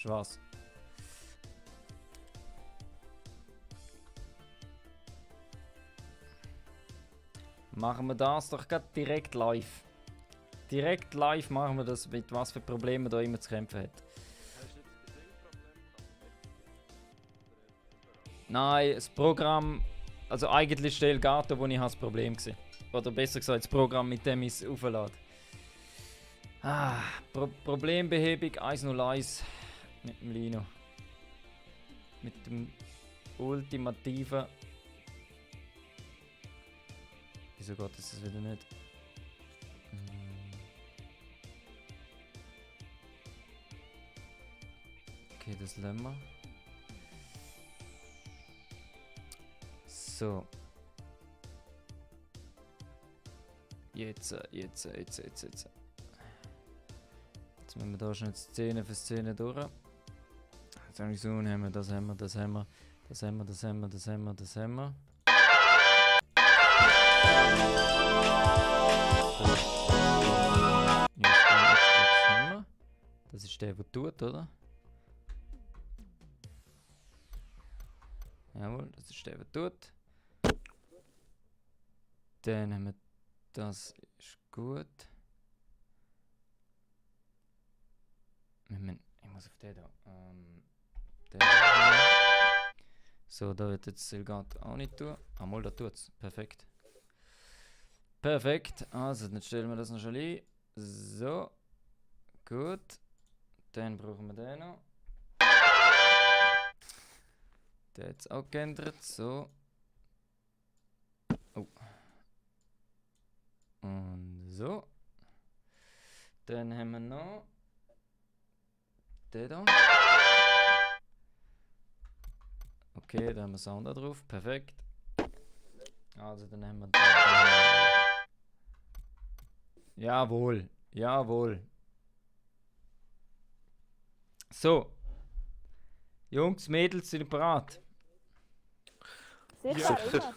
Schwarz. Machen wir das doch gerade direkt live. Direkt live machen wir das, mit was für Problemen da immer zu kämpfen hat. Nein, das Programm, also eigentlich ist der Elgato, wo ich das Problem gesehen. Oder besser gesagt, das Programm, mit dem ich es auflade. Problembehebung 101 mit dem Lino. Mit dem ultimativen. Wieso geht das wieder nicht? Okay, das lassen wir. So. Jetzt. Jetzt müssen wir da schnell Szene für Szene durch. Jetzt habe ich so, haben wir, das haben wir, das haben wir, das haben wir, das haben wir, das haben wir, das haben wir. Das ist der, der tut, oder? Jawohl, das ist der, der tut. Dann haben wir, das ist gut. Ich muss auf den da. So, da wird jetzt Elgato auch nicht tun. Mal, da tut's. Perfekt. Perfekt. Also, dann stellen wir das noch schon ein. So. Gut. Dann brauchen wir den noch. Der hat es auch geändert. So. Oh. Und so. Dann haben wir noch den da. Okay, da haben wir Sound da drauf. Perfekt. Also dann haben wir den. Jawohl. Jawohl. So. Jungs, Mädels sind bereit. Sicher, immer.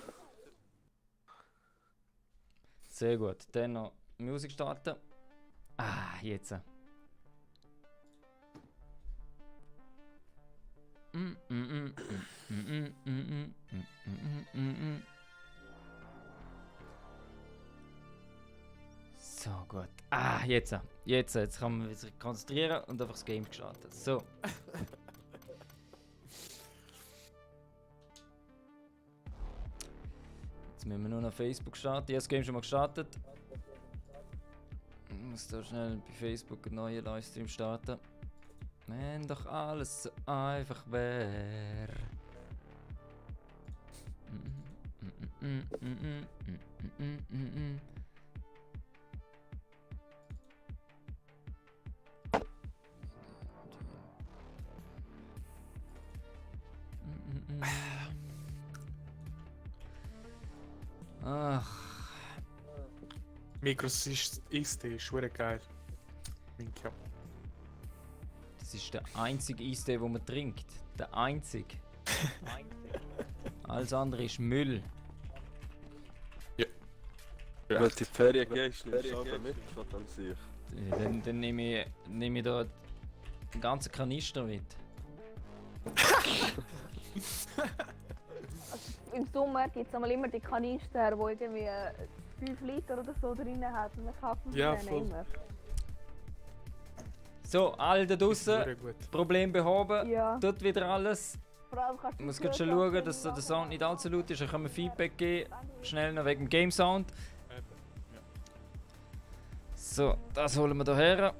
Sehr gut. Dann noch Musik starten. Jetzt. So gut. Jetzt. Jetzt kann man sich konzentrieren und einfach das Game starten. So. Jetzt müssen wir nur noch Facebook starten. Ich habe das Game schon mal gestartet. Ich muss da schnell bei Facebook einen neuen Livestream starten. Wenn doch alles so einfach wäre. Ach. Migros Eistee ist wirklich geil. Ja. Das ist der einzige Eistee, den man trinkt. Der einzige. Alles andere ist Müll. Ja. Wenn du in die Ferien gehst, nimmst du aber mit von dem Sieg. Dann nehme ich da einen ganzen Kanister mit. Im Sommer gibt es immer die Kanister, die irgendwie 5 Liter oder so drin hat. Und dann kaufen wir Ja, den voll. immer. So, alle da draussen, Sehr gut. Problem behoben. Ja. Tut wieder alles. Vor allem kannst Ich du muss die gerade schon Türkei schauen, dass der Sound nicht allzu laut ist. Dann können wir Feedback geben. Schnell noch wegen dem Game Sound. So, das holen wir da her.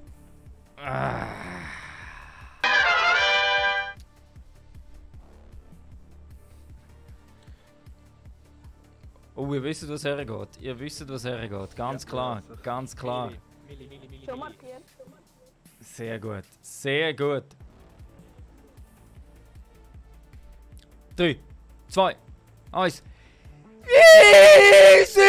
Oh, ihr wisst, was hergeht. Ihr wisst, was hergeht. Ganz klar, ganz klar. Schon markiert. Sehr gut, sehr gut. 3, 2, 1. Easy!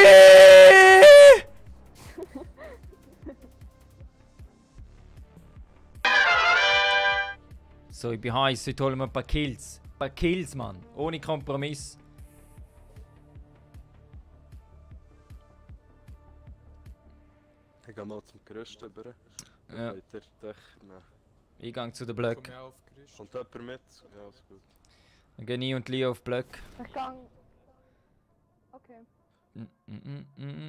So, ich bin heiß. Heute holen wir ein paar Kills. Ein paar Kills, Mann. Ohne Kompromiss. Ich gehe mal zum Größten über. Ja. Dann könnt ihr dich nehmen. Eingang zu den Komm Blöcken. ich aufgerüstet. Kommt jemand mit? Ja, ist gut. Dann gehen ich und Lia auf Blöcke. Ich gang. Okay.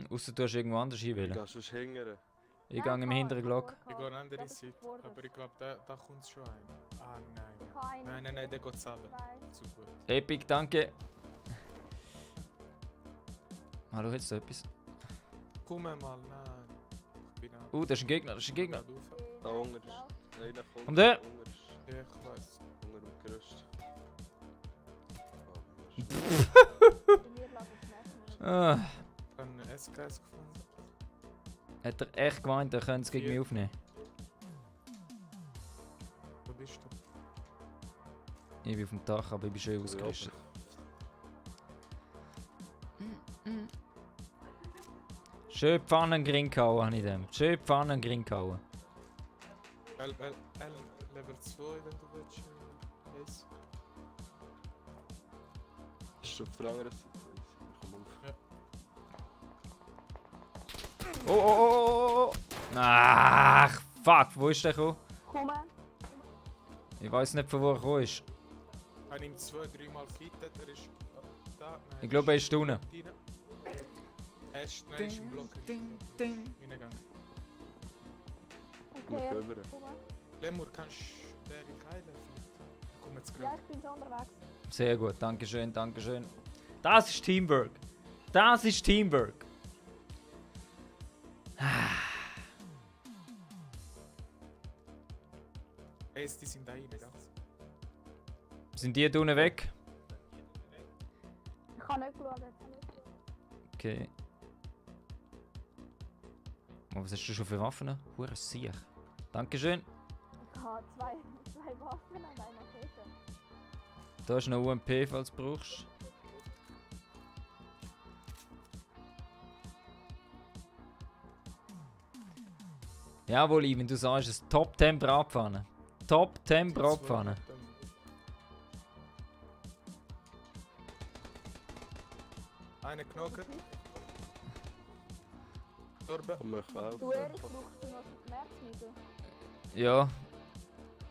Ausser du hast irgendwo anders Ich hinwählen. gehe sonst hingern. Ich gehe im hinteren Glock. Ich gehe an andere Seite, aber ich glaube, da kommt schon ein. Ah, nein. Nein, der geht selber. Zu gut. Epic, danke. Hallo, jetzt da etwas? Komm mal, nein. Ich bin auch. Das ist ein Gegner, das ist ein Gegner. Da unten ist einer kommt. Und der? Unten ist Ja, ich weiß. unter dem Gerüst. Ah, Ich habe einen SKS gefunden. hat er echt gemeint, er könnte es gegen mich aufnehmen? Wo bist du? Ich bin auf dem Dach, aber ich bin schön ausgerüstet. Schön Pfannengring gehauen habe ich dem. Schön Pfannengring gehauen. Level 2, wenn du willst. Yes. Ist auf der anderen Seite. Komm auf. Oh. Ach, fuck, wo ist der gekommen? Komm. Ich weiß nicht, von wo er gekommen ist. Ich habe ihm 2-3 Mal gefittet, er ist da. Nein, Ich glaube, er ist unten. rein. Er ist im Block. Reingegangen. Okay. rüber. Lemur, kannst du den heilen? Ich komme jetzt Ja, gerade. ich bin schon unterwegs. Sehr gut, dankeschön, dankeschön. Das ist Teamwork. Das ist Teamwork. Hey, die sind da rein, ganz. Sind die da unten weg? Ich kann nicht schauen. Okay. Oh, was hast du schon für Waffen? Hure Siech. Dankeschön. Ich habe zwei Waffen und eine Rakete. Da ist noch UMP, falls du brauchst. Jawohl, wenn du sagst, es Top 10 Bratpfanne. Top 10 Bratpfanne. Eine Knochen. Torben. Komm mich auf. Du, Erich, brauchst du noch Schmerzmittel? Ja,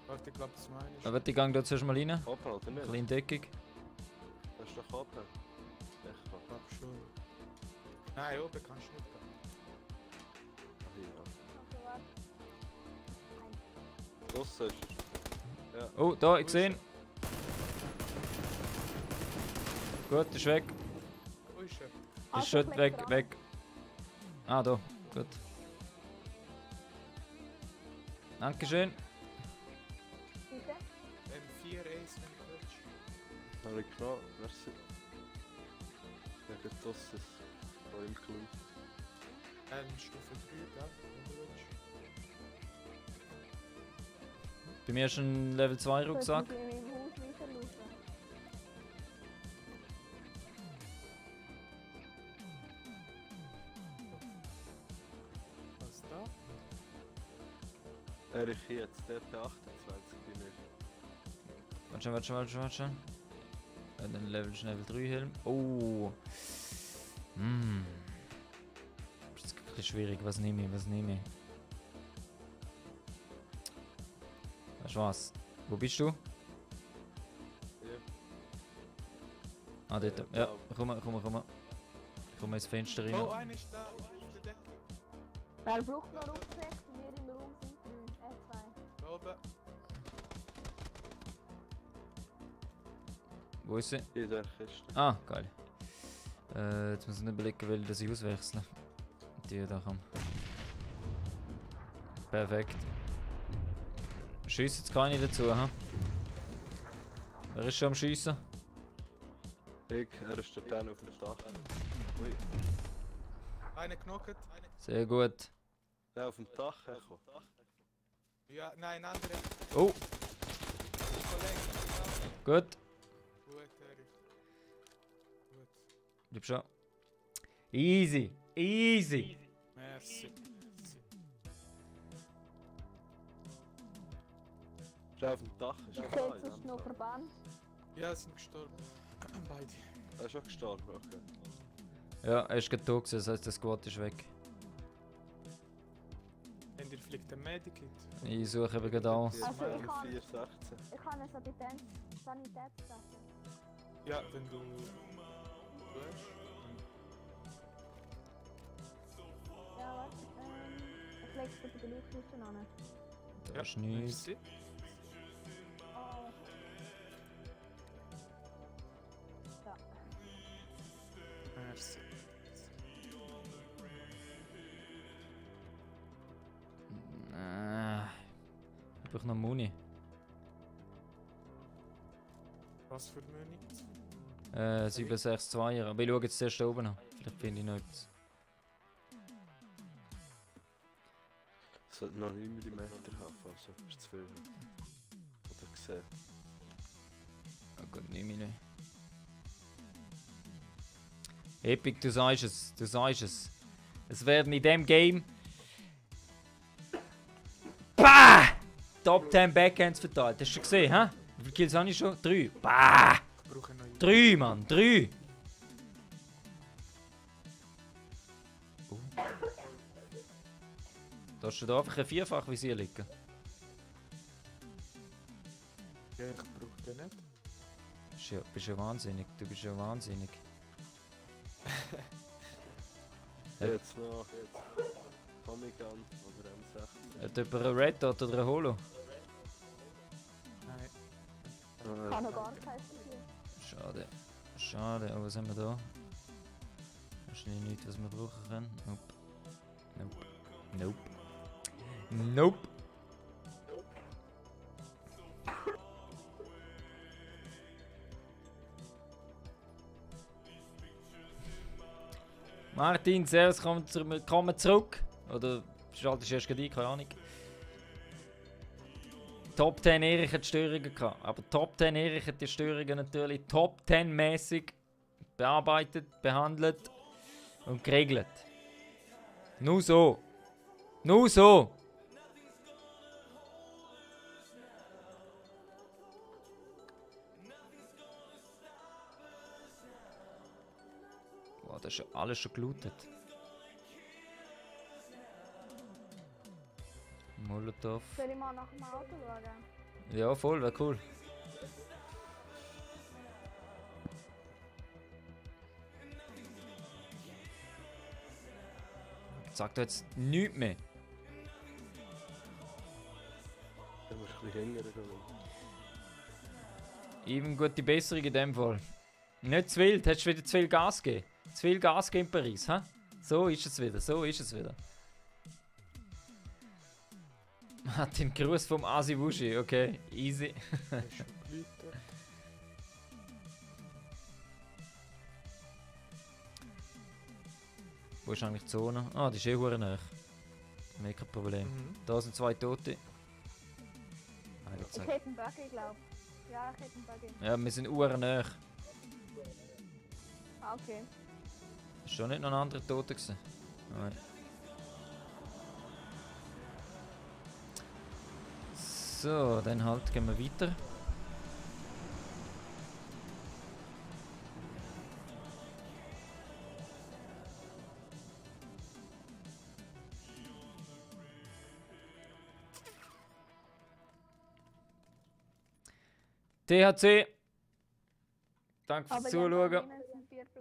Warte, ich glaube, das meine ich. aber ich gehe da zuerst mal rein. Open oder nicht? Klein deckig. Das ist doch open. Echt Ich glaube schon. Nein, oben kannst du nicht gehen. Okay, warte. Draussen ist er. Ja. Oh, da, ich sehe ihn. Gut, ist weg. Wo ist er? Ist schon weg. Ah, da. Gut. Dankeschön. Bitte? M4 Ace, wenn du willst. Habe ich genommen. Merci. Ja, gut, das ist von ihm geklaut. Stufe 3, gell? Wenn du willst. Bei mir ist ein Level 2 Rucksack. Ich muss in meinem Haus weiter schauen. Was da? Erich, hier jetzt DT28 bei mir. Warte. Dann Level 3 Helm. Oh. Das ist ein bisschen schwierig. Was nehme ich? Weißt du was? Wo bist du? Hier. Ah, dort. Ja, Ja, da. komm. Komm ins Fenster rein. Oh, einer ist da. Auf der Decke. Wer braucht noch Rucksack? Wir im Raum sind 3. 2. Da oben. Wo ist sie? Hier in der Kiste. Ah, geil. Jetzt muss ich nicht überlegen, welche dass ich auswechseln. Die da kommen. Perfekt. Schiessen jetzt keine dazu, ha? Wer ist schon am Schiessen? Er ist dort auf dem Dach. Ui. Einer knockt. Sehr gut. Der auf dem Dach, Echo. Ja, nein, andere. Oh, Kollege. gut. Gut, Erich. Gut. Bleib schon. Easy. Merci. Der auf dem Dach ist Ich er sehe da. sonst noch Verband. Ja, sind gestorben. Beide. Er ist schon gestorben, okay. Ja, er ist gerade tot, das heißt, der Squad ist weg. Habt ihr vielleicht dem Medikit. Ich suche eben gerade auch. Also ich kann... 416. Ich kann eine Sanitätstasche. Ja, wenn du... willst. Ja, warte. Ich leg's bitte bei der Leuchtliste an. Da ist nichts. merci. Oh. Ja. Merci. Ich brauche noch Muni. Was für Munition? 762er. Aber ich schaue jetzt zuerst oben noch. Vielleicht finde ich noch etwas. Es sollte noch 9 mm haben, also ist zu viel. Oder gesehen. Oh Gott, 9 mm. Epic, du sagst es. Du sagst es. Es werden in dem Game... Bah! Top 10 Backhands verteilt. Hast du schon gesehen, hä? Wie viele Kills habe ich schon? 3. Bah! Ich brauche noch 3, Mann! 3! Da hast du da einfach ein Vierfach-Visier liegen. Ja, ich brauche den nicht. Bist ja wahnsinnig. Du bist ja wahnsinnig. Jetzt noch, Tommy Gun oder M16. Hat jemand einen Red Dot oder einen Holo? Nein. Ich kann noch gar keins hier. Schade. Schade, aber was haben wir da? Wahrscheinlich nichts, was wir brauchen können. Nope. Nope. Nope. Nope. Martin, servus, komm zurück. Oder schaltest du erst gerade ein, keine Ahnung. Top 10 Erich hat Störungen gehabt. Aber Top 10 Erich hat die Störungen natürlich Top 10 mäßig bearbeitet, behandelt und geregelt. Nur so. Nur so. Boah, das ist ja alles schon gelootet. Molotov. Soll ich mal nach dem Auto schauen? Ja, voll, wäre cool. Sag doch jetzt nichts mehr. Da musst du ein bisschen länger gehen. Eben gute Besserung in dem Fall. Nicht zu wild, hättest du wieder zu viel Gas gegeben. Zu viel Gas gegeben in Paris, hä? So ist es wieder, so ist es wieder. Hat den Gruß vom Asi Wushi, okay, easy. Das ist schon geläutet. Wo ist eigentlich die Zone? Ah, die ist eh hure nahe. Mega kein Problem. Da sind 2 Tote. Ich hätte einen Buggy, glaube ich. Ja, ich hätte einen Buggy. Ja, wir sind hure nahe. Ah, okay. Ist schon nicht noch ein anderer Tote gewesen? Nein. So, dann halt gehen wir weiter. THC. Danke fürs Zuschauen.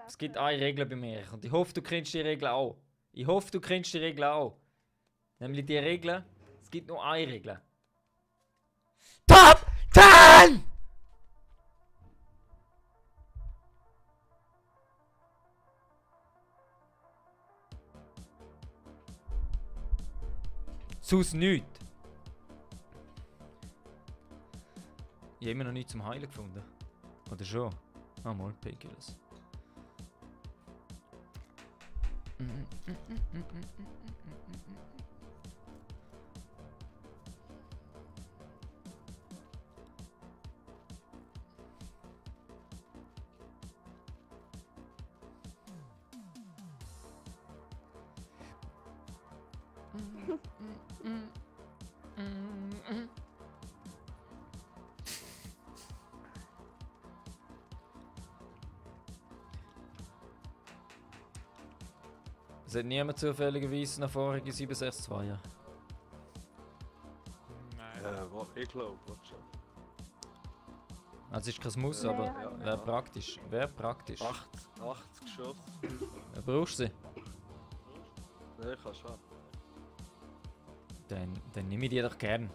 Es gibt eine Regel bei mir und ich hoffe, du kennst die Regel auch. Ich hoffe, du kennst die Regel auch. Nämlich die Regel, es gibt nur eine Regel. Top 10! Sonst nichts. Ich habe immer noch nichts zum Heilen gefunden. Oder schon? Ah, mal, Painkillers. Es hat niemand zufälligerweise nach vorige 762er. Ich glaube, schon. Also ist kein Muss, aber wäre praktisch. Wäre praktisch. 8 Geschosse. Brauchst du sie? Nein, ich kann schon. Dann nehme ich die doch gern.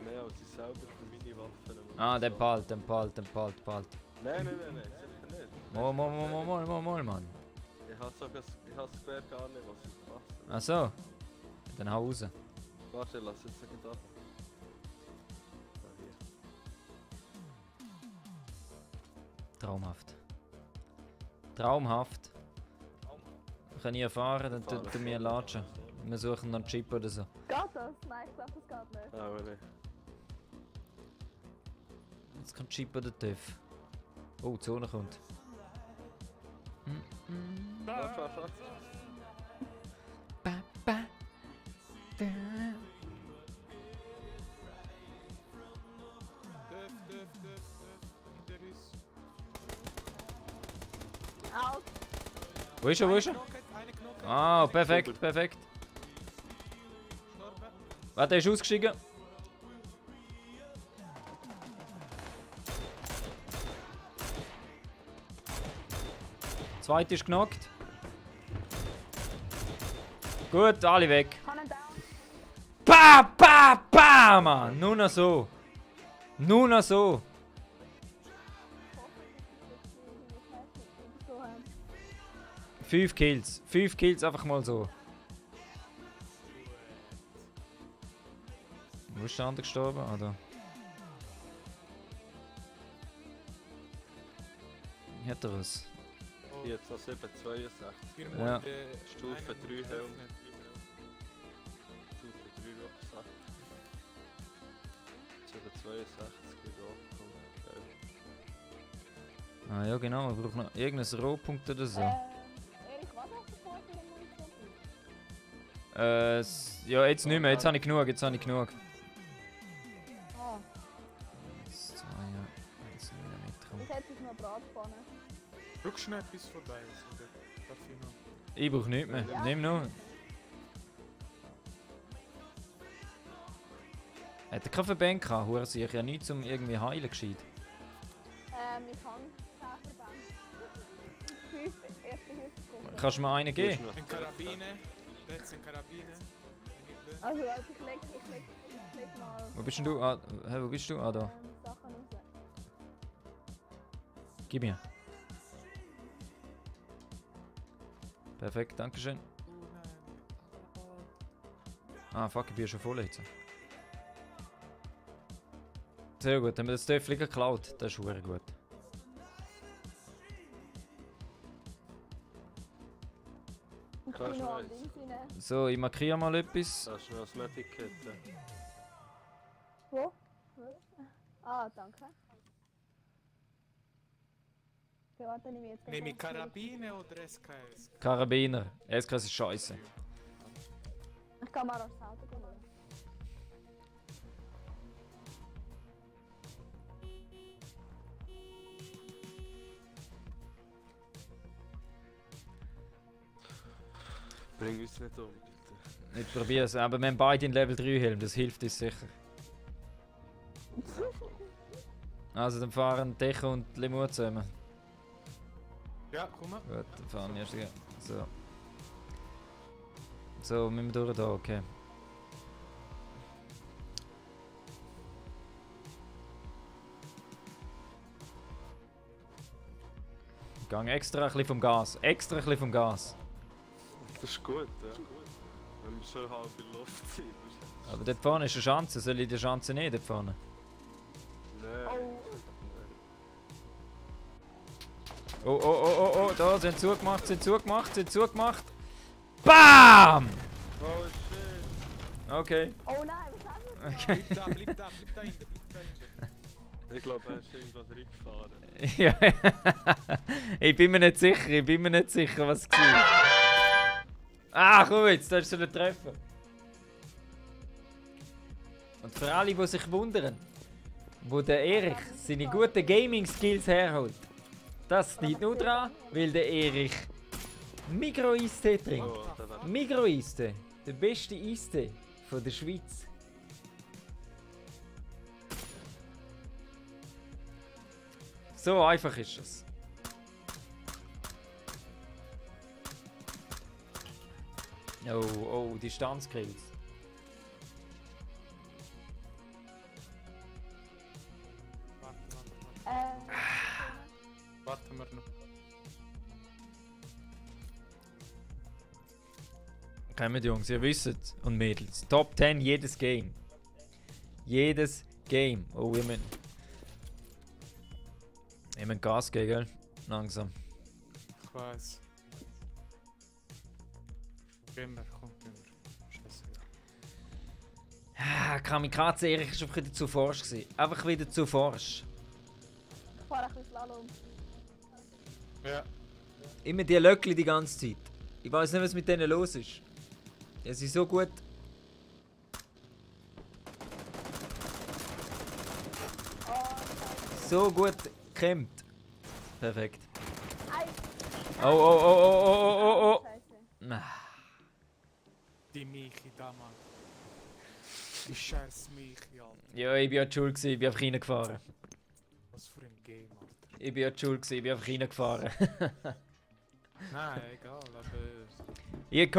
Mehr als ich selber für meine Waffen. Ah, den Palt. Nein, sicher nicht. Mal, Mann. Ich habe das Gewehr gar nicht, was ich mache. Ach so. Dann hau raus. Warte, lass jetzt da. Traumhaft. Traumhaft. Kann ich erfahren, dann tut mir latschen. Wir suchen noch einen Chip oder so. Geht das? Nein, ich glaube, das geht nicht. Aber nicht. Jetzt kommt Chip oder TÜV. Oh, die Zone kommt. Warte. Out. Wo ist er? Ah, perfekt. Warte, er ist ausgestiegen. Zweite ist genockt. Gut, alle weg. Pa, Mann! Nur noch so. 5 Kills. 5 Kills einfach mal so. Wo ist der andere gestorben? Ah, da. Hat er was? Jetzt noch 762. Ja. Stufe 3 Helm. Stufe 3 Rucksack. 762 wieder aufgekommen. Ah ja genau, wir brauchen noch irgendeinen Rohpunkt oder so. Erik, was hast du vor für den Munition? Ja, jetzt nicht mehr, jetzt habe ich genug. Ah. 1, 2, ja. 1 mm. Ich hätte noch Bratpfanne. Brauchst du noch etwas vorbei? Ich brauche nichts mehr. Ja. Nimm noch. Hat er keinen Verband gehabt? Hure sich ja nichts um irgendwie heilen gescheit. Ich habe 10 Verbände. 5 erste Hilfe. Kannst du mir einen geben? Eine Karabine. Jetzt eine Karabine. Also, ich leg mal. Wo bist denn du? Ah, wo bist du? Ah, da. Sachen raus. Gib mir. Perfekt, dankeschön. Ah, fuck, ich bin schon voll jetzt. Sehr gut, haben wir das Töpfchen geklaut. Das ist sehr gut. Ich bin noch an Dings rein. So, ich markiere mal etwas. Da ist noch das Medikit. Wo? Ah, danke. Okay, warte, nehme ich jetzt Nehme ich Karabine oder SKS? Karabiner. SKS ist scheiße. Ich kann mal aufs Auto gehen. Bring uns nicht um, bitte. Ich probiere es, aber wir haben beide in Level 3 Helm, das hilft uns sicher. Also dann fahren Decho und Lemur zusammen. Ja, komm mal. Gut, dann fahren wir erst. So. So, müssen wir durch da, okay. Ich gehe extra ein bisschen vom Gas. Extra ein bisschen vom Gas. Das ist gut, ja. Wenn wir schon halb in der Luft sind. Aber dort vorne ist eine Schanze. Soll ich die Schanze nicht dort vorne? Nein. Oh, da sind zugemacht. BAM! Oh shit! Okay. Oh nein, was haben wir? Okay. Bleib da hinten. Ich glaube, er ist irgendwo reingefahren. Ja, ich bin mir nicht sicher, was es war. Ah, komm jetzt, da ist so ein Treffer. Und für alle, die sich wundern, wo der Erich seine guten Gaming-Skills herholt, das liegt nur daran, weil der Erich Migro-Eistee trinkt. Oh, da war Migro-Eistee. Der beste Eistee von der Schweiz. So einfach ist es. Oh, Distanzkills. Warten wir noch. Kommt Jungs, ihr wisst und Mädels. Top 10 jedes Game. Jedes Game. Oh, wir müssen Gas geben, gell? Langsam. Ich weiß. Gehen wir, komm, gehen wir. Scheiße. Kamikaze Erich ist einfach wieder zu forsch gewesen. Einfach wieder zu forsch. Ich fahre ein bisschen Slalom. Ja. Immer die Löckli die ganze Zeit. Ich weiß nicht, was mit denen los ist. Ja, sie sind so gut. So gut gekämmt. Perfekt. Oh. Die Michi da, Mann. Die scheiß Michi, Alter. Ja, ich bin ja die Schuld gewesen, ich bin einfach reingefahren. Was für ein Game, Alter. Ich bin ja die Schuld gewesen, ich bin einfach reingefahren. Nein, egal, aber... Ich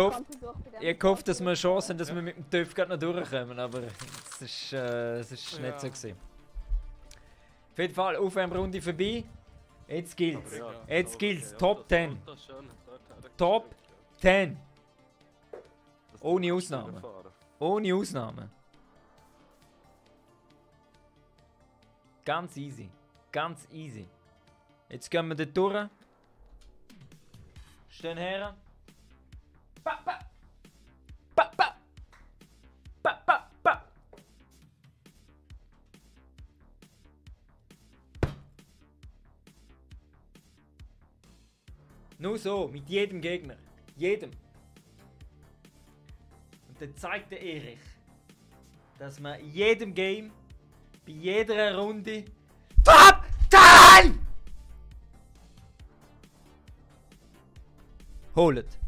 gehofft, dass wir eine Chance haben, dass wir mit dem TÜV gerade noch durchkommen, aber es ist nicht so gewesen. Auf jeden Fall, Aufwärmrunde vorbei. Jetzt gilt's. Jetzt gilt's. Top 10. Top 10. Ohne Ausnahme. Ohne Ausnahme. Ganz easy. Ganz easy. Jetzt gehen wir dort durch. Stehen her. Pa, pa. Pa, pa. Pa, pa, pa. Nur so, mit jedem Gegner. Jedem. Und dann zeigt der Erich, dass man in jedem Game, bei jeder Runde Top 10 holt.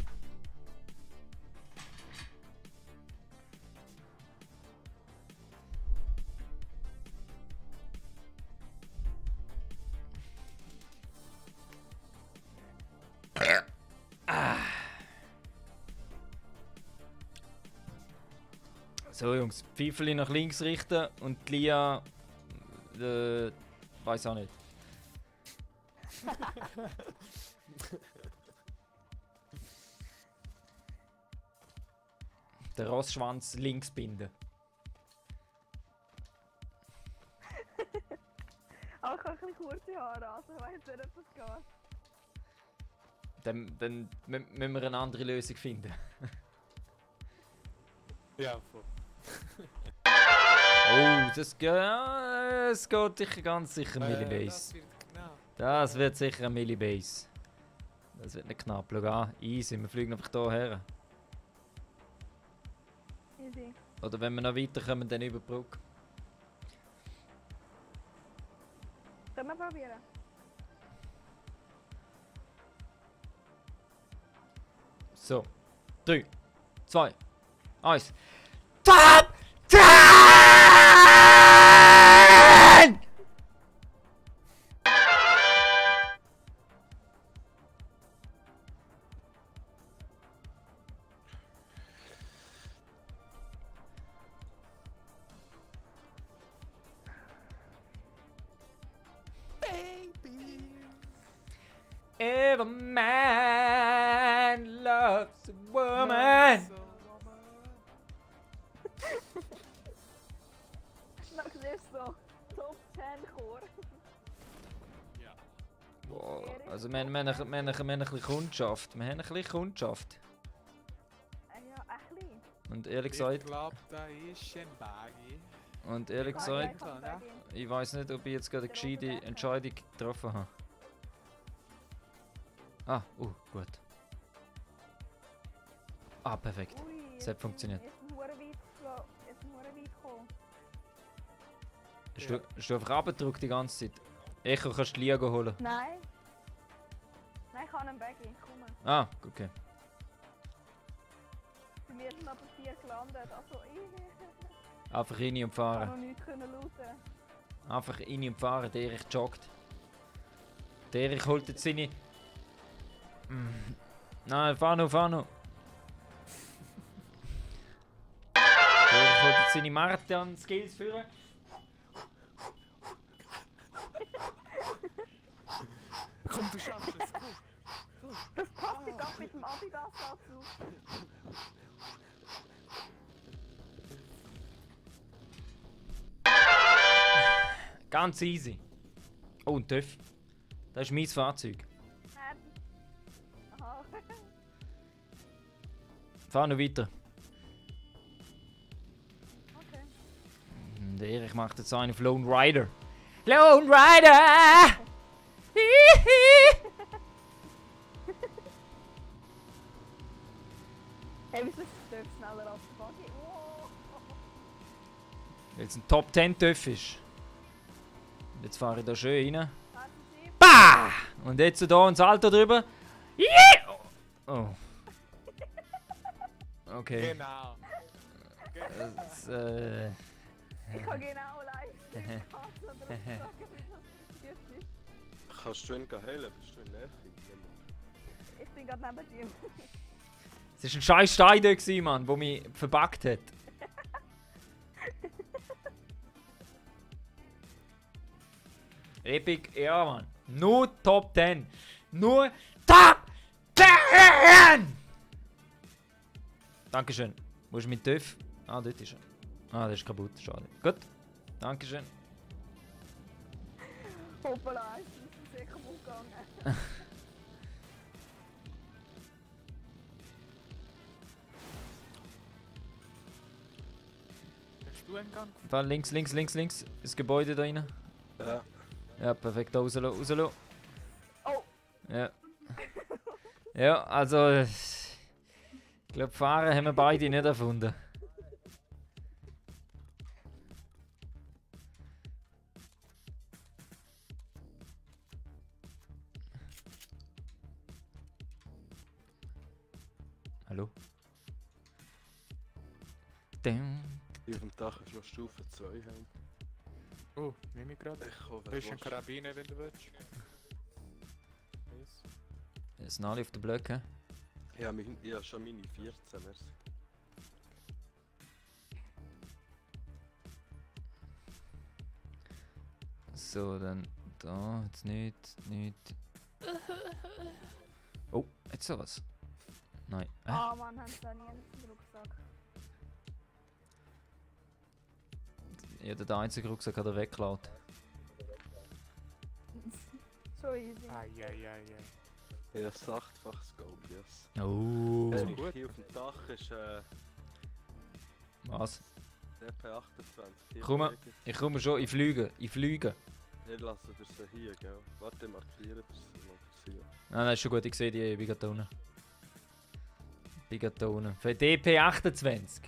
So Jungs, Pfeifeli nach links richten und die Lia... weiß auch nicht. Der Rossschwanz links binden. Aber ich habe ein bisschen kurze Haare, also ich weiß nicht, ob das geht. Dann müssen wir eine andere Lösung finden. Ja, voll. Oh, es geht sicher ganz sicher Millibase. Das wird sicher ein Millibase. Das wird nicht knapp. Schau an, easy, wir fliegen einfach hier her. Easy. Oder wenn wir noch weiterkommen, dann über die Brücke. Können wir probieren? So. 3, 2, 1. Top 10! Every man loves a woman. Nou, ik zeg zo. Top 10 Chor. Ja. Wow. Also wir haben ein bisschen Kundschaft. Wir haben ein bisschen Kundschaft. Ja, echt niet. Und ehrlich Ich gesagt... glaube, da ist ein Baggy. Und ehrlich gesagt... Ich weiß nicht, ob ich jetzt gerade eine gescheite Entscheidung getroffen habe. Ah, gut. Ah, perfekt. Es hat funktioniert. Ist ein Huren weit gekommen. Hast du einfach runtergedrückt die ganze Zeit? Echo, kannst du Lia holen? Nein. Nein, ich habe einen Baggy. Komm mal. Ah, okay. Ich mir schon aber 4 gelandet, also Einfach rein und ich habe fahren. noch nichts können looten. Einfach rein und fahren, der Erich joggt. Der Erich holt jetzt seine... Nein, fahr noch, fahr noch. Der Erich holt jetzt seine Marathon-Skills führen. Komm, du schaffst es. Das passt nicht ab mit dem Adidas-Anzug. Ganz easy. Oh, ein TÜV. Das ist mein Fahrzeug. Aha. Fahr noch weiter. Okay. Der Erich macht jetzt einen auf Lone Rider. Lone Rider! Hey, wieso ist das TÜV schneller als der Buggy? Oh. Weil es ein Top 10 TÜV ist. Und jetzt fahre ich da schön rein. Warten Sie. Bah! Und jetzt so da ein Salto drüber. Yeah! Oh. Okay. Genau. Das, Ich kann genau live Kannst du ihn heilen? Bist du in Nähe? Ich bin gerade neben dir. es war ein scheiß Stein da, gewesen, Mann, der mich verbuggt hat. Epic, ja, Mann. Nur Top 10. Nur Top 10! Dankeschön. Wo ist mein TÜV? Ah, dort ist er. Ah, der ist kaputt. Schade. Gut. Dankeschön. Hoppala, ist sehr kaputt gegangen. Hast du einen Gang? Fall links, links, links, links. Das Gebäude da rein. Ja. Ja, perfekt. Da rauslassen, rauslassen. Oh. Ja. Ja, also... Ich glaube, Fahren haben wir beide nicht erfunden. Hallo? Dum. Hier auf dem Dach ist noch Stufe 2 haben. Oh, nehme ich gerade. Ich hoffe, Du hast einen Karabiner, wenn du willst. Yes. Ist alle auf den Blöcken? Ja, ich habe schon meine 14, merci. So, dann da, jetzt nicht, nicht. Oh, jetzt sowas. Nein. Ah, Mann, haben sie da nie einen Rucksack. Ja, der einzige Rucksack hat er weggeklaut. So easy. Eieiei. Ja, 8-faches Scope, yes. Oh. Gut. Hier auf dem Dach ist Was? DP28. Komm, ich komme schon, ich fliege, ich fliege. Ich lasse dir sie hier, gell? Warte, markieren wir sie. Nein, das ist schon gut, ich sehe die, ich bin gerade da unten. Ich bin gerade da unten. Für DP28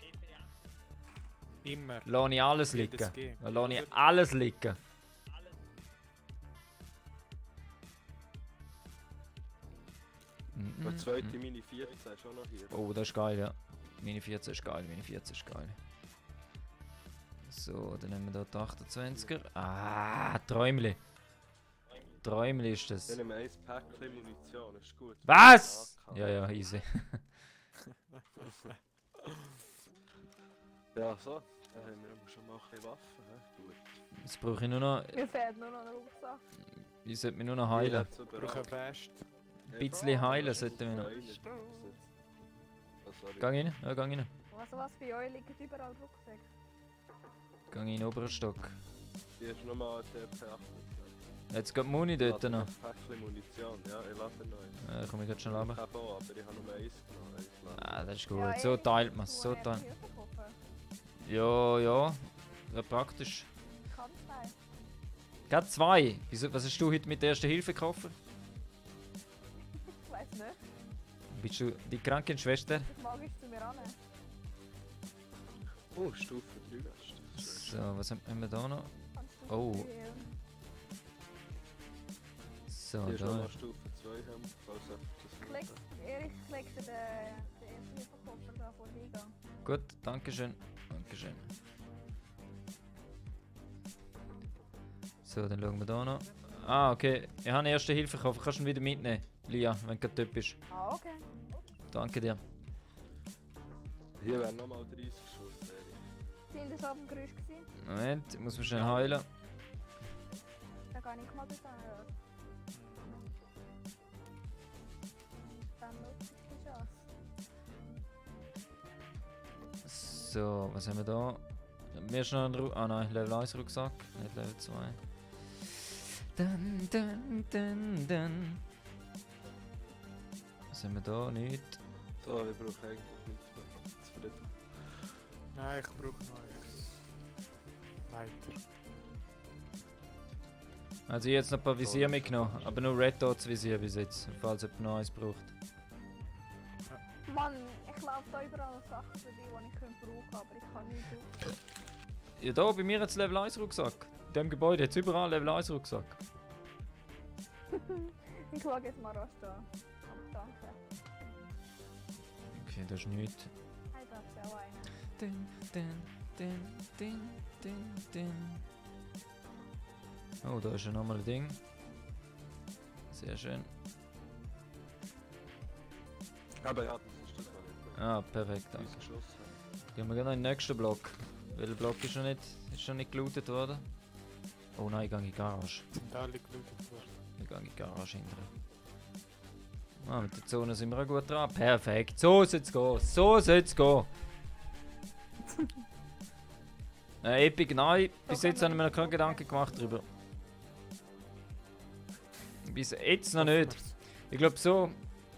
Immer. lasse ich alles Jedes liegen. Game. Da lasse ich alles liegen. Der zweite Mini 14 ist auch noch hier. Oh, das ist geil, ja. Mini 14 ist geil, Mini 14 ist geil. So, dann nehmen wir hier die 28er. Ah, Träumli. Träumli ist das. Dann nehmen wir ein Päckchen Munition, ist gut. Was? Ja, ja, easy. Ja, so. Dann haben wir schon mal ein bisschen Waffen, he? Gut. Jetzt brauche ich nur noch... Mir fehlt nur noch ein Rucksack. Ich sollte mich nur noch heilen. Ich Brauche eine Weste. Ein bisschen heilen sollten wir noch. Geh rein, ja, geh rein. Also was bei euch liegt überall Rucksack? Geh in den oberen Stock. Hier ist nochmal der DP28. Jetzt geht Muni dort noch. Ein Päckchen Munition, ja, ich lasse noch. Ja, komm ich gerade schon Ich runter. habe auch, aber ich habe nur eins genommen. Ah, das ist gut. So teilt man es, so Woher teilt. hast du Hilfe geholfen? Ja, ja. Ja, praktisch. Kann sein. Gerade zwei. Wieso, was hast du heute mit der ersten Hilfe gekauft? Ich weiß nicht. Bist du die Krankenschwester? Das mag ich zu mir an. Oh, Stufe 3 Weste. So, was haben wir da noch? Kannst du Oh. wählen? So, Hier ist da. nochmal Stufe 2 haben, falls er das Klick, Erich, klick den ersten Hilfekoffer da. da vorbeigehen. Gut, danke schön. Dankeschön. So, dann schauen wir da noch. Ah, okay. Ich habe eine erste Hilfe gekauft. Kannst du ihn wieder mitnehmen, Lia, wenn du gerade dort bist. Ah, okay. Danke dir. Hier wären nochmal 30 Schuss, Erik. Sind das auf dem Geräusch gewesen? Moment, ich muss mich schnell heilen. Da kann ich mal bis anhören. Dann nutze ich die Chance. So, was haben wir da? Mir ist noch ein ah nein, Level 1 Rucksack, nicht Level 2. Dann. Was haben wir da? Nicht. So, ich brauche eigentlich nichts mehr. Zufrieden. Nein, ich brauche noch eins. Weiter. Also ich habe jetzt noch ein paar Visier mitgenommen, aber nur Red Dots Visier bis jetzt, falls jemand noch eins braucht. Mann, ich laufe da überall Sachen für die ich brauchen könnte, aber ich kann nicht auf. Ja, da bei mir jetzt Level 1 Rucksack. In diesem Gebäude jetzt überall Level 1 Rucksack. Ich schaue jetzt mal rasch da. Aber danke. Okay, das ist nichts. Hey, da ist auch einer. Oh, da ist ja nochmal ein Ding. Sehr schön. Aber ja, das ist das, was ich Ah, perfekt, danke. geschossen Gehen wir gerne in den nächsten Block. Welcher Block ist schon nicht gelootet worden? Oh nein, ich gehe in die Garage. Sind alle gelootet worden. Ich gehe in die Garage hinterher. Ah, mit der Zone sind wir auch gut dran. Perfekt, so soll es gehen. So soll es gehen. Epic, nein, bis jetzt habe ich mir noch keine Gedanken gemacht darüber. Bis jetzt noch nicht. Ich glaube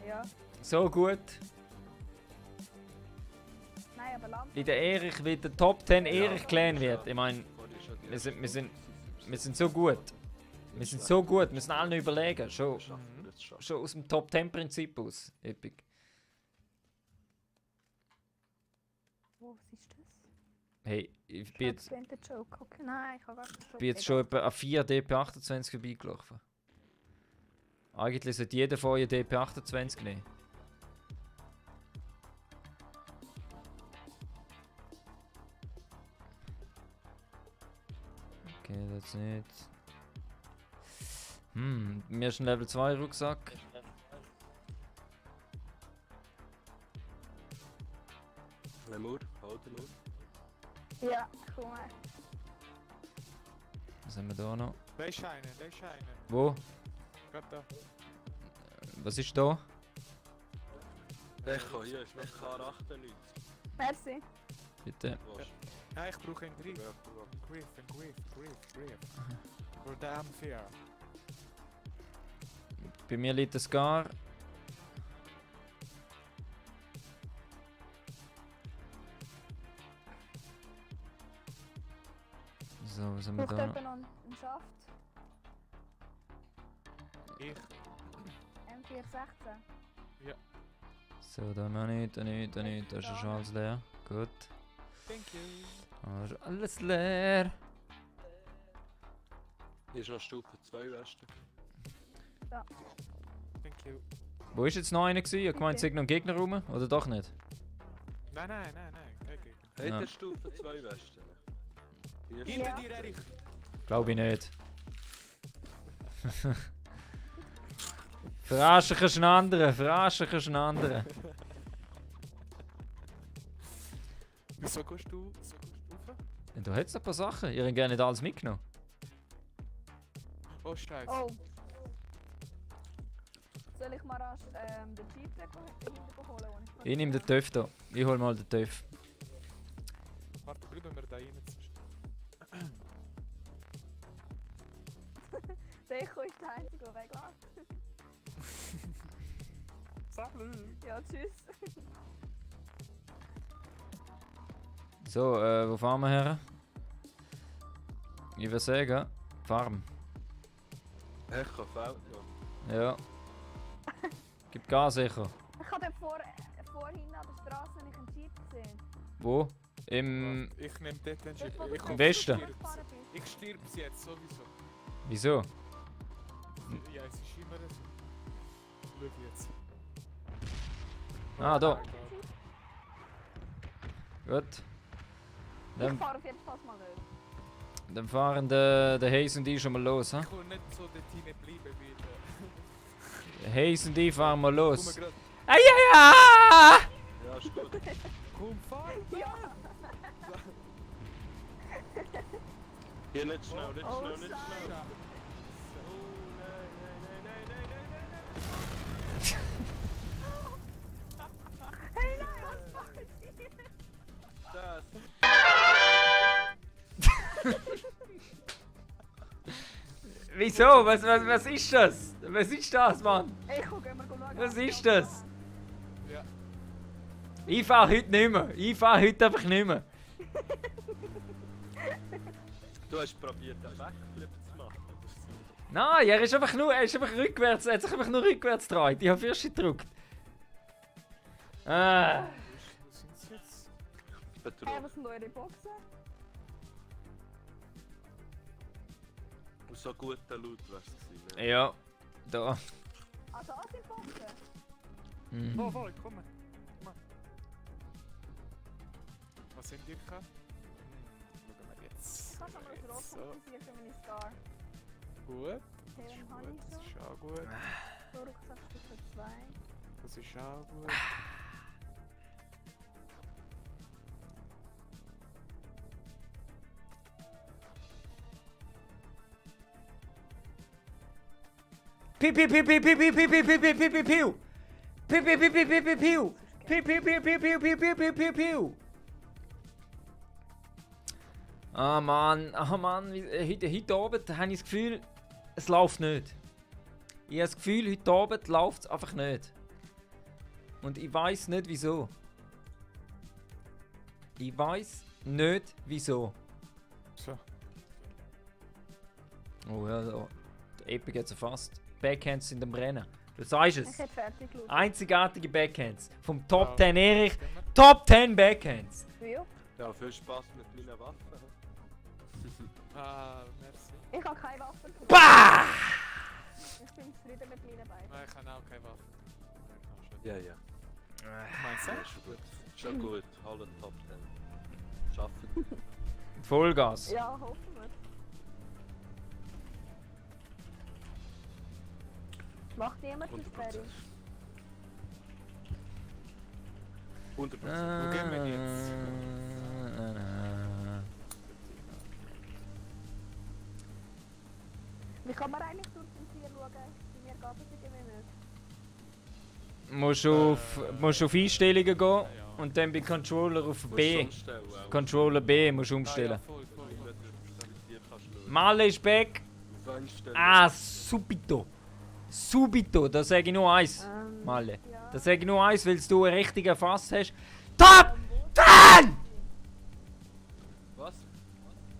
Ja. so gut. Nein, aber lang. Wie der Erich, wie der Top 10 Ja, Erich Clan ja. wird. Ich meine, Vorhin schon die wir sind, erste wir, sind, Folge. wir sind so gut. Wir sind so gut, wir müssen allen überlegen. Schon, Das schaffen wir, das schaffen schon aus dem Top 10 Prinzip aus. Epic. Wo, was ist das? Hey, ich bin jetzt, Der Joke. Okay, nein, ich habe gar nicht bin jetzt schon etwa an 4 DP28 vorbeigelaufen. Eigentlich sollte jeder von euch DP28 nehmen. Okay, das nicht. Mir ist ein Level 2 Rucksack. Lemur, halt den Mur. Ja, komm mal. Was haben wir da noch? Da ist einer. Wo? Gerade da. Was ist da? Echo, hier ist noch K98. Merci. Bitte. Nein, ich brauche einen Griff. Griff. For damn fair. Bei mir liegt ein Scar. So, was haben wir Braucht da jemand noch? noch einen Schaft? Ich. M416. So, da noch nicht, da nicht. Da ist ja schon alles leer. Gut. Thank you. Also alles leer. Hier ist noch Stufe 2 Westen. Thank you. Wo ist jetzt noch einer gewesen? Ich gemeint, es sei noch ein Gegner rum, oder doch nicht? Nein. Kein Gegner. Hat Ja. der Stufe 2 Westen? Hier ist Hinter dir, Erich. Glaube ich nicht. Verarschen kannst du einen anderen. Wieso gehst du rauf? Ja, du hättest ein paar Sachen. Ihr habt gerne nicht alles mitgenommen. Oh, Scheiße. Oh. Soll ich mal rasch den Jeep hinten holen? Ich nehme den TÜV da. Ich hol mal den TÜV. Warte, bleiben wir da rein zwischen. Der Echo ist der einzige, der wegläuft. Salut. Ja, tschüss. So, wo fahren wir her? Ich würde sagen, Farm. Echo fehlt noch. Ja. Gib Gas, sicher. Ich habe vorhin an der Straße nicht einen Jeep gesehen. Wo? Im... Ich nehme dort den Jeep. Dort, wo du Ich gerade Westen. durchgefahren bist. Ich stirb's jetzt sowieso. Wieso? Ja, es ist immer so. Schau jetzt. Ah, da. Gut. Ich fahre auf jeden Fall mal nicht. Dann fahren der Hayes und ich schon mal los, ha? Ich will nicht so dort hinten bleiben wieder. Hayes und ich fahren mal los. Komm grad. Ah, ja! Ja, ist gut. Komm, fahr! Ja. Hier nicht schnell, nicht Oh, schnell, nicht schnell. Hey, nein, was macht ihr? Das. Wieso? Was ist das? Was ist das, Mann? Ich guck immer schauen. Was ist das? Ja. Ich fahr heute nicht mehr. Ich fahr heute einfach nicht mehr. Du hast probiert, einen Backflip zu machen. Nein, er ist einfach rückwärts. Er hat sich einfach nur rückwärts gedreht. Ich habe erst gedrückt. Ah. Wo sind sie jetzt? Betrug. Was sind eure Boxen? Und so guter Loot wär's gewesen. Ne? Ja, da. Ah, da sind Boxen? Mhm. Oh, voll, komm. Komm. Was sind die gehabt? Schauen wir jetzt. Ich kann aber das Rot So. fokussieren für meine Star. Gut. Themen habe ich Das schon. ist auch gut. So Rucksackstücke 2. Das ist auch gut. Piu, piu, piu, piu, piu, piu, piu, piu, piu, piu, piu, piu, piu. Piu, piu, piu, piu, piu, piu, piu. Piu, piu, piu, piu, piu, piu, piu, piu, piu, piu. Ah Mann, heute Abend habe ich das Gefühl, es läuft nicht. Ich habe das Gefühl, heute Abend läuft es einfach nicht. Und ich weiß nicht wieso. Ich weiß nicht wieso. So. Oh ja, da. Der Epic hat es erfasst. Backhands sind am Rennen. Du sagst Ich es. hätte fertig geschaut. Einzigartige Backhands. Vom Top Wow. 10 Erich. Top 10 Backhands. Ja. Ja, viel Spaß mit meinen Waffen. Ah, merci. Ich habe keine Waffen. Bah! Ich bin zufrieden mit meinen beiden. Nein, ich habe auch keine Waffe. Ja, ja. Ich meine, Ja, selbst? ist gut. Schon gut. Alle Top 10. Schaffen. Vollgas. Ja, hoffen wir. Macht niemand das 100%. Ferry? 100%. Wo gehen wir jetzt? Wie kann man eigentlich durch den Tier schauen? Bei mir geht es irgendwie nicht. Musst auf Einstellungen gehen und dann bei Controller auf B. Controller B musst du umstellen. Ah, ja, voll, voll. Malle ist back. Ah, subito. Subito, da sage ich nur eins. Malle. Ja. Da sage ich nur eins, weil du einen richtigen Fass hast. Top 10! Was?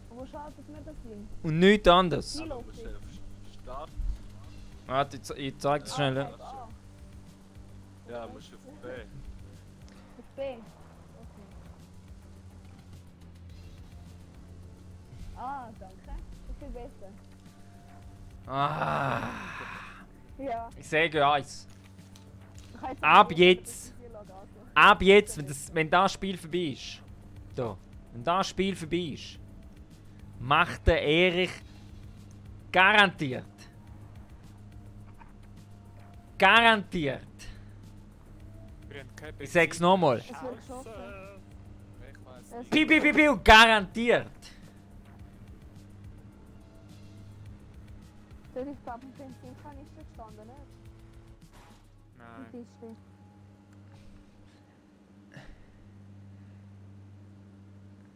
Wo schaltet mir das hin? Und nichts anderes. Die Du Luft. musst auf Start. Warte, ich zeig dir schnell. Ah, Ja, musst auf B. auf B. Okay. Ah, danke. Das ist viel besser. Ah, Ja. ich sage eins. Ich kann Ab nicht jetzt. das Tier schauen, also. Ab jetzt, wenn das Spiel vorbei ist. Da. Wenn das Spiel vorbei ist. Macht der Erich garantiert. Garantiert. Wir haben kein Ich sag's nochmal. Es wird geschossen. Ich weiß Es nicht. Piu, piu, piu, piu, garantiert. Das ist glaube ich im Benzinkanister gestanden, nicht? Nein. Die Kiste.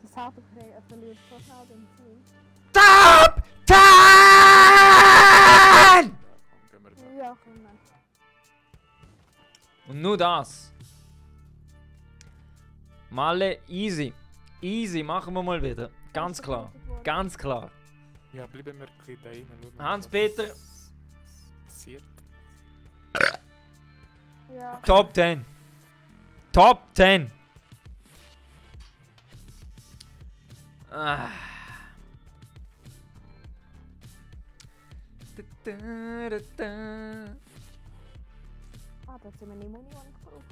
Das Auto verliert so schnell Benzin. Top 10! Ja, komm, gehen wir da. Ja, komm mal. Und nur das. Malle, easy. Easy, machen wir mal wieder. Ganz klar. Ganz klar. Ja, bleiben wir ein bisschen da rein. Schauen wir, Hans-Peter. was passiert. Ja. Top 10. Top 10. Ah. Ah, da sind wir nicht Muni, die ich brauche.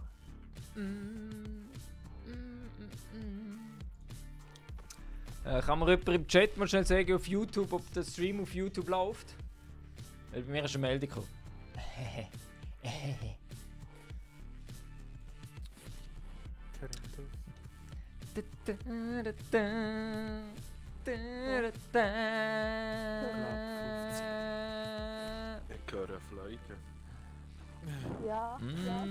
Kann mir jemand im Chat mal schnell sagen, auf YouTube, ob der Stream auf YouTube läuft? Weil bei mir ist eine Meldung gekommen. Ich höre Fliegen. Ja, ja.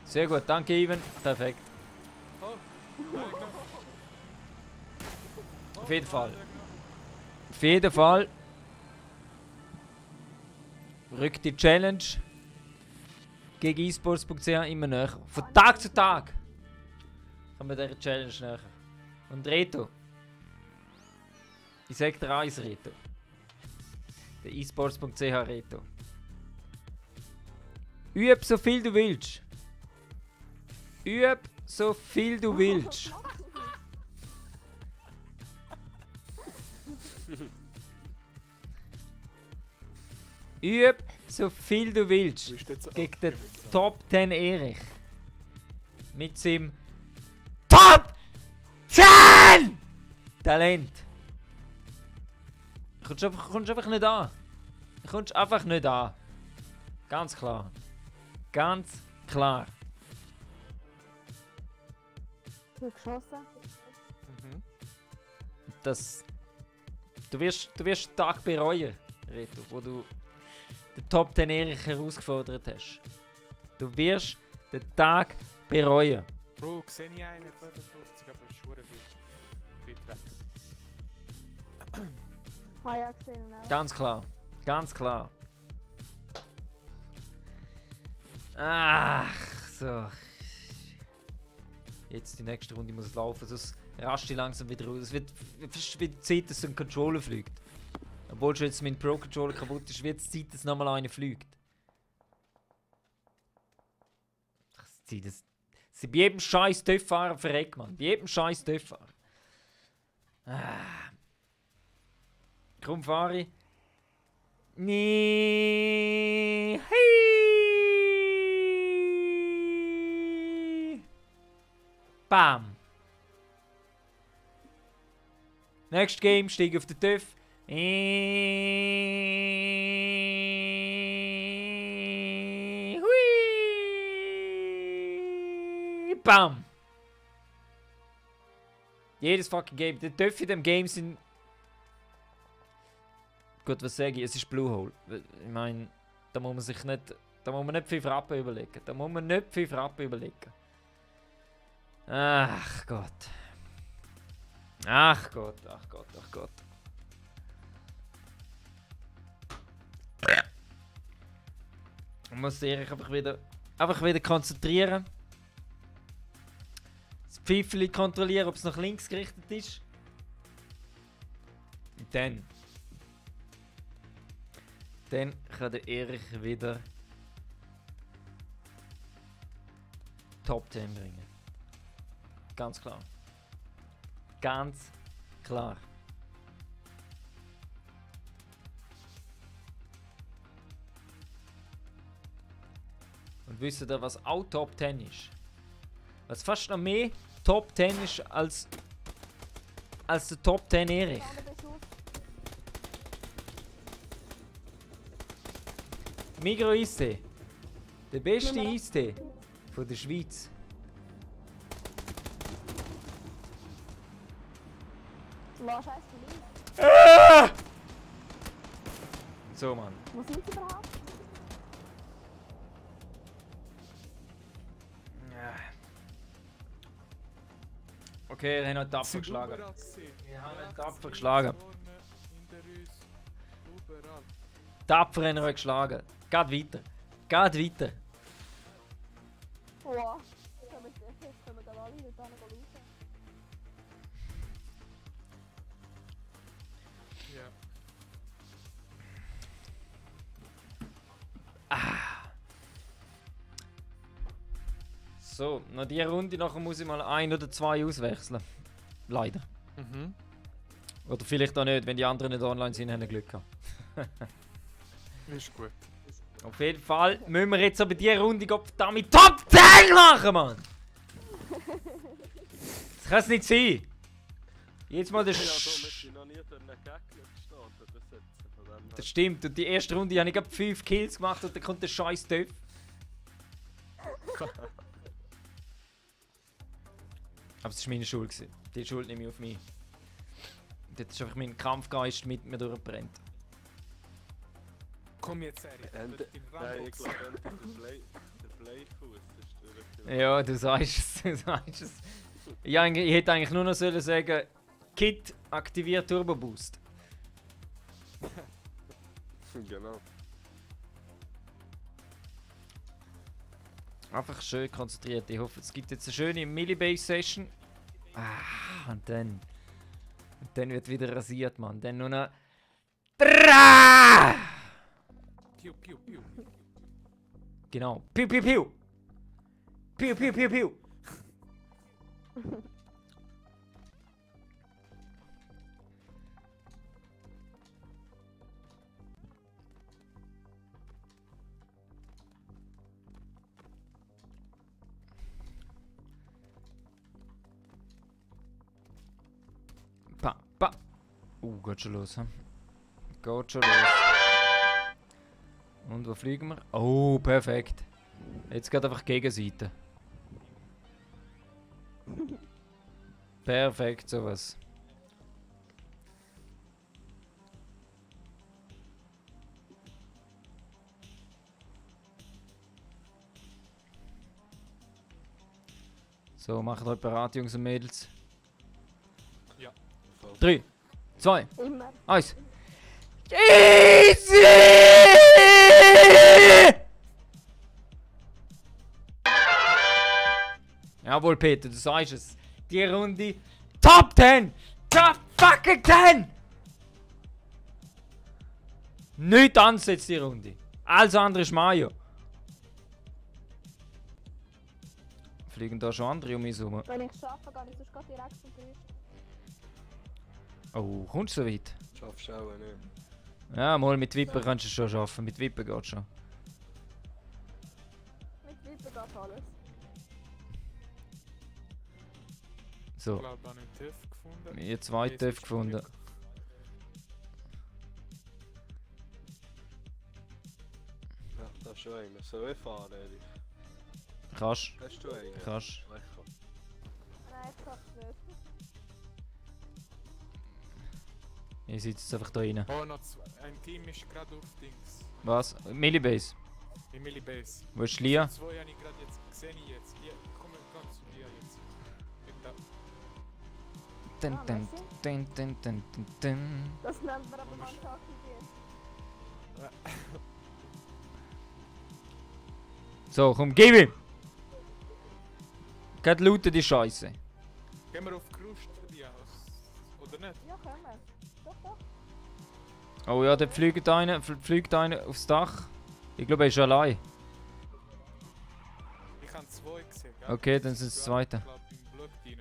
Sehr gut, danke Ivan. Perfekt. Auf jeden Fall. Auf jeden Fall rückt die Challenge gegen esports.ch immer näher. Von Tag zu Tag kommen wir dieser Challenge näher. Und Reto, ich sag dir eins, Reto. Der esports.ch Reto. Üb so viel du willst. Üb so viel du willst. Üb so viel du willst gegen den Top 10 Erich. Mit seinem Top 10 Talent. Kommst einfach nicht an. Kommst einfach nicht an. Ganz klar. Ganz klar. Du hast geschossen? Das. Du wirst den Tag bereuen, Reto, wo du den Top 10 Erich herausgefordert hast. Du wirst den Tag bereuen. Bro, sehe ich einen 55, aber es ist verdammt weit weg. Ah ja, gesehen auch. Ganz klar. Ganz klar. Ach, so. Jetzt die nächste Runde muss laufen, sonst rast ich langsam wieder raus. Es wird fast wieder Zeit, dass so ein Controller fliegt. Obwohl schon jetzt mein Pro-Controller kaputt ist, wird es Zeit, dass nochmal einer fliegt. Sie bei jedem scheiß TÜV-Fahrer verreckt, man. Bei jedem scheiß TÜV-Fahrer. Komm, fahre ich. Nee. Hey. Bam. Next Game, steige auf den TÜV. Hui. Bam. Jedes fucking Game. Die TÜV in dem Game sind... Gut, was sage ich? Es ist Blue Hole. Ich meine, da muss man sich nicht... Da muss man nicht 5 Rappen überlegen. Da muss man nicht 5 Rappen überlegen. Ach Gott. Ach Gott, ach Gott, ach Gott. Man muss sich einfach wieder konzentrieren. Das Pfeifchen kontrollieren, ob es nach links gerichtet ist. Und dann kann der Erich wieder Top 10 bringen. Ganz klar. Ganz klar. Und wisst ihr, was auch Top 10 ist? Was fast noch mehr Top 10 ist als der Top 10 Erich. Migro Eistee. Der beste Eistee von der Schweiz. So, Mann. Wo sind sie überhaupt? Okay, wir haben noch tapfer geschlagen. Wir haben noch tapfer geschlagen. Tapfer haben wir geschlagen. Geht weiter. Geht weiter. Wow. Jetzt können wir da alle nicht raus. Ja. So, noch die Runde, nachher muss ich mal 1 oder 2 auswechseln. Leider. Oder vielleicht auch nicht, wenn die anderen nicht online sind, haben wir Glück gehabt. Ist gut. Auf jeden Fall müssen wir jetzt aber diese Runde damit Top 10 machen, Mann! Das kann es nicht sein! Jetzt mal das. Ja, wir sind noch nie durch einen Gegner gestartet besetzen. Das stimmt, und die erste Runde habe ich gerade 5 Kills gemacht und dann kommt der scheiß Töpf. Aber es war meine Schuld. Die Schuld nehme ich auf mich. Jetzt ist einfach mein Kampfgeist mit mir durchgebrannt. Komm jetzt, Erik. Nein, ich glaube, der Bleifuß ist durch. Ja, du sagst es, du sagst es. Ich hätte eigentlich nur noch sagen sollen, Kit aktiviert Turbo Boost. Genau. Einfach schön konzentriert. Ich hoffe, es gibt jetzt eine schöne Millibase-Session. Ah, und dann wird wieder rasiert, Mann. Dann nur noch 3! Piu, piu, piu. Genau. Piu, piu, piu! Piu, piu, piu, piu! Pa. Geht schon los, hm? Geht schon los. Und wo fliegen wir? Oh, perfekt. Jetzt geht einfach Gegenseite. Perfekt, sowas. So, macht euch bereit, Jungs und Mädels. Ja. 3, 2, Immer. 1. Easy! Jawohl, Peter, du sagst es. Die Runde Top 10! Top fucking 10! Nicht ansetzt die Runde. Alles andere ist Mayo. Fliegen da schon andere um mich herum? Wenn ich schaffe, gehe ich sonst gerade direkt zum Gerüst. Oh, kommst du so weit? Schaffst du auch nicht. Ja, mal mit Wippen kannst du es schon schaffen. Mit Wippen geht schon. Mit Wippen geht alles. So, Ich glaube, ich habe einen TÜV gefunden. wir haben 2 TÜV gefunden. Ja, da ist schon einer. Soll ich fahren, Erik? Kannst. Hast du einen? Kannst. Lecker. Nein, ich schaff's nicht. Ich sitze jetzt einfach da rein. Oh, noch zwei. Ein Team ist gerade auf Dings. Was? Millibase. In Millibase. Wo ist Lia? Zwei habe ich gerade jetzt gesehen. Jetzt. Hier, komm ganz zu dir jetzt. Mit da. Dun. Das nennt man aber Mannschaft jetzt. So, komm, gib ihm! Geht looten die Scheiße. Gehen wir auf Krust für die aus. Oder nicht? Ja, können wir. Doch, doch. Oh ja, dort fliegt einer aufs Dach. Ich glaube, er ist allein. Ich habe zwei gesehen. Gell? Okay, dann sind es zweite. Ich glaube, im Blut rein.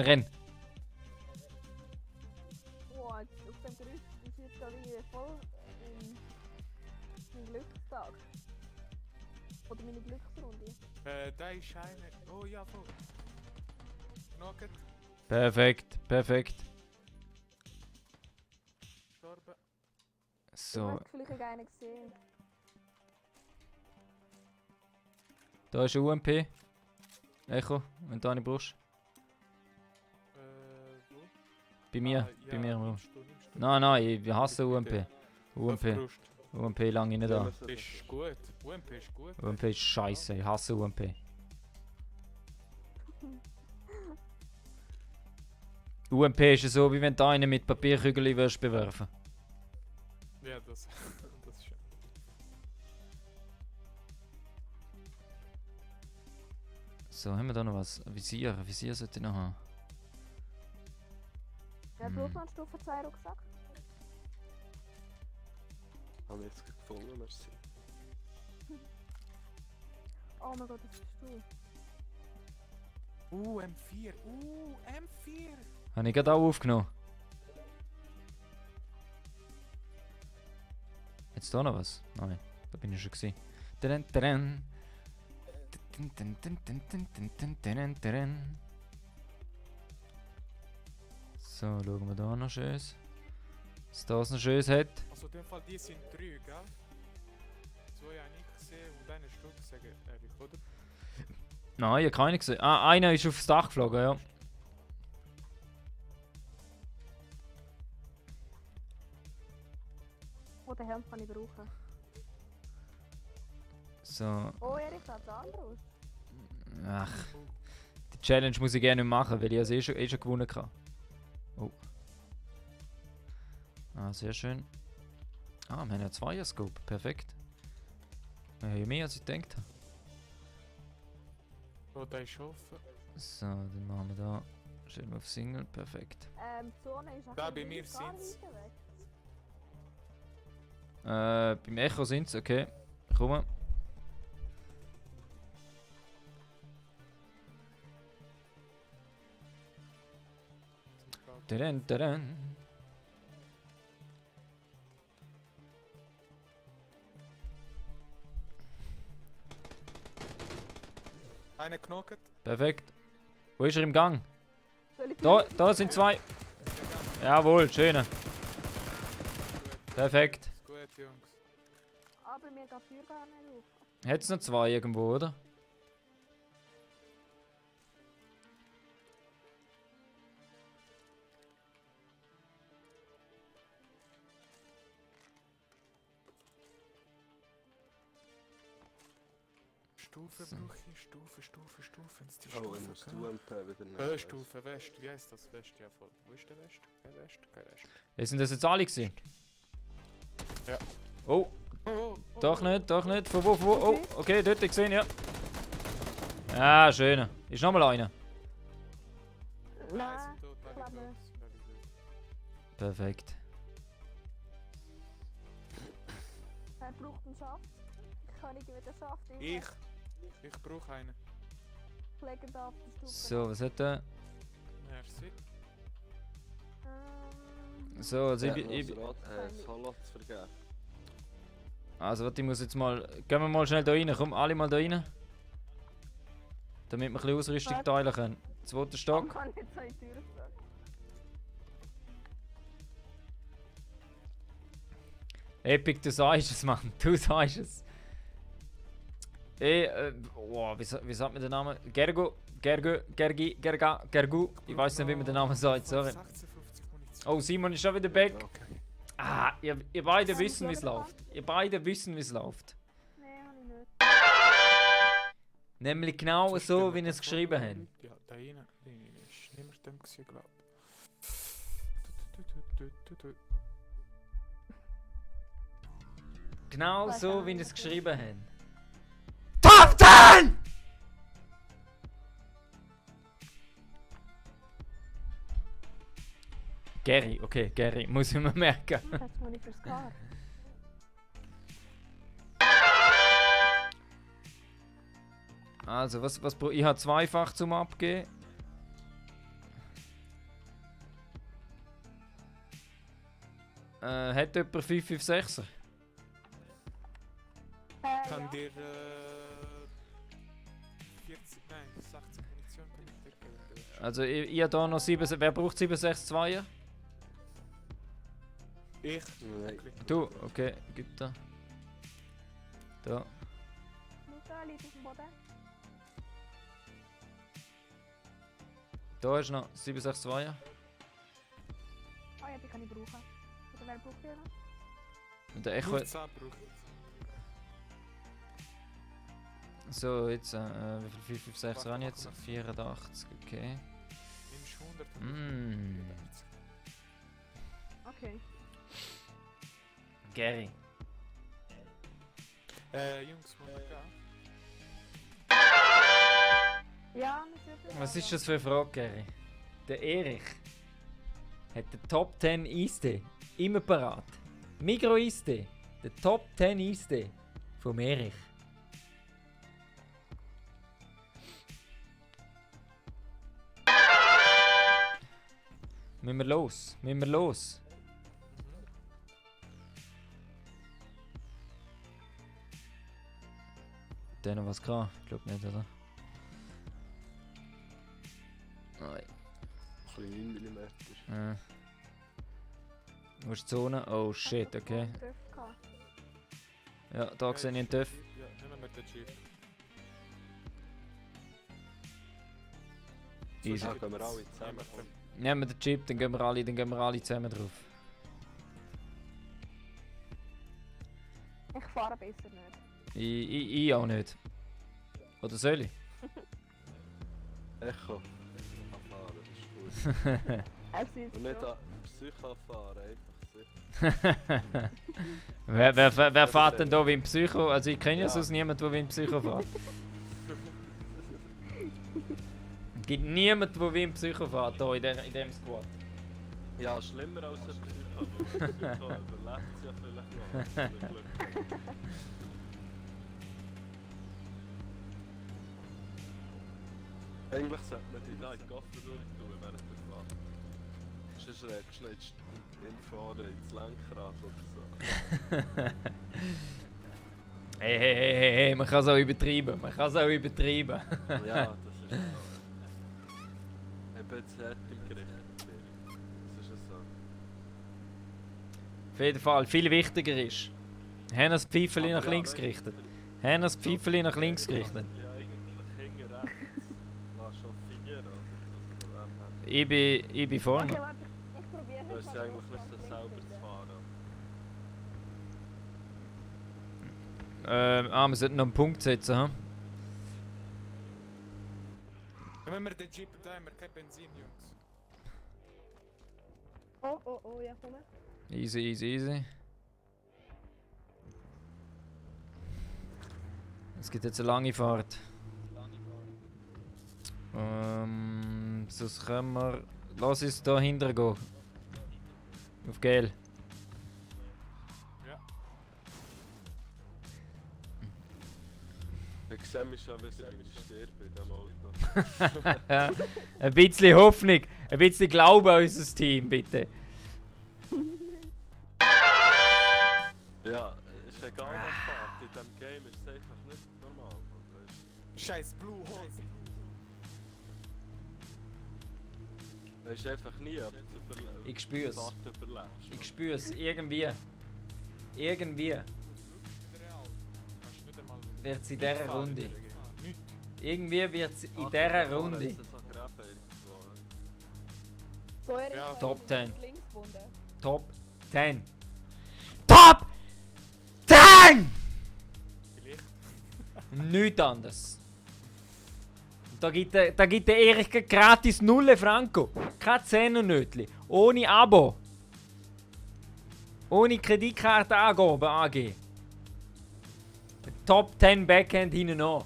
Renn. Boah, auf dem Gerüst ist jetzt gerade irgendwie voll mein Glückstag. Oder meine Glücksrunde. Da ist einer. Oh ja, voll. Nugget. Perfekt. Gestorben. Ich So, habe vielleicht einen gesehen. da ist ein UMP. Echo, wenn du eine brauchst. Wo? Bei mir, Ah, bei ja, mir im Raum. nimmst du. Nein, ich hasse UMP. Auf Krust. UMP lange nicht da. Ist gut. UMP ist gut. UMP ist scheiße, ich hasse UMP. UMP ist so, wie wenn du einen mit Papierkügeln wirst bewerfen. Ja, das ist schön. So, haben wir da noch was? Visier sollte ich noch haben. Wer braucht noch einen Stufe 2 Rucksack? Habe ich jetzt gefunden, merci. Oh mein Gott, das bist du. M4. M4. Habe ich gerade auch aufgenommen. Jetzt da noch was? Nein, da bin ich schon gewesen. So, schauen wir da noch Schönes. Was das noch Schönes hat. Also in dem Fall, die sind 3, gell? 2 habe ich gesehen und einen hast du gesagt, Erik, oder? Nein, ich habe keinen gesehen. Ah, einer ist aufs Dach geflogen, ja. Oh, den Helm kann ich brauchen. So. Oh, Erik hat anders. Ach. Die Challenge muss ich gerne nicht machen, weil ich es eh schon gewonnen habe. Oh. Ah, sehr schön. Ah, wir haben ja 2 Scope. Perfekt. Wir haben ja mehr als ich gedacht habe. Oh, der ist offen. So, dann machen wir da. Stellen wir auf Single. Perfekt. Die Zone ist Da bei mir sind's. Beim Echo sind sie, okay. Komm. Tadam, tadam. Einer knockt. Perfekt. Wo ist er im Gang? Soll ich Da sind 2. Jawohl, schöne. Perfekt. Gut, Jungs. Aber mir geht Feuer gar nicht auf. Hat es noch 2 irgendwo, oder? Stufe brauche ich, Stufe. Jetzt die Oh, ich muss du MP wieder nehmen. Stufe West, wie heißt das West? Ja, voll. Wo ist der West? Kein West, kein West. Sind das jetzt alle gewesen? Ja. Oh, Oh, doch nicht. Von wo? Oh, okay, dort gesehen, ja. Ah, schön. Ist noch mal einer. Nein, ich glaube nicht. Perfekt. Er braucht einen Schaft. Kann ich mit dem Schaft Ich brauche einen. legen da auf die Stufe. So, was hat der? Merci. So, also Ja, ich Salat zu vergeben. also warte, ich muss jetzt mal... Gehen wir mal schnell da rein, komm, alle mal da rein. Damit wir ein bisschen Ausrüstung teilen können. Zweiter Ich Stock. kann nicht so in die Tür sagen. Epic, du sagst es, Mann. Du sagst es. Wie sagt man den Namen? Gergu. Ich weiß nicht, wie man den Namen sagt, sorry. 56 Munition. Oh, Simon ist schon wieder back. Okay. Ah, ihr beide wissen, wie es läuft. Ihr beide wissen, wie es läuft. Nein, habe ich nicht. Nämlich genau so, wie ihr es geschrieben habt. Ja, da rein. Ist nicht mehr dem gewesen, glaube ich. Genau so, wie ihr es geschrieben habt. Top 10! Gary, okay, Gary, muss ich mir merken. Das muss ich fürs Gar. Also, ich habe zweifach zum Abgeben. Hat jemand 556er? Kann Ja. dir 40, nein, 60 Munition kann ich dir geben. Also, ich habe hier noch 7. Wer braucht 762er? Ich? Nein. Du, okay, gib da. Da. Luca liegt auf dem Boden. Da ist noch 762er. Ah ja, die kann ich brauchen. Oder wer braucht die noch? Und der Echo. Nur 10 brauche ich. So, jetzt, wie viel 556 waren jetzt? 84, okay. Nimmst 100 und Mm. Okay. Gary. Jungs, wo wir gehen? Ja, wir sind Was ist das für eine Frage, Gary? Der Erich hat den Top 10 Eistee immer parat. Migro Eistee, der Top 10 Eistee vom Erich. Müssen wir los? Hat der noch was gehabt? Ich glaube nicht, oder? Nein. Ein bisschen 9 mm. Ja. Wo ist die Zone? Oh shit, okay. Ja, da sehe ich einen TÜV. Ja, nehmen wir den Jeep. Easy. Dann gehen wir alle zusammen. Nehmen wir den Jeep, dann gehen wir alle zusammen drauf. Ich fahre besser nicht. Ich auch nicht. Oder soll ich? Echo. Fahren, das ist gut. Und nicht an Psycho fahren, einfach sicher. wer fährt denn da wie ein Psycho? Also ich kenne ja sonst niemanden, der wie ein Psycho fährt. Es gibt niemanden, der wie ein Psycho fährt hier in diesem Squad. Ja, schlimmer als ein Psycho. Ein Psycho überlebt es ja vielleicht noch. Eigentlich sollte man die da in den Koffer tun, während der Fahrt. Sonst regst du nicht hinfahren ins Lenkrad oder so. Hey, man kann es auch übertreiben. Ja, das ist so. Ich bin jetzt hart im Gericht. Das ist so. Auf jeden Fall, viel wichtiger ist, haben das Pfeifeli nach links gerichtet. Haben das Pfeifeli nach links gerichtet. Ja, eigentlich hinten rechts. Lass schon finieren, oder? Ich bin vorne. Okay, warte, ich probiere Du hast ja eigentlich nicht so selber zu fahren. Wir sollten noch einen Punkt setzen, hm? Nehmen wir den Jeep, da haben wir kein Benzin, Jungs. Oh, ja, komm. Easy. Es gibt jetzt eine lange Fahrt. Sonst können wir... Lass uns da hinten gehen. Auf Gel. Ja. Ich sehe mich schon, wie ich sterbe in diesem Auto. Ein bisschen Hoffnung, ein bisschen Glaube an unser Team, bitte. Ja, ist egal was fährt, in diesem Game ist es einfach nicht normal. Scheiß Blue Hose. Es ist einfach nie, ob du Ich spür's. Fahrt überlebst. Ich spür's, irgendwie. Irgendwie Real. Kannst du nicht einmal... wird es in dieser Runde. Nicht. Irgendwie wird es in dieser Runde. So, er ist Ja. Top 10. links gebunden. Top 10. Top 10! Vielleicht. Nichts anderes. Da gibt der Erich gratis 0 Franco. Kein 10er-Nötli. Ohne Abo. Ohne Kreditkarte angeben. Top 10 Backhand hinten an.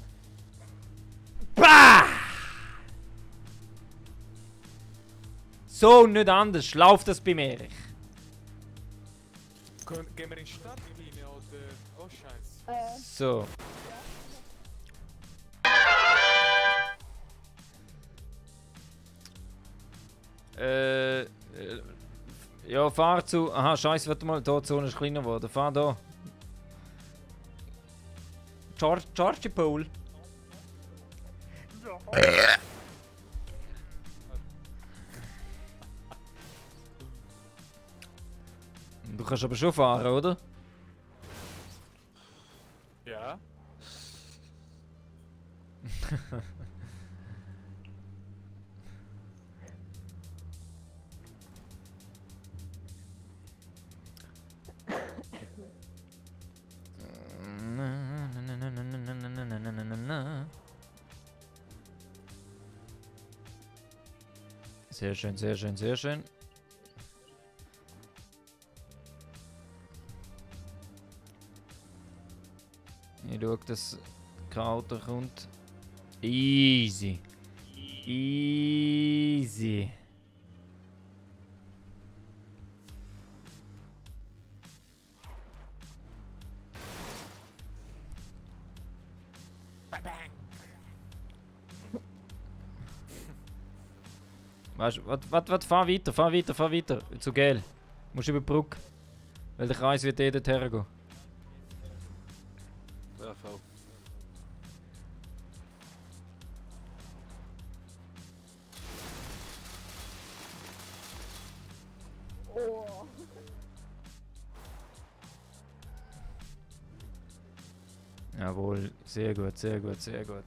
Bah! So und nicht anders. Läuft das beim Erich. Gehen wir in die Stadt rein oder... Oh Scheiße. So. Ja, fahr zu. Aha, scheiße, warte mal, da die Zone ist kleiner geworden. Fahr da. Georgie Pool. Du kannst aber schon fahren, oder? Ja. Sehr schön, sehr schön, sehr schön. Ich schaue, dass kein Auto kommt. Easy. Easy. Weißt du, was, fahr weiter. Zu Gel. Du musst über die Brücke. Weil der Kreis wird dort hergehen. Ja, voll. Jawohl, sehr gut, sehr gut, sehr gut.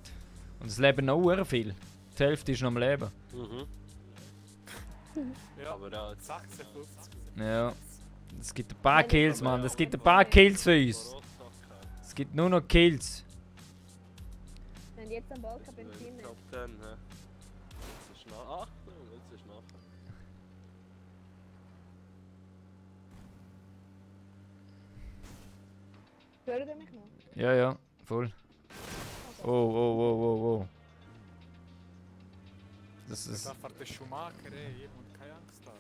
Und es leben noch sehr viel. Die Hälfte ist noch am Leben. Ja, aber ja, 56. Ja. Es gibt ein paar Kills, Mann. Es gibt ein paar Kills für uns. Es gibt nur noch Kills. Und jetzt am Ball kein Benzin mehr. Top 10, hä? Jetzt ist nach. Achtung, jetzt ist nachher. Hört ihr mich noch? Ja, ja, voll. Oh, oh, oh, oh, oh. Das ist. Da fährt der Schumacher, ey. Ich hab keine Angst da.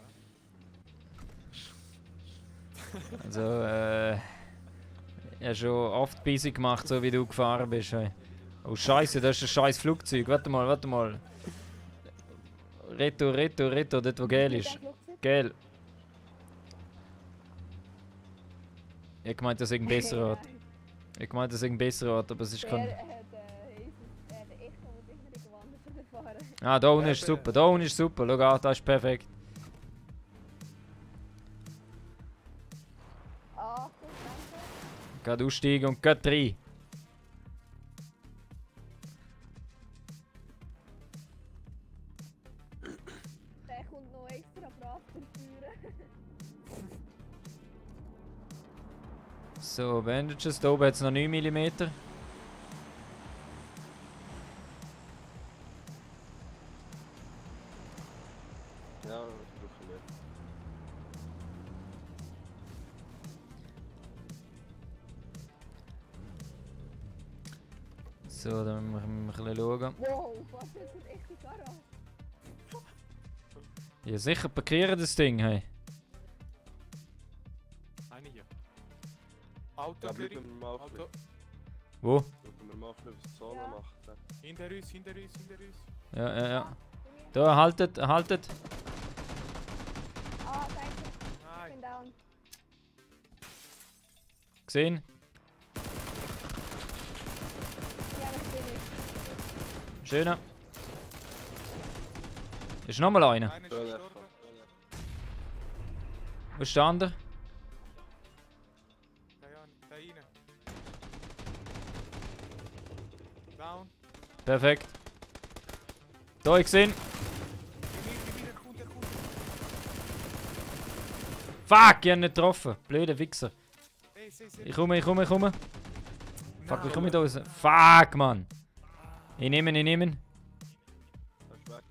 Also, ich habe schon oft busy gemacht, so wie du gefahren bist. Hey. Oh Scheiße, das ist ein scheiß Flugzeug. Warte mal, warte mal. Retour, Retour, Retour, dort wo gel ist. Gel. Ich meinte, das ist ein besserer Ort. Ich meinte, das ist ein besserer Ort, aber es ist kein. Ah, da unten ist super, da unten ist super. Schau an, das ist perfekt. Gerade aussteigen und gerade rein. Der kommt noch extra brav führen. So, Bandages. Da oben hat es noch 9 mm. Ja, das brauchen wir. So, dann müssen wir ein bisschen schauen. Wow, was ist das echt ein Garage? Ja, sicher parkieren das Ding, hey. Eine hier. Auto, Ja, Curry. bleiben wir mal auf Auto. Wo? Schauen wir mal, was die Zone Ja. macht. Hinter uns, hinter uns, hinter uns. Ja, ja, ja. Da, haltet, haltet. Ah, danke. Ich Nein. bin down. Gesehen? Ja, das bin ich. Schöner. Ist noch mal einer. Einer ist Ja, gestorben. Wo ist der andere? Keine Ahnung, da rein. Down. Perfekt. Da, ich gesehen. Der kommt, der kommt. Fuck, ich hab nicht getroffen. Blöder Wichser. Ey, seh. Ich komme, ich komme, ich komme. Fuck, wie komme ich da raus? Fuck, Mann. Ich nehme ihn, ich nehme ihn. Das ist weg.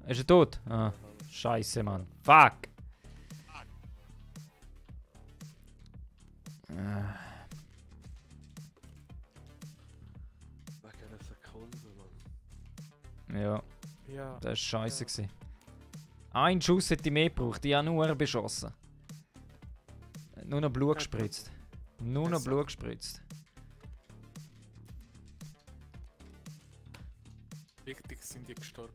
Ist er tot? Ah, scheiße, Mann. Fuck. Wegen einer Sekunde, Mann. Ja, Ja. das war scheiße. Gewesen. Ein Schuss hätte ich mehr gebraucht. Ich habe nur beschossen. Nur noch Blut gespritzt. Nur noch Blut gespritzt. Wichtig sind die gestorben.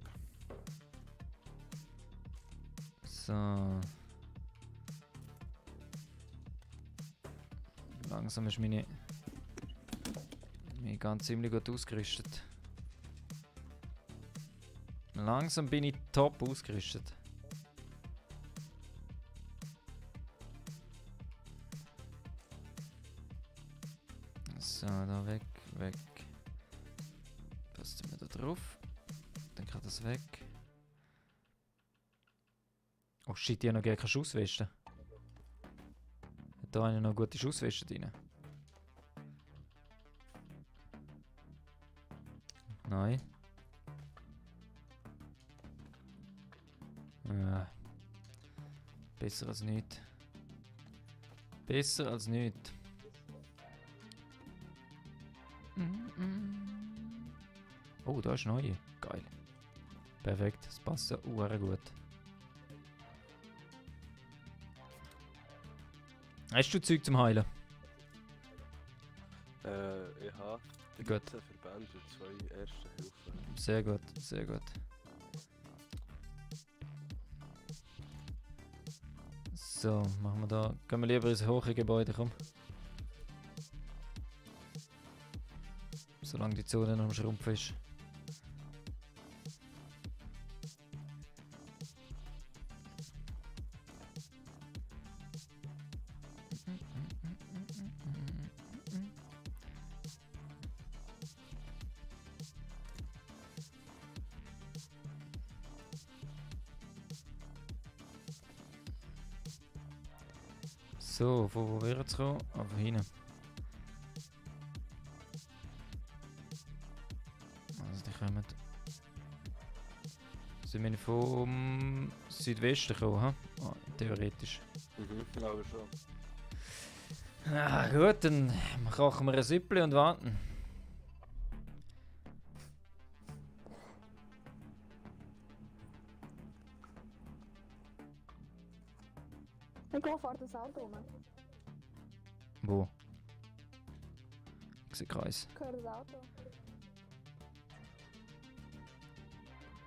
So. Langsam ist meine ganz ziemlich gut ausgerüstet. Langsam bin ich top ausgerüstet. So, da weg, weg. Passt mir da drauf. Dann kann das weg. Oh shit, ich habe noch gar keine Schussweste. Hat da eine noch gute Schussweste drin? Nein. Ja. Besser als nichts. Besser als nichts. Oh, da ist neue. Geil. Perfekt, das passt ja gut. Hast du Zeug zum Heilen? Ich habe Gut. 13 Verbände und 2 Erste Hilfe. Sehr gut, sehr gut. So, machen wir da. Gehen wir lieber ins hohe Gebäude, komm. Solange die Zone noch am Schrumpfen ist. So, von wo wäre es kommen? Ah, von hinten. Also die kommen... Sind wir vom Südwesten gekommen, ha? Ah, theoretisch. Glaube schon. Ah, gut, dann kochen wir ein Süppli und warten. Ich gehe vor das Auto rum. Wo? Ich sehe keins. Ich höre das Auto.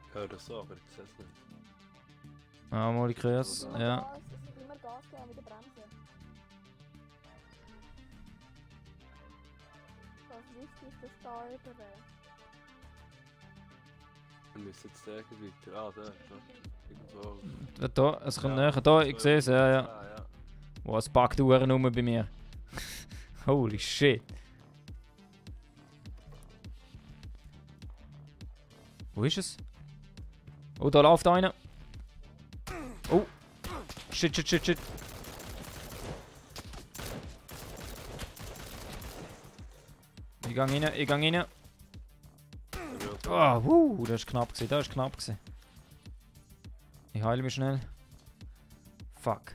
Ich höre das so, aber ich sehe es nicht. Ah, mal ich höre es. Ja. Gas, es ist immer Gas geben mit der Bremse. Das Whisky ist das da über. Wir müssen jetzt irgendwie weiter. Ah, da, irgendwo. Da, es kommt näher. Da, ich sehe es, ja, ja. Ah, ja. Wow, es packt Uhren rum bei mir. Holy shit. Wo ist es? Oh, da läuft einer. Oh. Shit, shit, shit, shit. Ich gang rein, ich gang rein. Oh, das ist knapp gewesen, das ist knapp gewesen. Ich heile mich schnell. Fuck.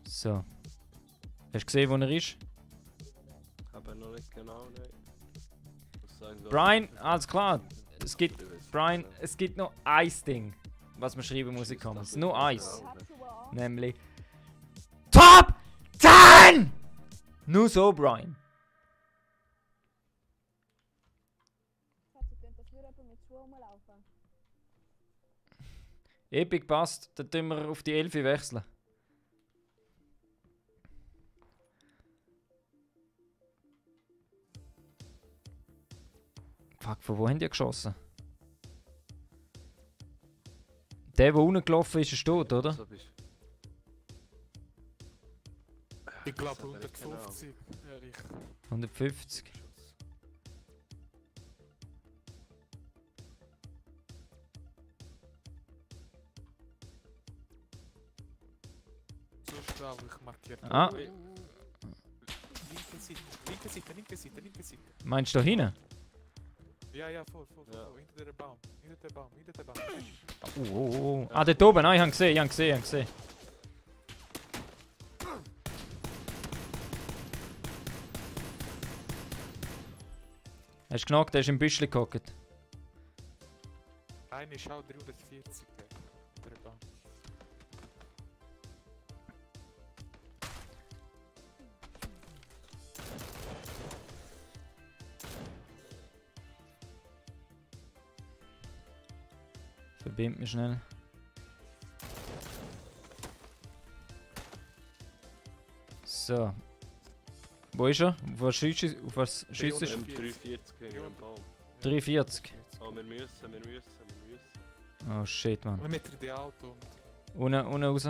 So. Hast du gesehen, wo er ist? Aber noch nicht genau, nein. Brian, alles klar. Es gibt, Brian, es gibt noch ein Ding, was man schreiben muss in Comments. Nur eins. Nämlich Top 10! Nur so, Brian. Epic passt, dann tun wir auf die 11 wechseln. Fuck, von wo haben die geschossen? Der unten gelaufen ist, ist tot, oder? Ich glaube 150. Ja, richtig. 150. Sonst glaube ich markiert. Ah. Linke Seite, linke Seite, linke Seite, linke Seite. Meinst du da hinten? Ja, ja, voll. Ja. Hinter dem Baum. Hinter dem Baum, hinter dem Baum. Oh. Ah, dort oben, ich habe gesehen, ich habe gesehen. Hast du genockt, der ist im Büschli gehockt. Einer ist auch 340. Der Baum. Verbind mich schnell. So. Wo ist er? Auf was schießt du? 340 gegen den Baum. 340. Oh, wir müssen. Oh shit, man. Wir mit dem Auto und... Unten raus.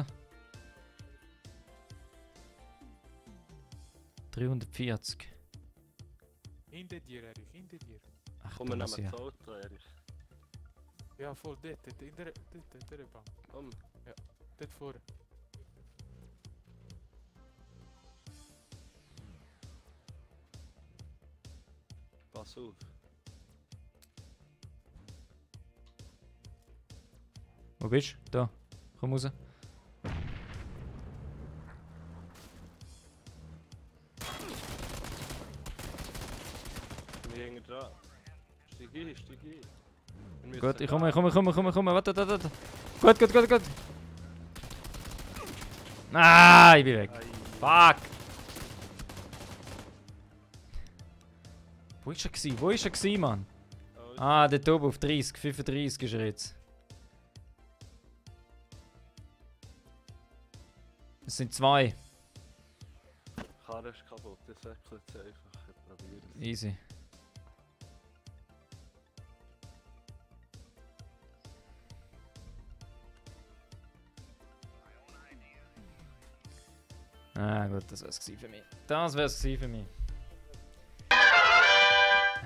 340. Hinter dir, Erich, hinter dir. Ach, Komm, wir da nehmen muss ich das Auto, Erich. Ja, voll, dort, in der Baum. Komm. Ja, dort vorne. Pass auf. Wo bist du? Da. Komm raus. Wir hängen dran. Steig ein. Wir Gut, müssen ich komme. Warte. Gut. Ah, ich bin weg. Fuck! Wo ist er gewesen, Mann? Ah, dort oben auf 30, 35 ist er jetzt. Es sind zwei. Karre ist kaputt, das säckelt jetzt einfach. Ich probiere es. Easy. Ah gut, das wär's gewesen für mich. Das wär's gewesen für mich.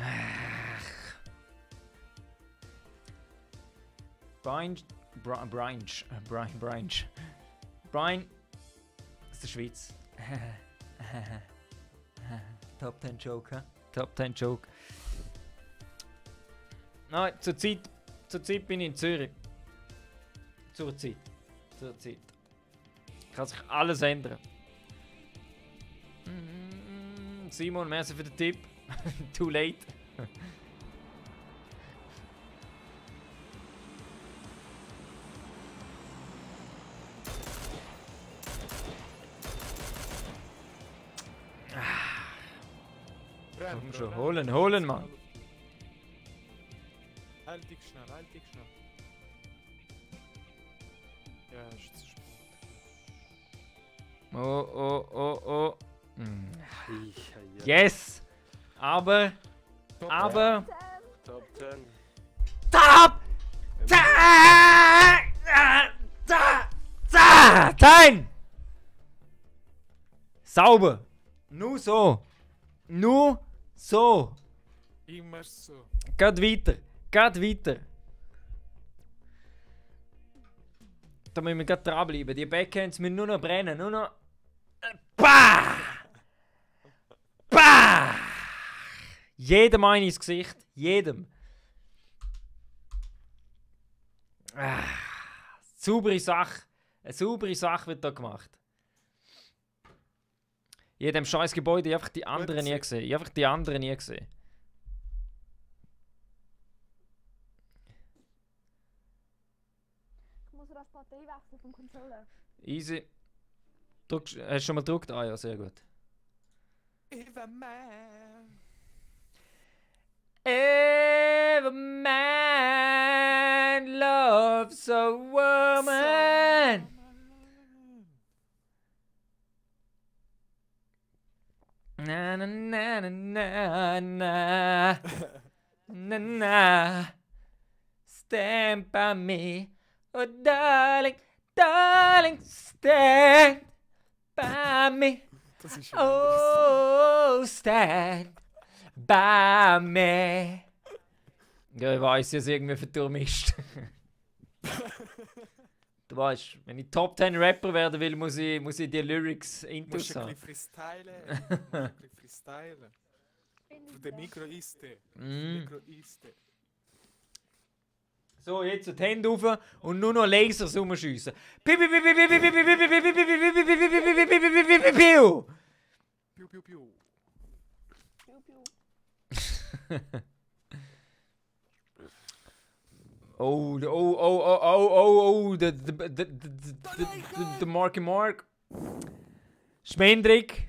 Ach. Brian aus der Schweiz. Top 10 Joke, hä? Top 10 Joke. Nein, zurzeit bin ich in Zürich. Zurzeit. Kann sich alles ändern. Simon, merci für den Tipp. Too late. Komm schon, holen, Mann. Halt dich schnell. Ja, ist zu spät. Oh. Yes! Aber. Top 10. Top 10! Sauber! Nur so! Immer so. Geht weiter! Da müssen wir gerade dranbleiben. Die Backhands müssen nur noch brennen. Nur noch. Bah! Jedem ein ins Gesicht. Jedem. Saubere Sache. Eine saubere Sache wird da gemacht. In jedem scheiß Gebäude, ich habe einfach die anderen nie gesehen. Ich muss das Partei wechseln vom Controller. Easy. Hast du schon mal gedruckt? Ah ja, sehr gut. If a man loves a woman. Na na na na na na na. Stand by me, oh darling, stand by me. Das ist Oh, stand by me. Ja, ich weiss, ich habe es irgendwie verturmischt. Du weißt, wenn ich Top 10 Rapper werden will, muss ich die Lyrics intus haben. Ein bisschen freestylen. Von der Mikro-Iste. So, jetzt die Hände rauf und nur noch Lasers rumschiessen. Piu! Oh, the Mark. Schmendrick.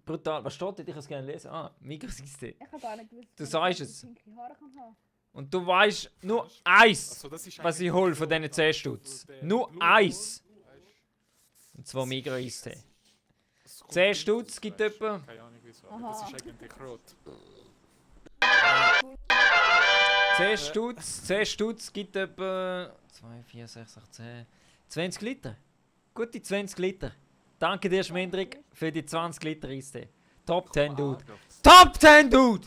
Brutal. Was steht da? Ich kann es gerne lesen. Ah, Mikrosystem. Ich habe gar nicht gewusst, Du sagst es. pinke Haare kann haben. Und du weißt nur eins, Also, das ist was ich hole von diesen 10 Stutz. Nur eins. Und zwar Migros-Eistee. 10 Stutz gibt etwa. Keine Ahnung wieso, aber das ist eigentlich rot. 10 Stutz gibt etwa 2, 4, 6, 8, 10. 20 Liter. Gute 20 Liter. Danke dir, Schmendrick, für die 20 Liter Eistee. Top 10, Dude. Top 10, Dude!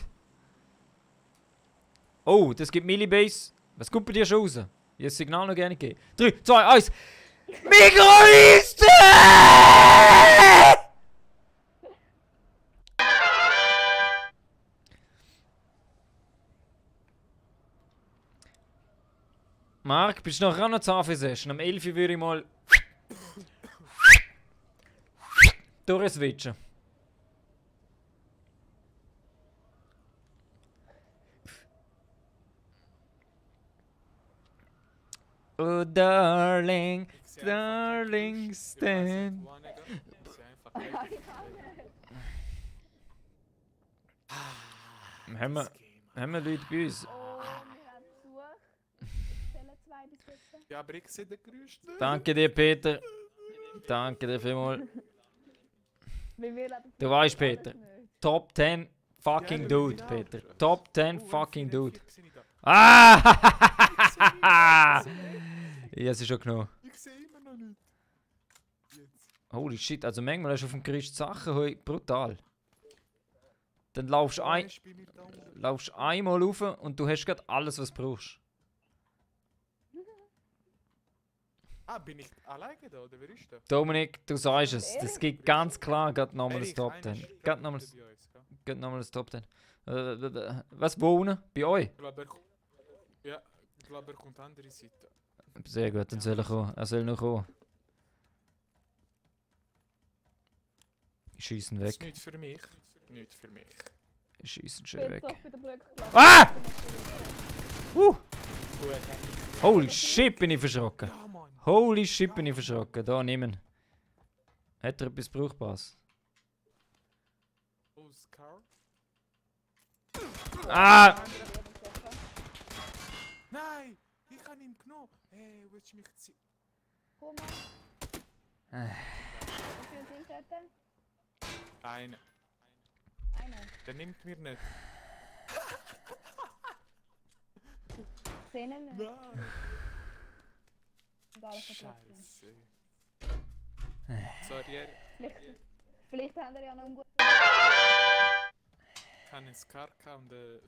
Oh, das gibt Millibase. Was kommt bei dir schon raus? Ich habe das Signal noch gerne gegeben. 3, 2, 1. Migros-Eistee! Marc, bist du noch an der Zahnfee-Session? Am 11 Uhr würde ich mal durchswitchen. Oh, darling, stand. Haben wir Leute bei uns? Oh, wir haben Besuch. Zählen 2 bis 17. Ja, aber ich sehe den größten. Danke dir, Peter. Danke dir vielmals. Du weißt, Peter. Top 10 fucking Dude, Peter. Top 10 fucking Dude. Ah! Ja, es ist schon genug. Ich sehe immer noch nicht. Jetzt. Holy shit, also manchmal hast du auf dem Gerüst Sachen heu brutal. Dann laufst du einmal rauf und du hast gerade alles, was du brauchst. Ah, bin ich alleine da, oder wer ist da? Dominik, du sagst es. Das gibt ganz klar gerade nochmal das Erik, Top einer 10. ist Gerade nochmal bei uns, gell? das Top 10. Was, wo unten? Bei euch? Ich glaube, ich glaube, er kommt andere Seite. Sehr gut, dann soll er kommen. Er soll noch kommen. Schießen Das ist weg. nicht für mich. Nicht für mich. Schießen schön weg. Doch bei der Blöcke. Ah! Gut, Holy shit, bin ich verschrocken. ja, Mann. Holy shit, bin ich verschrocken. Da, nehmen. Hat er etwas Brauchbares? Oh, Scar. Ah! Nein! Ich habe ihn genommen! Hey, willst du mich ziehen? Komm mal. Wie viele sind dort? Einer. Einer. Der nimmt mir nicht. Szenen nicht. Nein! Egal, was da drauf ist. Scheiße. Sorry, er Vielleicht haben wir ja noch einen guten. kann einen Scar und ein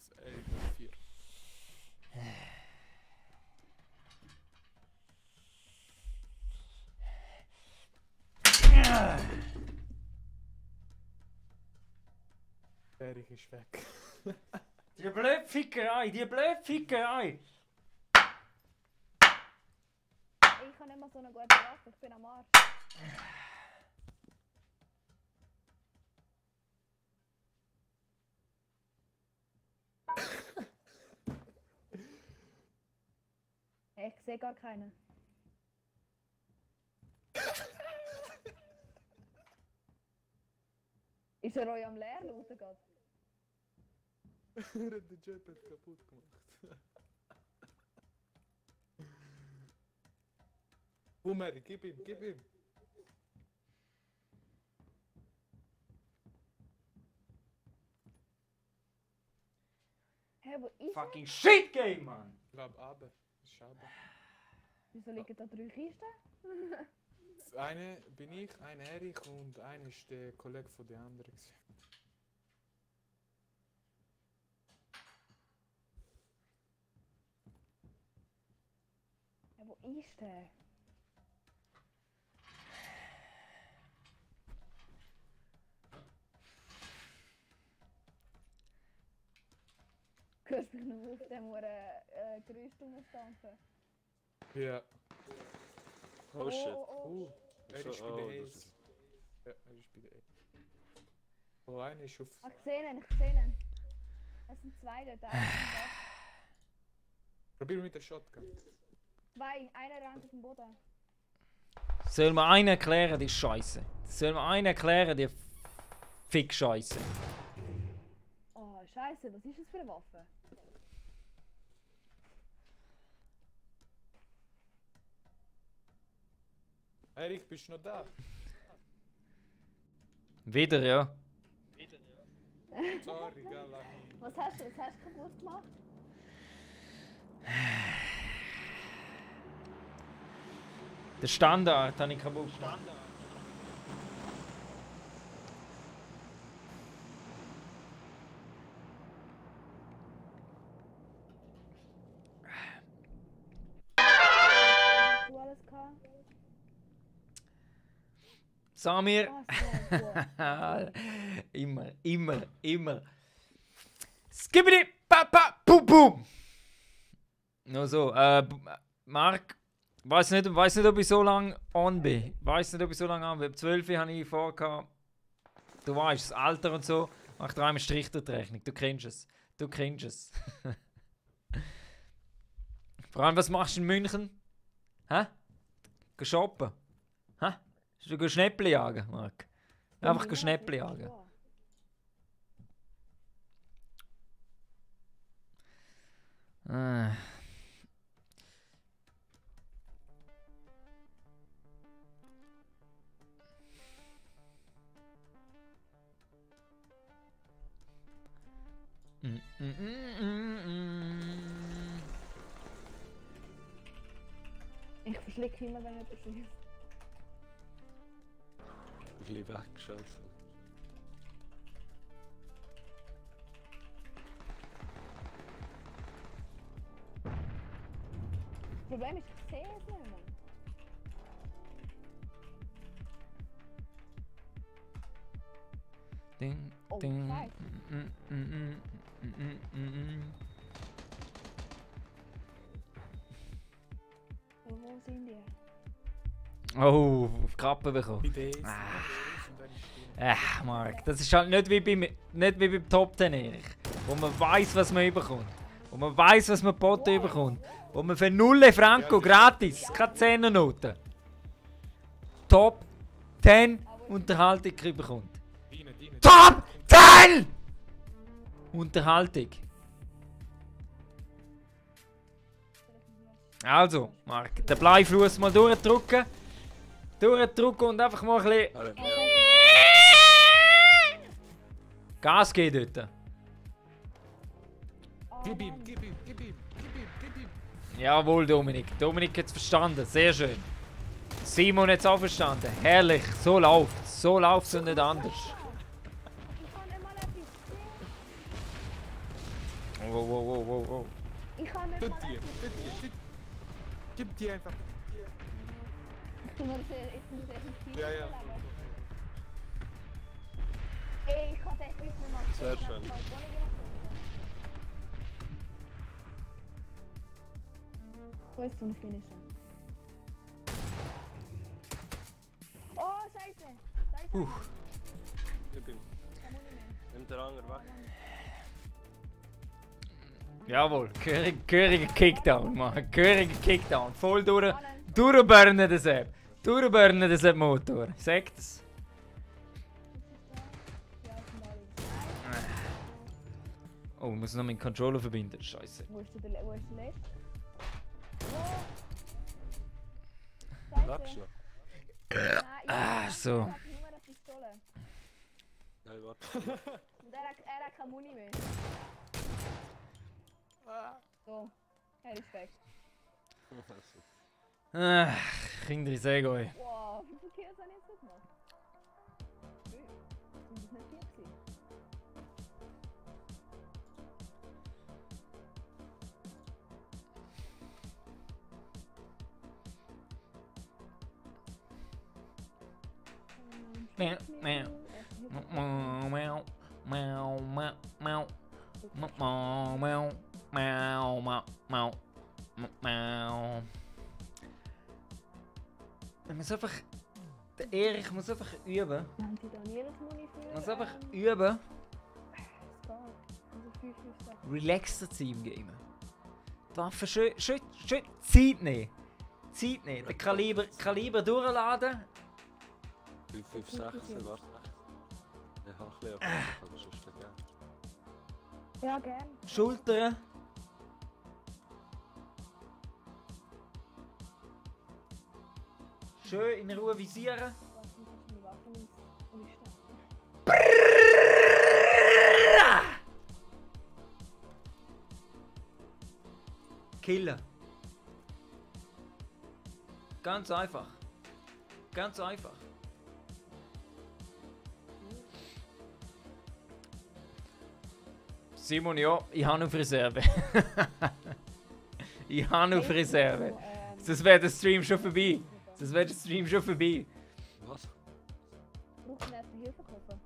4. Erich ist weg. Die Blödfickerei, die Blödfickerei! Ich habe nicht mal so eine gute Waffe, ich bin am Arsch. Hey, ich sehe gar keinen. Ist er euch am Leerlauten gerade? Er hat den Jetpack kaputt gemacht. Mary, gib ihm, gib ihm. Hä, wo ist er? Fucking shit game, Mann! Ich glaube, aber. Schade. Wieso liegen da 3 Kisten? Eine bin ich, ein Erich und einer ist der Kollege von den anderen. Ja, wo ist der? Hörst du mich noch auf dem Gerüst rumstampfen? Ja. Oh shit. Er ist bei Oh, der das Ace. Ja, er ist bei der Ace. Oh, einer ist auf... Ah, ich sehe ihn, ich sehe ihn. Es sind 2 dort, einer ist im Bett. Probier mit der Shotgun. 2, einer rennt auf dem Boden. Soll mir einen erklären, die Scheiße? Soll mir einen erklären, die Fick-Scheiße? Oh, Scheiße, was ist das für eine Waffe? Erich, bist du noch da? Wieder, ja. Sorry, Galani. Was hast du kaputt gemacht? Der Standard habe ich kaputt gemacht. Hast du alles gehabt? Samir! Ah, so, immer. Skibbidi, papa, pum, pum! Nur so, Marc, weiß nicht, ob ich so lange on bin. Weiß nicht, ob ich so lange on bin. Ab 12 habe ich vorgehabt. Du weißt, das Alter und so. Mach dir einmal Strich durch die Rechnung. Du kennst es. Vor allem, was machst du in München? Hä? Geh shoppen? Hä? Du gehst Schnäppli jagen, Marc? Einfach geh Schnäppli jagen. Ah. Ich verschlicke immer, wenn jemand schießt. Ein bisschen weggeschossen. Das Problem ist, ich sehe es nicht mehr. Oh, Scheiße. Wo sind die? Oh, auf Kappe bekommen. Mark, das ist halt nicht wie beim Top 10 Erich, wo man weiß, was man überkommt. Wo man weiß, was man geboten überkommt. Wo man für 0 Franco gratis, keine 10 Noten, Top 10 Unterhaltung bekommt. Top 10 Unterhaltung. Also, Mark, den Bleifluss mal durchdrücken. Durchdrücken und einfach mal ein bisschen Gas geben dort. Gib ihm. Jawohl, Dominik. Dominik hat es verstanden. Sehr schön. Simon hat es auch verstanden. Herrlich. So läuft es. So läuft es und nicht anders. Wow. Ich kann nicht mal Gib die einfach. Ich muss effektiv Ja. Ey, ich kann das nicht mehr machen. Sehr schön. Wo ist so ein Finisher? Oh, Scheiße! Gib ihm. Nimm den Anger weg. Jawohl. Gehöriger Kickdown, Mann. Gehöriger Kickdown. Voll durchburnen das App. Durchburnen das App Motor. Sagt es. Oh, ich muss noch meinen Controller verbinden. Scheiße. Wo ist der letzte? Wachst noch? So. Ich hab nur eine Pistole. Nein, warte. Und er hat keine Muni mehr. So, Respekt. Kinder ist Ego. Wow, wie viele Kills habe ich jetzt gemacht? Das ist nicht viel gewesen. Ich muss einfach. Der Erich muss einfach üben. Haben Sie Daniels Muni für? Muss einfach üben. Es geht. Also 5 Sachen. Relaxter zu sein im Game. Die Waffe schön Zeit nehmen. Zeit nehmen. Den Kaliber durchladen. 5, 6, warte. Ich habe ein bisschen aber sonst nicht gern. Ja, gern. Schultern. Schön in Ruhe visieren. Was sind das für Waffen? Und ich Killen. Ganz einfach. Ganz einfach. Simon, ja, ich habe auf Reserve. Ich habe auf Reserve. Das wäre der Stream schon vorbei. Das wäre der Stream schon vorbei. Was? brauche nicht Hilfe kaufen.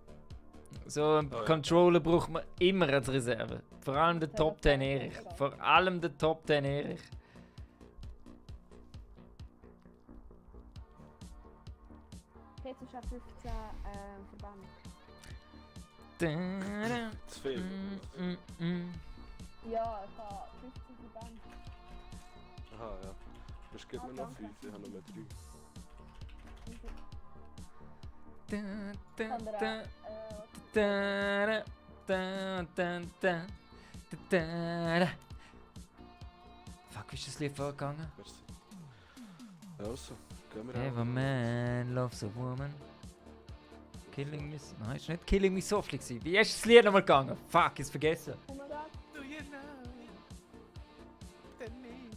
So einen Controller braucht man immer als Reserve. Vor allem der Top 10 Erich. Vor allem der Top 10 Erich. Jetzt ist 15 Verband. Zu viel. Ja, ich habe 15 Verband. Aha, ja. Das gibt mir noch 5, ich habe nur 3. Fuck, wie ist das Lied vorgegangen? Merci. Also, gehen wir Every man loves a woman. Killing me... Nein, ist nicht Killing me softly gewesen. Wie ist das Lied nochmal gegangen? Fuck, ist vergessen. Oh mein Gott. Do you know the name?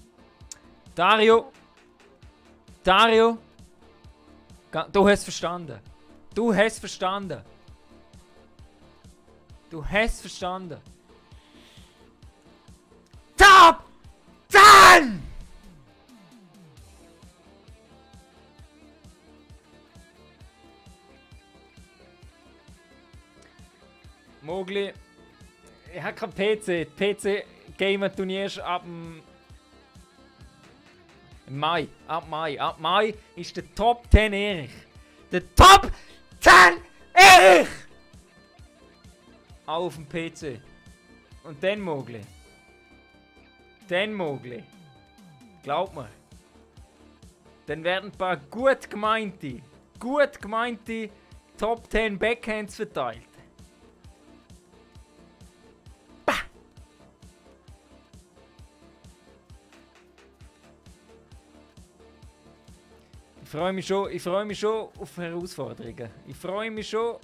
Dario! Dario! Du hast verstanden. Du hast verstanden. Du hast verstanden. Top 10! Mogli. Ich habe keinen PC. PC-Gamer tue ich erst ab Mai. Ab Mai ist der Top 10 Erich. Der Top 10 Erich! Auch auf dem PC. Und dann Mogli. Glaub mir. Dann werden ein paar gut gemeinte Top 10 Backhands verteilt. Bah! Ich freue mich schon auf Herausforderungen. Ich freue mich schon auf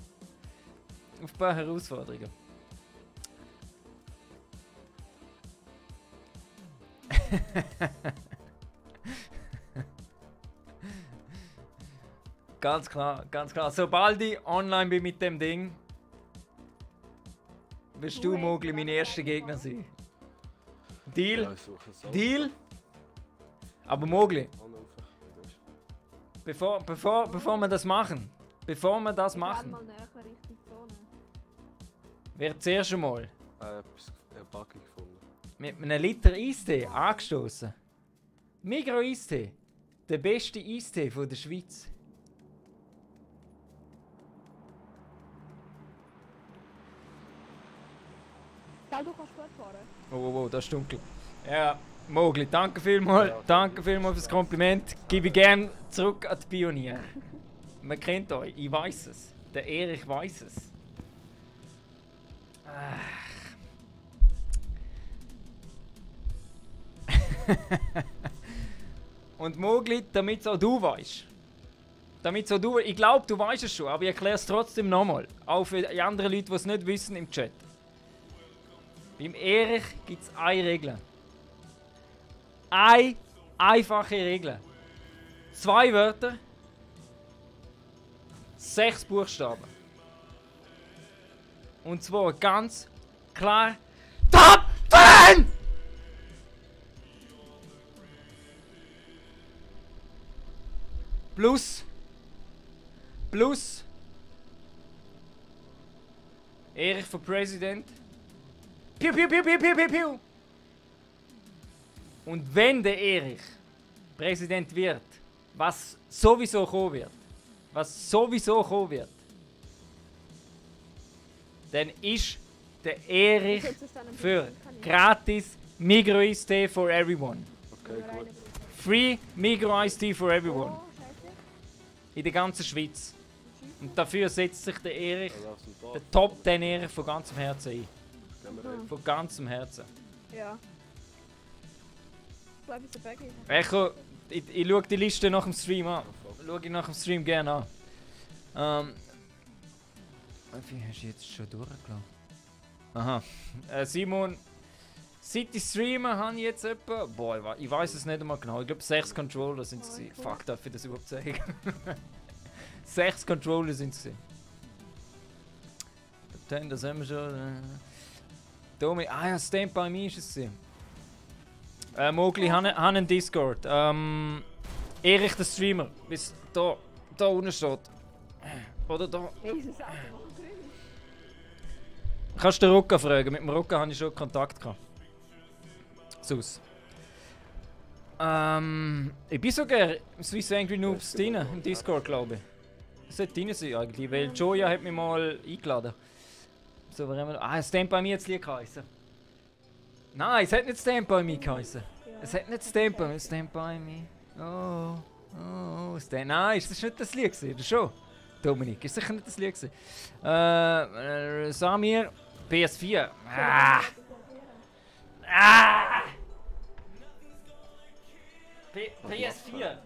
ein paar Herausforderungen. Ganz klar. Sobald ich online bin mit dem Ding, wirst du, Mogli, mein erster Gegner sein. Deal? Ja, ich suche es auch. Deal? Aber Mogli, bevor wir das machen, Mal näher Richtung Zone. wird zuerst einmal Etwas Buggy gefunden. mit einem Liter Eistee angestoßen. Migros Eistee. Der beste Eistee von der Schweiz. Gell, du kannst gut fahren. Oh, das ist dunkel. Ja, Mogli, danke vielmals. Ja, Danke vielmals fürs Kompliment. Gebe ich gerne zurück an die Pioniere. Man kennt euch, ich weiß es. Der Erich weiß es. Und Mogli, damit auch du weißt. Ich glaube, du weißt es schon, aber ich erkläre es trotzdem nochmal. Auch für die anderen Leute, die es nicht wissen im Chat. Beim Erich gibt es eine Regel. Eine einfache Regel. 2 Wörter. 6 Buchstaben. Und zwar ganz klar Top 10! Plus. Erich für Präsident. Piu, piu, piu, piu, piu, piu, piu. Und wenn der Erich Präsident wird, was sowieso kommen wird, dann ist der Erich für gratis Migros Iced Tea for everyone. Okay, gut. Free Migros Iced Tea for everyone. Oh, scheiße. In der ganzen Schweiz. Und dafür setzt sich der Erich, Also aus dem Dorf. der Top 10 Erich von ganzem Herzen ein. Gehen wir rein. Von ganzem Herzen. Ja. Ich glaube, es ist ein Baggy. Echo, ich schaue die Liste nach dem Stream an. Schaue ich nach dem Stream gerne an. Wie hast du jetzt schon durchgelassen? Aha. Simon, seit ich streame, habe ich jetzt etwa. Boah, ich weiß es nicht einmal genau. Ich glaube 6 Controller sind es. Cool. Fuck, darf ich das überhaupt sagen? 6 Controller sind es. Das haben wir schon. Domi, ja, Stand By Me ist es. Mogli, haben einen Discord. Erich der Streamer, bis da unten steht. Oder da. Jesus, Alter, noch grün. Kannst du den Rucka fragen? Mit dem Rucka hatte ich schon Kontakt gehabt. Sus. Ich bin sogar im Swiss Angry Noobs drin, im Discord, glaube ich. Das sollte drin sein eigentlich, weil Joya hat mich mal eingeladen. So, Stand By Me jetzt Lied geheißen. Nein, es hat nicht Stand By Me geheißen. Es hat nicht Stand By Me. Stand By Me. Oh. Nein, ist das nicht das Lied gewesen? Das schon? Dominik, ist sicher nicht das Lied gewesen. Samir, PS4. PS4.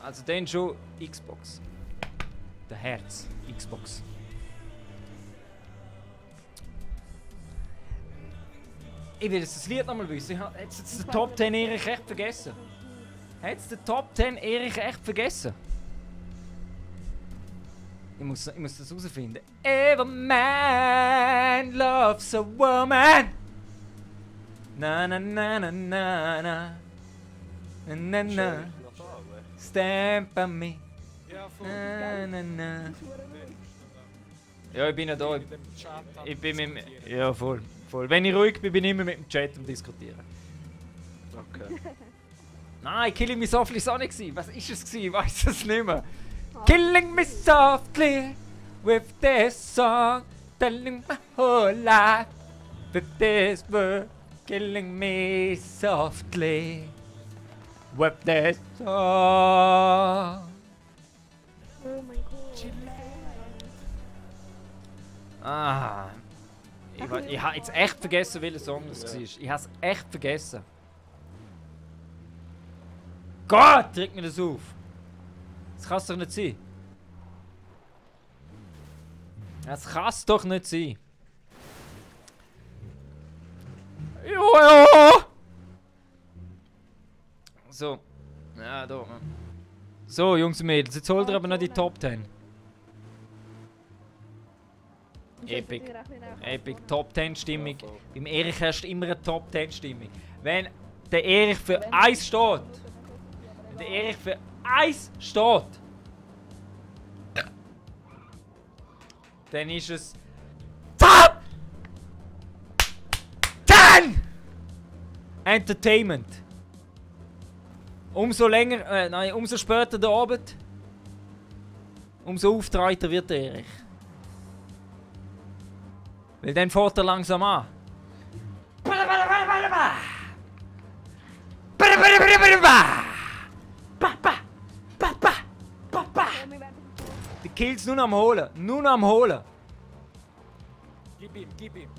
Also dann schon Xbox. Der Herz, Xbox. Ich will jetzt das Lied nochmal wissen. Ich habe jetzt den Top 10 Erich echt vergessen. Hat es den Top 10 Erich echt vergessen? Ich muss das herausfinden. Every man loves a woman. Na na na na na na. Na na na. Stamp on me. Ja, voll. Na, na, na. Ja, ich bin ja da. Ich bin mit dem... Ja, voll. Wenn ich ruhig bin, bin ich immer mit dem Chat am Diskutieren. Okay. Nein, Killing Me Softly war auch nicht gewesen. Was ist es gewesen? Ich weiß es nicht mehr. Killing me softly with this song, telling my whole life with this word. Killing me softly with this song. Oh mein Gott. Ah. Ich habe jetzt echt vergessen, welcher Song das war. Ich habe es echt vergessen. Gott, drück mir das auf. Das kann es doch nicht sein. Das kann es doch nicht sein. Ja. So. Ja, da. So, Jungs und Mädels, jetzt holt ihr aber noch die Top 10. Epic. Epic. Top 10 Stimmung. Beim Erich hast du immer eine Top 10 Stimmung. Wenn der Erich für 1 steht. Wenn der Erich für 1 steht. Dann ist es Top 10 Entertainment. Umso länger, nein, umso später der Abend, umso auftreiter wird der Erich. Weil dann fährt er langsam an. Die Kills nur noch am Holen. Nur noch am Holen. Gib ihm, gib ihm.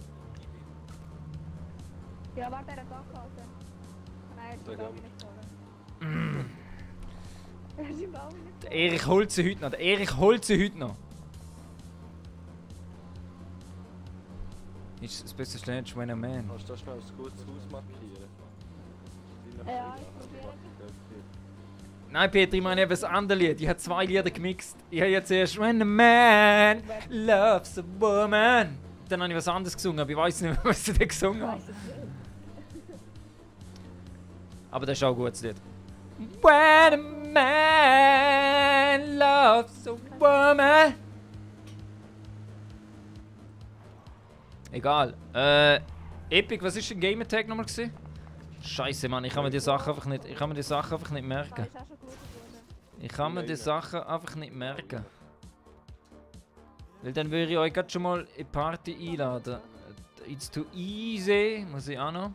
Ja, warte, er hat angehalten. Nein, er ist auch nicht gefahren. Er ist im Baum nicht Der Erich holt sie heute noch. Der Erich holt sie heute noch. Ist das beste Stage when a man. Kannst du da schnell ein gutes Haus markieren? Ja, ich probiere. Nein, Peter, ich meine eben das andere Lied. Ich habe 2 Lieder gemixt. Ich habe jetzt erst When a man loves a woman. Dann habe ich was anderes gesungen, aber ich weiß nicht mehr, was ich da gesungen habe. Aber das ist auch ein gutes Lied. When a man loves a woman. Egal. Epic, was ist denn Game Attack nochmal gewesen? Scheiße, Mann, ich kann mir die Sachen einfach nicht merken. Ich kann mir die Sachen einfach nicht merken. Weil dann würde ich euch gerade schon mal in die Party einladen. It's too easy, muss ich auch noch.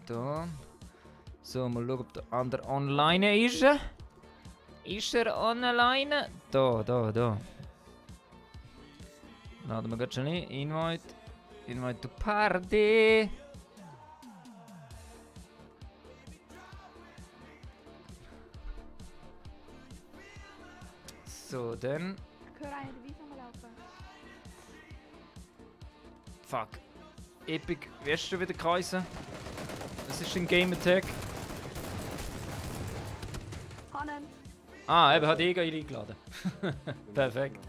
Da. So, mal schauen, ob der andere online ist. Ist er online? Da. Laden wir gerade schon ein. Invite to Party. So, dann. Ich höre einen Beweis am Laufen. Fuck. Epic, wie hast du wieder geheißen? Das ist ein Game Attack. Hannen. Ah, eben, hat Ega eingeladen. Perfekt.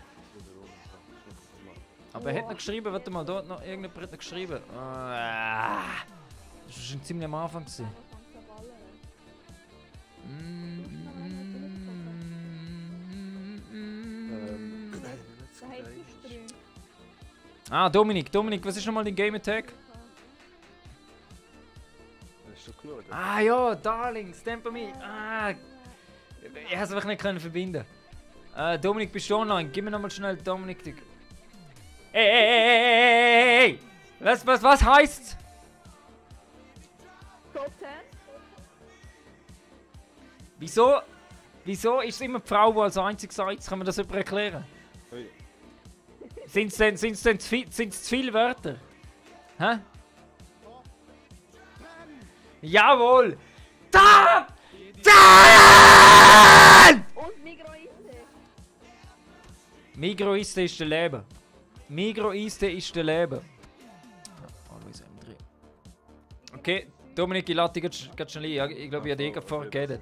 Aber er hat noch geschrieben, warte mal, da hat noch irgendjemand hat noch geschrieben. Das war schon ziemlich am Anfang. Ah, Dominik, was ist nochmal dein Game Attack? Ah ja, Darling, Stamp on me. Ah, ich habe es einfach nicht verbinden. Dominik, bist du online? Gib mir nochmal schnell Dominik. Ey! Was heißt's? Top 10? Wieso ist es immer die Frau, die als einzig sagt? Kann man das jemand erklären? Sind es zu viele Wörter? Hä? Jawohl! Top 10! Und Migro-Iste. Migro-Iste ist der Leben. Migro-Iste ist der Leben. Okay, Dominik, ich lade dich ganz schnell ein. Ich glaube, ich habe dich vorher geredet.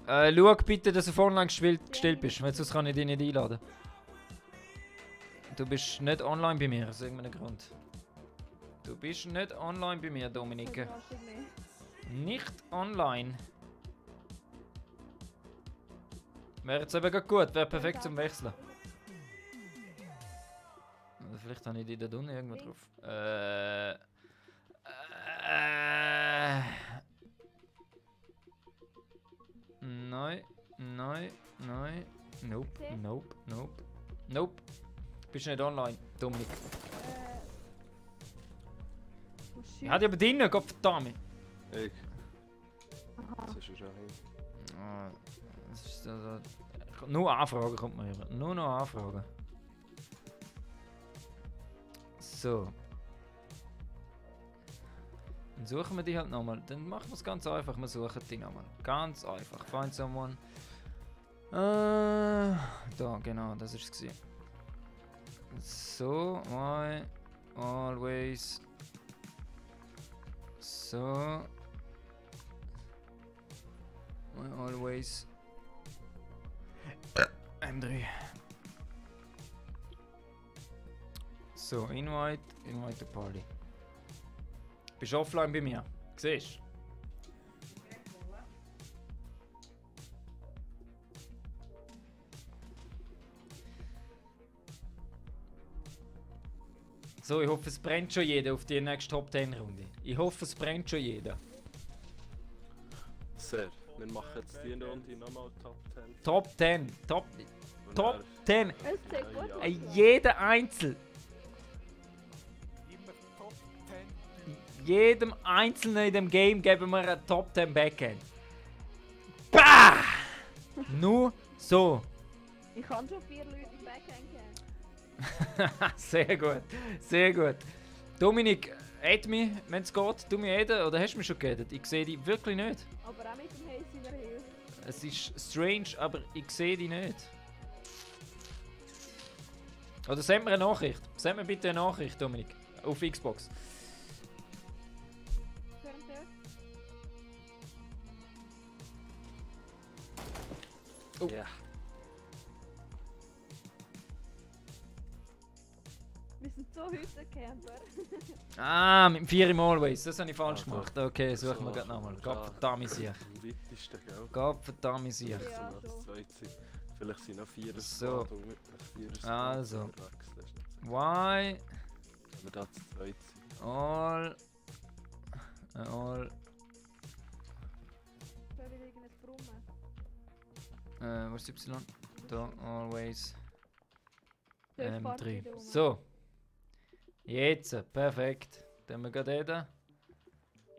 Schau bitte, dass du online gestellt bist, weil sonst kann ich dich nicht einladen. Du bist nicht online bei mir, aus irgendeinem Grund. Du bist nicht online bei mir, Dominike. Nicht online. Wäre jetzt eben gut, wäre perfekt zum Wechseln. Oder vielleicht habe ich die da unten irgendwo drauf. Nein, nein, nein. Nope, nope, nope. Nope. Bist nicht online, Dominik. Hat ja aber drinnen, Gott verdammt. Ich. Das ist schon hin. Das ist also, nur Anfragen kommt man hier. Nur noch Anfragen. So. Dann suchen wir die halt nochmal. Dann machen wir es ganz einfach. Wir suchen die nochmal. Ganz einfach. Find someone. Da, genau, das ist es. So, why always. So. Why always. M3. So, invite the party. Bist du offline bei mir? Siehst du? So, ich hoffe, es brennt schon jeder auf die nächste Top 10 Runde. Ich hoffe, es brennt schon jeder. Sehr. Wir machen jetzt die Runde nochmal Top 10. Top 10. Top 10. Jeder Einzel. Jedem Einzelnen in dem Game geben wir ein Top 10 Backhand. Bah! Nur so. Ich kann schon 4 Leute im Backhand geben. Sehr gut, sehr gut. Dominik, add mich, wenn es geht. Du mich adden, oder hast du mich schon geaddet? Ich sehe dich wirklich nicht. Aber auch mit dem Haze in der Hilfe. Es ist strange, aber ich sehe dich nicht. Oder send mir eine Nachricht. Send mir bitte eine Nachricht, Dominik. Auf Xbox. Oh. Ja. Wir sind so Hüttencamper. Ah, mit dem 4 im Always. Das habe ich falsch gemacht. Okay, suchen wir gerade nochmal. Gottverdammt sich. Gottverdammt sich. Ja, vielleicht sind noch 4 so. Also. Why? Wenn wir da zu zweit sind. All. Wo ist Y? Da, always. M3. So. Jetzt, perfekt. Dann haben wir gerade da.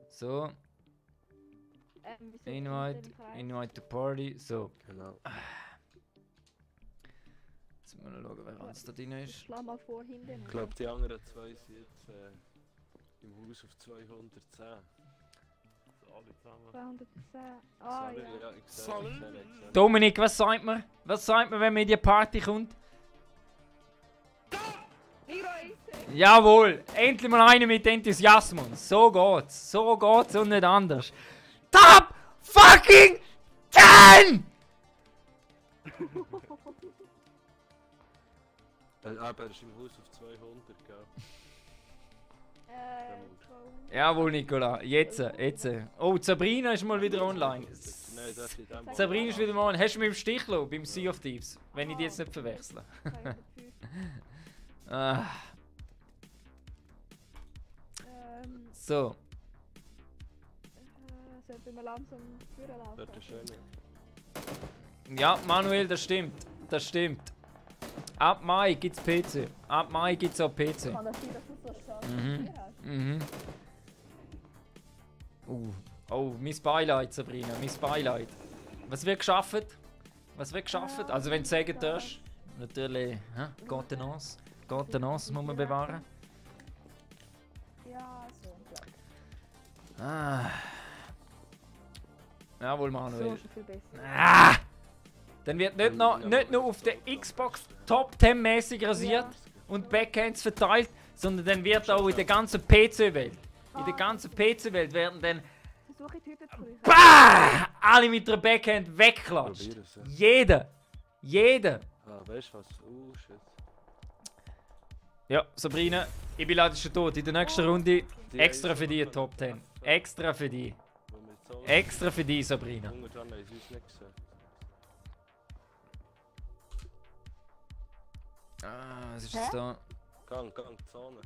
So. Invite the party. So. Genau. Jetzt müssen wir schauen, wer alles da drin ist. Schlag mal vor, hinten. Ich glaube, die anderen zwei sind jetzt im Haus auf 210. Alle zusammen. 210. Ah, ja. Dominik, was sagt man? Was sagt man, wenn man in die Party kommt? Jawohl, endlich mal einer mit Enthusiasmus. So geht's und nicht anders. Top fucking 10! Aber er ist im Haus auf 200, gell? Jawohl, Nicola. Jetzt. Oh, Sabrina ist mal wieder online. Sabrina ist wieder mal online. Hast du mich im Stich gelassen beim Sea of Thieves? Wenn ich die jetzt nicht verwechsle. So. Sollten wir langsam vorlaufen? Ja, Manuel, das stimmt. Ab Mai gibt's PC. Ab Mai gibt's auch PC. Kann das sein, dass du so stark hast? Oh, mein Beileid, Sabrina, mein Beileid. Was wird geschafft? Also wenn du sagen darfst, natürlich, Contenance. Contenance muss man bewahren. Ja, so. Jawohl, Manuel. So, schon viel besser. Dann wird nicht nur auf der Xbox Top 10 mäßig rasiert und Backhands verteilt, sondern dann wird auch in der ganzen PC-Welt. In der ganzen PC-Welt werden dann alle mit der Backhand wegklatscht. Jeder. Ah, weißt du was? Shit. Ja, Sabrina, ich bin leider schon tot. In der nächsten Runde extra für die Top 10. Extra für die. Extra für die, Sabrina. Ah, was ist jetzt da? Gang, Zone.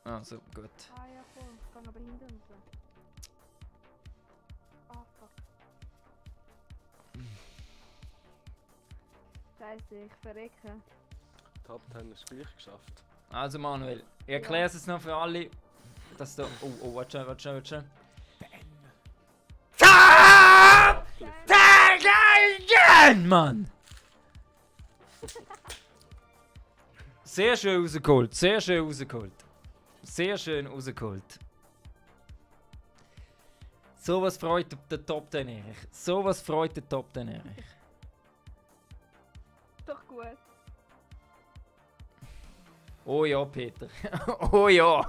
Ah, so, gut. Ah ja, cool. Ich kann aber hinten raus. Ah, fuck. Scheiße, ich verrecke. Top 10 ist gleich geschafft. Also Manuel, ich erkläre es jetzt noch für alle, dass da... Oh, warte schon. Mann! Sehr schön rausgeholt, sehr schön rausgeholt. Sehr schön rausgeholt. Sowas freut den Top 10 Erich. Sowas freut den Top 10 Erich. Doch gut. Oh ja, Peter. Oh ja.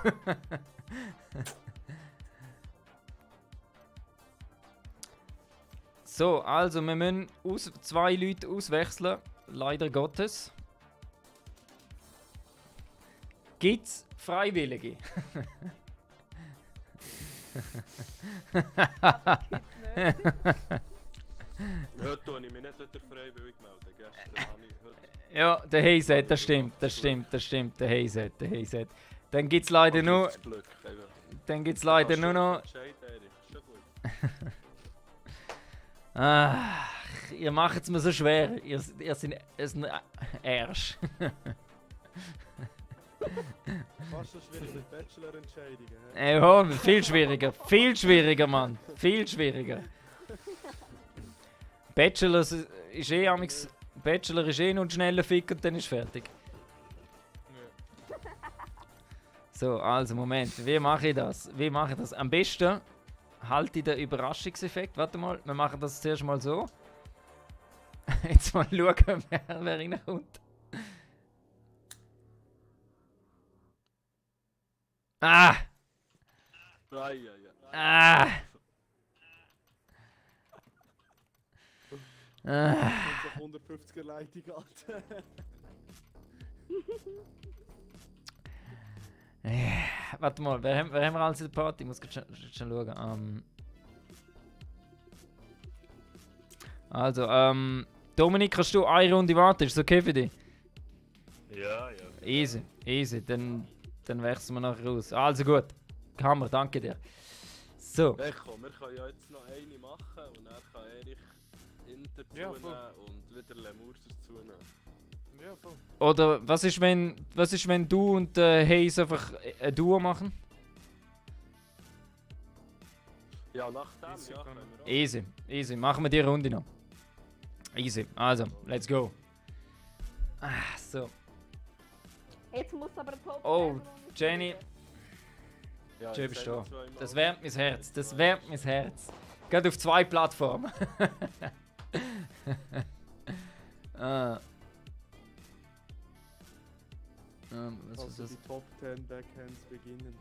So, also wir müssen zwei Leute auswechseln. Leider Gottes. Gibt's Freiwillige? Heute tue ich mich nicht wieder freiwillig melden. Gestern habe ich heute... Ja, der Heisett, das stimmt, der Heisett. Dann gibt's leider nur... Dann gibt's leider nur noch... Ach, ihr macht es mir so schwer. Ihr seid ein Arsch. Fast so schwierig mit Bachelor-Entscheidungen. Ja, viel schwieriger. Viel schwieriger, Mann. Viel schwieriger. Bachelor ist eh amix. Bachelor ist eh nur ein schneller Fick und dann ist fertig. Ja. So, also Moment. Wie mache ich das? Am besten halte ich den Überraschungseffekt. Warte mal, wir machen das zuerst mal so. Jetzt mal schauen, wer reinkommt. Ah! Ah! Ah! 150er Leitung hat. Warte mal, wer haben wir alles in der Party? Ich muss schon schauen. Also, Dominik, kannst du eine Runde warten? Ist das okay für dich? Ja. Easy. Dann wechseln wir nachher raus. Also gut. Hammer, danke dir. So. Echo, wir können ja jetzt noch eine machen und dann kann Erich Inter zunehmen und wieder Lemur dazu nehmen. Ja, voll. Oder was ist, wenn du und Hayes einfach ein Duo machen? Ja, nach dem, ja. Easy. Machen wir die Runde noch. Easy. Also, let's go. Ah, so. Jetzt muss aber Top 10 Oh, Jenny. Ja, Schön bist du. Das wärmt mein Herz. Geht auf 2 Plattformen. Was ist das? Die Top 10 Backhands beginnen.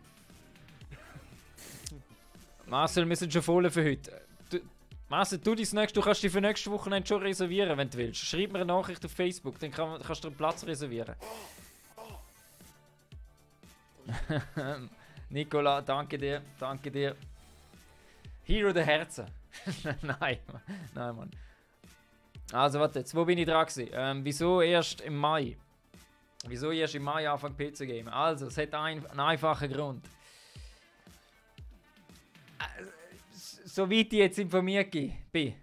Marcel, wir sind schon voll für heute. Marcel, du kannst dich für nächste Woche schon reservieren, wenn du willst. Schreib mir eine Nachricht auf Facebook, dann kannst du einen Platz reservieren. Nicola, danke dir. Hero der Herzen. Nein, Mann. Also warte, jetzt, wo bin ich dran gewesen? Wieso erst im Mai? Wieso erst im Mai anfangen PC Game? Also, es hat einen einfachen Grund. Soweit ich jetzt informiert bin,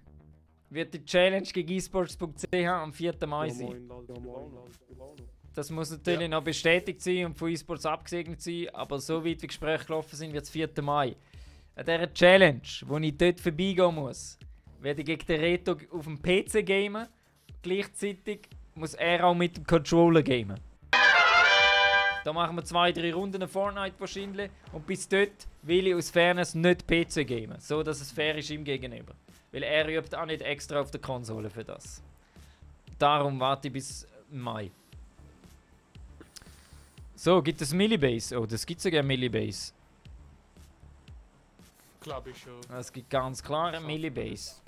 wird die Challenge gegen esports.ch am 4. Mai sein. Das muss natürlich noch bestätigt sein und von eSports abgesegnet sein, aber so weit wie Gespräche gelaufen sind, wird es 4. Mai. An dieser Challenge, wo ich dort vorbeigehen muss, werde ich gegen den Reto auf dem PC gamen. Gleichzeitig muss er auch mit dem Controller gamen. Da machen wir 2-3 Runden Fortnite wahrscheinlich und bis dort will ich aus Fairness nicht PC gamen, so dass es fair ist ihm gegenüber. Weil er übt auch nicht extra auf der Konsole für das. Darum warte ich bis Mai. So, gibt es Millibase? Oh, das gibt sogar Millibase. Glaube ich schon. Es gibt ganz klar eine Millibase.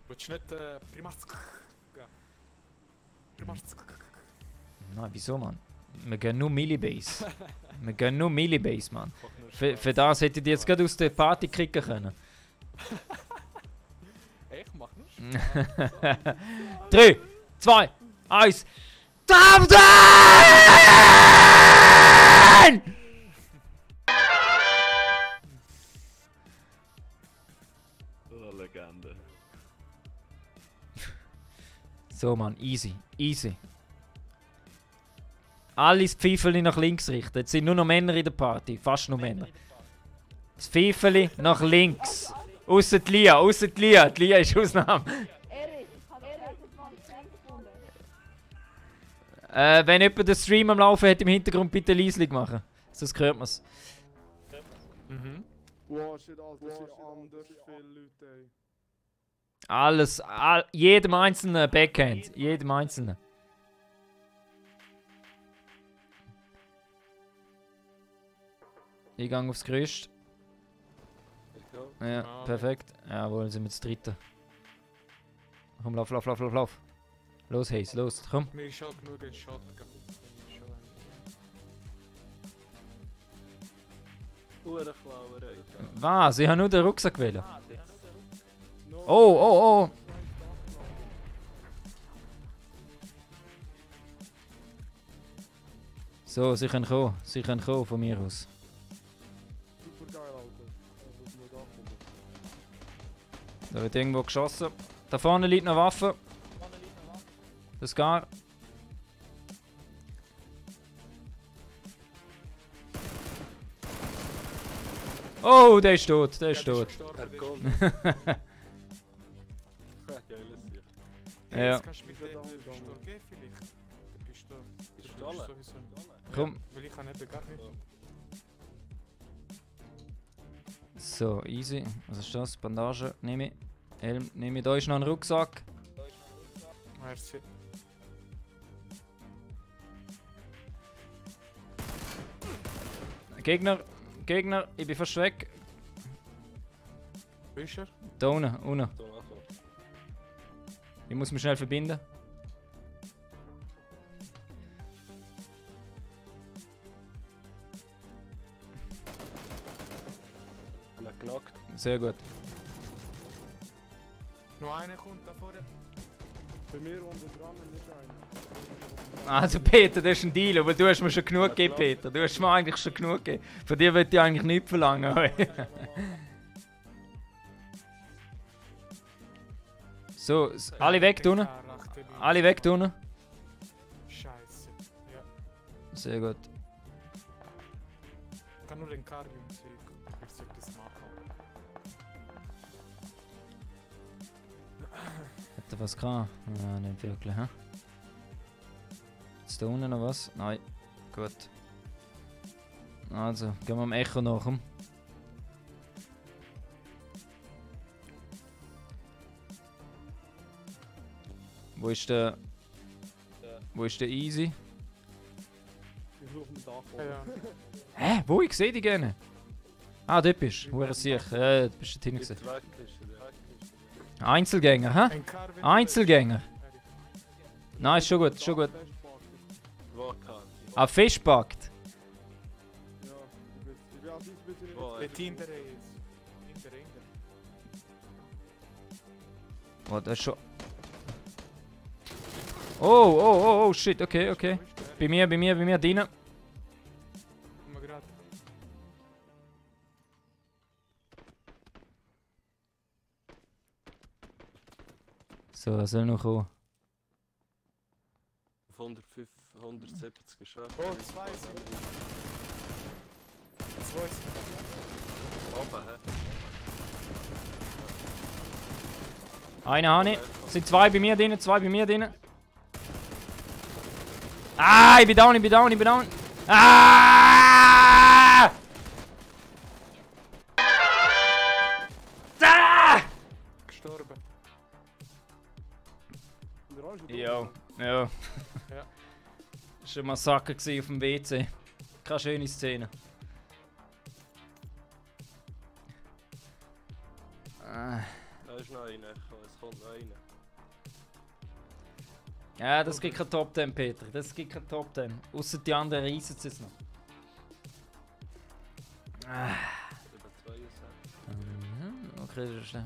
Willst du nicht Primarsk? Ja. Primarsk. Nein, wieso, Mann? Wir gehen nur Millibase. Wir gehen nur Millibase, Mann. Für das hätte ich jetzt gerade aus der Party kicken können. Ich mach nur Spaß. 3, 2, 1. Thompson! Oh, Legende. So, Mann, easy, easy. Alles Pfeifeli nach links richten. Jetzt sind nur noch Männer in der Party. Fast nur Männer. Das Pfeifeli nach links. Ausser die Lia, ausser die Lia. Die Lia ist Ausnahme. Wenn jemand den Stream am Laufen hat, im Hintergrund bitte leislich machen. Sonst hört man es. Wow, shit, Alter, das sind anders viele Leute, ey. Alles, jedem einzelnen Backhand. Jedem einzelnen. Ich gehe aufs Gerüst. Ja, perfekt. Jawohl, sind wir das dritte. Komm, lauf, lauf, lauf, lauf, lauf. Los, Haze, los, komm. Mir ist schon genug ein Shot. Was? Ich habe nur den Rucksack gewählt. Oh, oh, oh. So, sie können kommen. Sie können kommen von mir aus. Super geil, Alter. Das muss da kommen. Da wird irgendwo geschossen. Da vorne liegt noch Waffe. Das gar. Oh, der ist tot, der ist tot. Ja. Jetzt kannst du mit der Pistole gehen vielleicht. Der Pistole. Sowieso. Komm. Weil ich kann eben gar nicht. So, easy. Was ist das? Bandage, nehme ich. Helm, nehme ich. Da ist noch ein Rucksack. Merci. Gegner, Gegner, ich bin fast weg. Wo ist er? Da unten, unten. Ich muss mich schnell verbinden. Knockt. Sehr gut. Noch einer kommt da vorne. Bei mir unten dran nicht einer. Also Peter, das ist ein Deal, aber du hast mir schon genug gegeben, Peter. Du hast mir eigentlich schon genug gegeben. Von dir würde ich eigentlich nichts verlangen. So, alle weg tun. Alle weg tun. Scheiße. Ja. Sehr gut. Ich kann nur den Karium sehen. Ich soll das machen. Hat er was gehabt? Ja, nicht wirklich, hä? Ist da unten noch was? Nein. Gut. Also, gehen wir am Echo nach. Wo ist der... Wo ist der Easy? Ich suche einen Dach. Ja. Hä? Wo? Ich sehe die gerne. Ah, dort bist du. Hure sicher. Ja, du bist da hinten gewesen. Einzelgänger, hä? Ein Kar, wenn Einzelgänger. Nein, ist schon gut, schon gut. Ah, festpackt. Ja, ich bin als ich bitte nicht. Der Team der ist. In der Ringe. Oh, das ist schon... Oh, oh, oh, oh, shit, okay, okay. Bei mir, drinnen. Komm mal grad. So, er soll noch kommen. 170 geschafft. Oh, zwei sind. Zwei sind. Oben, hä? Einen habe ich. Es sind zwei bei mir drinnen, zwei bei mir drinnen. Ah, ich bin down, ich bin down, ich bin down. Ah! Ah! Gestorben. Jo, ja. Ja. Das war ein Massaker auf dem WC. Keine schöne Szene. Da ist noch einer, es kommt noch einer. Ja, das gibt kein Top 10, Peter. Das gibt kein Top 10. Außer die anderen reissen es noch. Okay, das ist...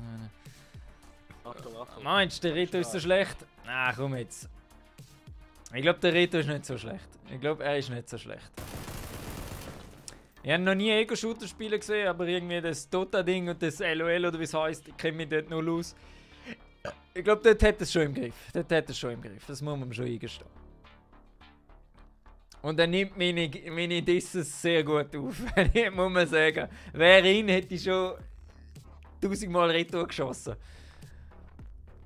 Achtung. Meinst du, der Rito ist so schlecht? Ah, komm jetzt. Ich glaube, der Rito ist nicht so schlecht. Ich glaube, er ist nicht so schlecht. Ich habe noch nie Ego-Shooter-Spiele gesehen, aber irgendwie das Dota-Ding und das LOL oder wie es heisst, ich kenne mich dort null aus. Ich glaube, dort hat es schon im Griff. Das muss man schon eingestehen. Und er nimmt meine Disses sehr gut auf, muss man sagen. Wer ihn hätte schon 1000-mal Retour geschossen.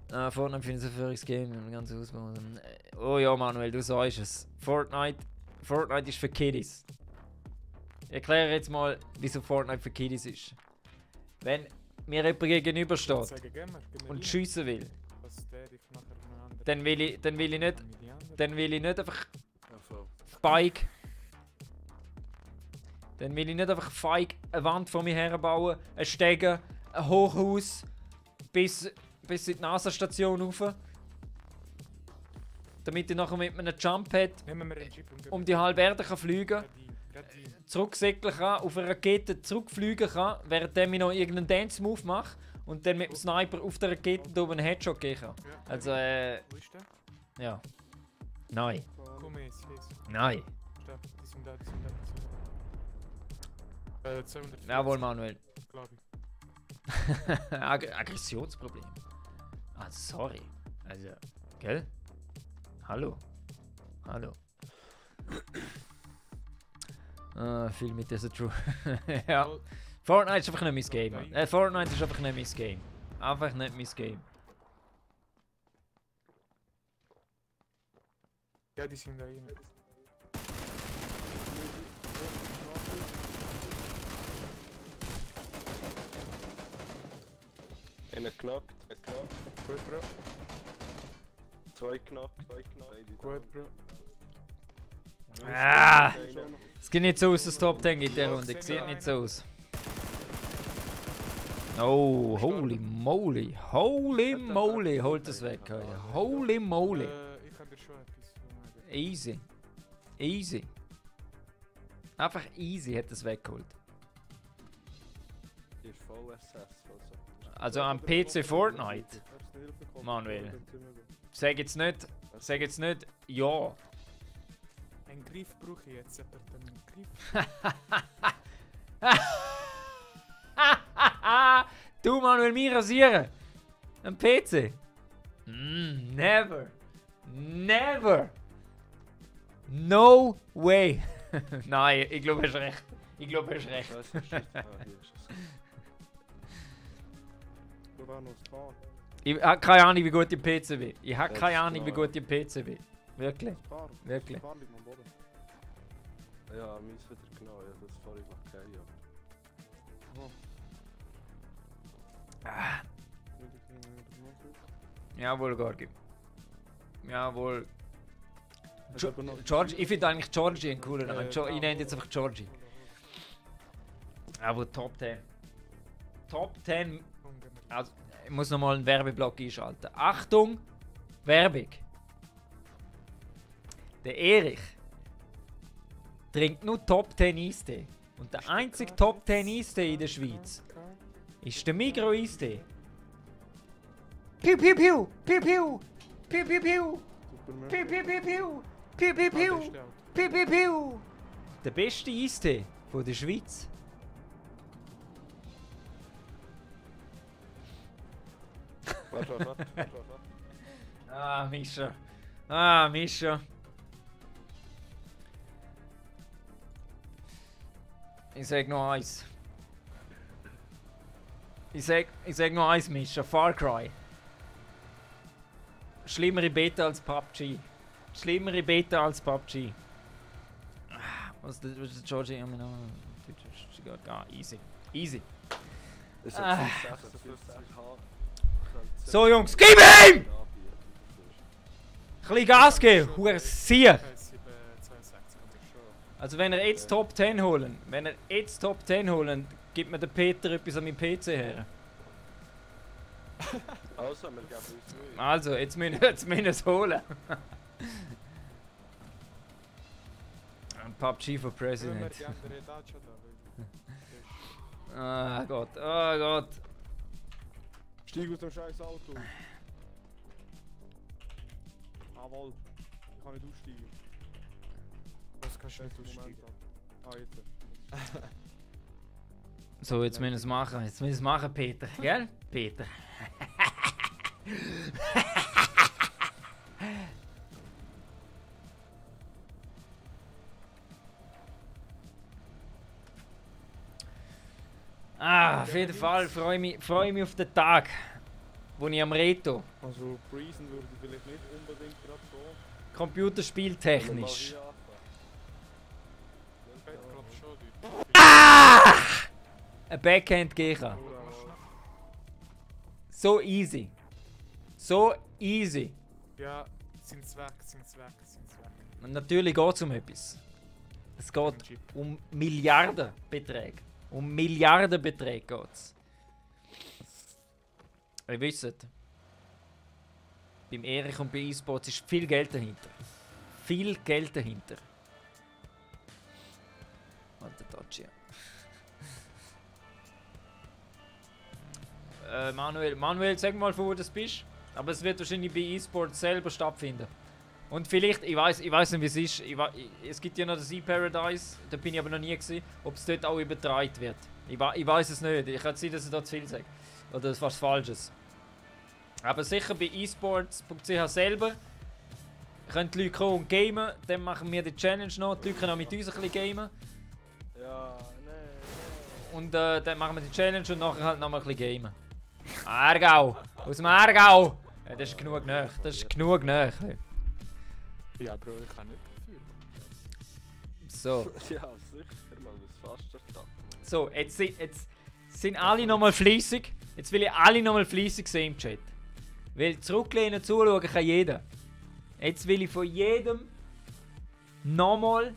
Fortnite finde ich ein verrücktes Game, ganz ausbauen. Oh ja, Manuel, du sagst es. Fortnite ist für Kiddies. Ich erkläre jetzt mal, wieso Fortnite für Kiddies ist. Wenn mir jemand gegenübersteht und schiessen will, dann will ich nicht einfach feig. Dann will ich nicht einfach feig eine Wand vor mir herbauen, ein Stegen, ein Hochhaus bis in die NASA-Station rauf. Damit ich nachher mit einem Jump-Pad um die halbe Erde fliegen kann. Zurücksegeln kann, auf eine Rakete zurückfliegen kann, während ich noch irgendeinen Dance-Move mache und dann mit dem Sniper auf der Rakete da oben einen Headshot geben kann. Also, Wo ist der? ja. Nein. Komm jetzt. Nein. Die sind da. 200. Jawohl, Manuel. Glaube ich. Aggressionsproblem. Ah, sorry. Also, gell? Hallo. Viel mit dieser True. Ja. Fortnite ist einfach nicht mein Game. Fortnite ist einfach nicht mein Game. Einfach nicht mein Game. Ja, die sind da rein. Einer knackt. Gut, Bro. Zwei knackt. Gut, Bro. Ah! Es geht nicht so aus, das Top 10 in der Runde. Es sieht nicht so aus. Oh, holy moly. Holy moly. Holt es weg, Alter. Holy moly. Ich habe schon etwas. Easy. Einfach easy hat es weggeholt. Die ist voll SS. Also am PC Fortnite. Manuel. Sag jetzt nicht ja. Einen Griff brauche ich jetzt. Einen Griff. Du, Manuel, mich rasieren. Am PC. Never. No way. Nein, ich glaube, er ist recht. Ich habe keine Ahnung, wie gut die PC will. Wirklich. Ja, meins wieder genau. Ja, das vorhin noch kein Jawohl, Gorgi. Jawohl. Georgie, ich finde eigentlich Georgie einen coolen Namen. Ich nenne jetzt einfach Georgie. Aber Top 10. Top 10. Also, ich muss nochmal einen Werbeblock einschalten. Achtung! Werbung! Der Erich trinkt nur Top 10 Eistee. Und der einzige Top 10 Eistee in der Schweiz ist der Migro Eistee. Piu piu piu! Piu piu! Piu piu piu! Piu piu piu piu! Piu piu piu! Piu piu piu! Der beste Eistee von der Schweiz. Warte. Ah, Mischa. Ich sag noch eins. Ich sag noch eins, Mischa. Far Cry. Schlimmere Beta als PUBG. Was der Georgie immer noch. Easy. Das ist Ah. 56H. So, Jungs, gib ihm! Ein bisschen Gas geben, Huren Sieg! Also wenn er jetzt Top 10 holen, gibt mir der Peter etwas an meinem PC her. Also, wir geben uns Mühe. Also, jetzt müssen wir es holen. PUBG for President. Ah Gott, oh Gott. Steig aus dem scheiß Auto. Jawohl. Ich kann nicht aussteigen. Was kannst du nicht aussteigen? Ah, jetzt. So, jetzt müssen wir es machen. Jetzt müssen wir es machen, Peter. Gell? Peter. Auf jeden Fall freue mich auf den Tag, wo ich am Reto. Also, Breezen würde ich vielleicht nicht unbedingt gerade so. Computerspieltechnisch. Ein Backhand gehen kann. So easy. So easy. Ja, sind's weg. Und natürlich geht es um etwas. Es geht um Milliardenbeträge. Um Milliardenbeträge geht es. Ihr wisst, beim Erich und bei eSports ist viel Geld dahinter. Viel Geld dahinter. Warte, Dodge. Manuel, sag mal, von wo du bist. Aber es wird wahrscheinlich bei eSports selber stattfinden. Und vielleicht, ich weiß nicht, wie es ist. Es gibt ja noch das eParadise, da bin ich aber noch nie gesehen, ob es dort auch übertragen wird. Ich weiß es nicht. Ich kann sein, dass ich da zu viel sage. Oder was Falsches. Aber sicher bei esports.ch selber können die Leute kommen und gamen. Dann machen wir die Challenge noch. Die Leute können auch mit uns ein bisschen gamen. Ja, nein. Und dann machen wir die Challenge und nachher halt noch mal ein bisschen gamen. Aargau! Aus dem Aargau! Ja, das ist genug nach. Das ist genug nach. Ja, Bro, ich kann nicht dafür. So. Ja, sicher, man muss fast ertappen. So, jetzt sind alle nochmal fleissig. Jetzt will ich alle nochmal fleissig sehen im Chat. Weil zurücklehnen, zuschauen kann jeder. Jetzt will ich von jedem nochmal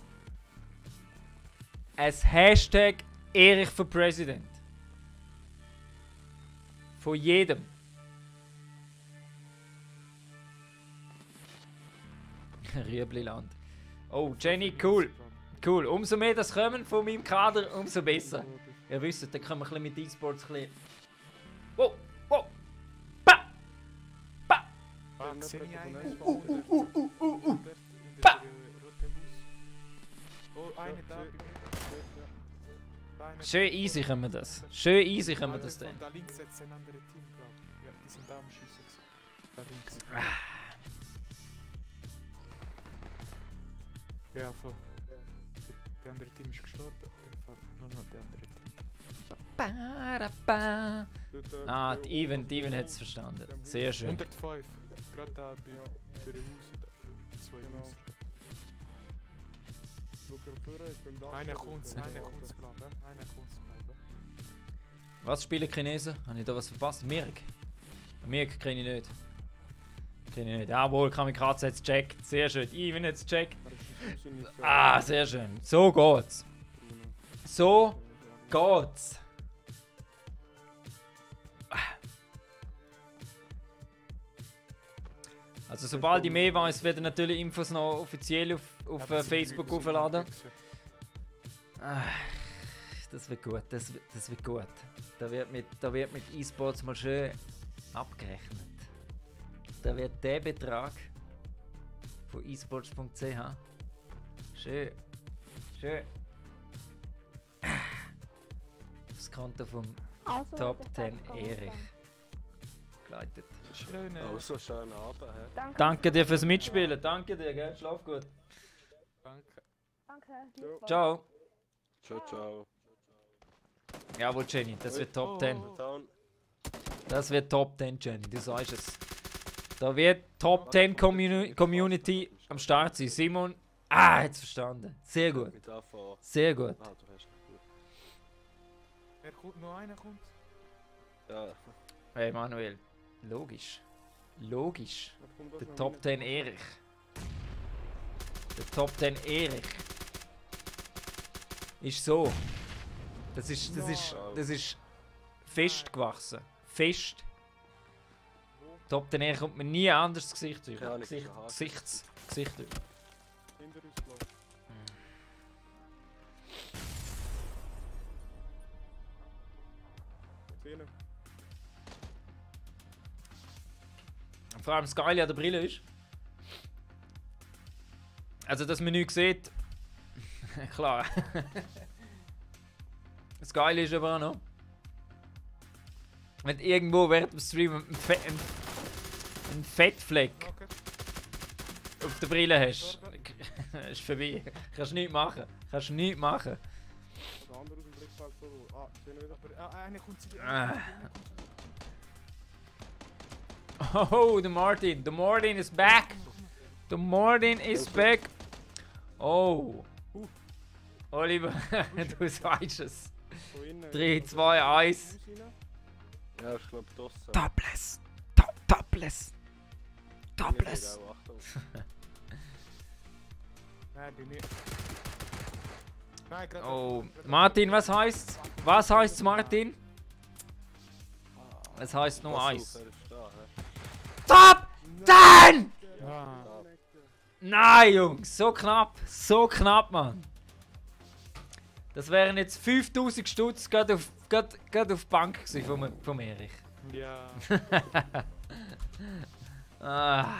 ein Hashtag Erich für President. Von jedem. Rüebliland. Oh, Jenny, cool. Cool. Umso mehr das kommen von meinem Kader, umso besser. Ihr wisst, dann können wir ein bisschen mit E-Sports ein bisschen... Wow, wow. Pa! Pa! Sehe ich eigentlich? Pa! Oh, eine da. Schön easy können wir das. Schön easy können wir das dann. Da links jetzt ein anderes Team, glaube ich. Ja, die sind da am Schießen. Da links. Ja, voll. Der andere Team ist gestorben. Nur noch der andere Team. Ah, die Even hat es verstanden. Sehr schön. 105. Gerade da bei der Haus. Zwei Haus. Einer kommt's, glaube ich. Was spielen Chinesen? Habe ich da was verpasst? Mirk? Mirk kenne ich nicht. Jawohl, Kamikaze hat es gecheckt. Sehr schön. Even hat es gecheckt. Ah, sehr schön. So geht's. So geht's. Also sobald ich mehr weiß, werden natürlich Infos noch offiziell auf Facebook aufladen. Das wird gut, das wird gut. Da wird mit E-Sports mal schön abgerechnet. Da wird der Betrag von esports.ch schön aufs Konto vom Top 10 Erich geleitet. Schön. Also, schönen Abend. Danke dir fürs Mitspielen. Danke dir, gell? Schlaf gut. Danke. Ciao. Ciao. Jawohl, Jenny, das wird Top 10. Das wird Top 10, Jenny, du sagst es. Da wird Top 10 Community am Start sein. Simon, jetzt verstanden. Sehr gut. Sehr gut. Wer kommt? Noch einer kommt? Ja. Hey Manuel, logisch. Der Top 10 Erich. Der Top 10 Erich. Ist so. Das ist fest gewachsen. Fest Top 10 kommt mir nie ein anderes Gesicht über. Ja, Gesicht über. Hinter uns gelaufen. Szene. Vor allem das Geile an der Brille ist. Also, dass man nichts sieht. Klar. Das Geile ist aber auch noch. Wenn du irgendwo während dem Stream einen Fettfleck auf der Brille hast, ist vorbei. Kannst nichts machen. Der andere aus dem Blickfeld so. Ah, Szene wieder. Einer kommt zu dir. Oh, the Martin. The Martin is back. The Martin is back. Oh. Oliver, du sagst es. 3, 2, 1. Ja, ich glaube das. Topless. Topless. Nein, bin nicht. Nein, gerade. Oh, Martin, was heißt's? Was heißt's, Martin? Es heißt nur Eis. Top 10! Ja. Nein, Jungs, so knapp, Mann. Das wären jetzt 5000 Stutz gerade auf die Bank gewesen vom Erich. Ja. Ah.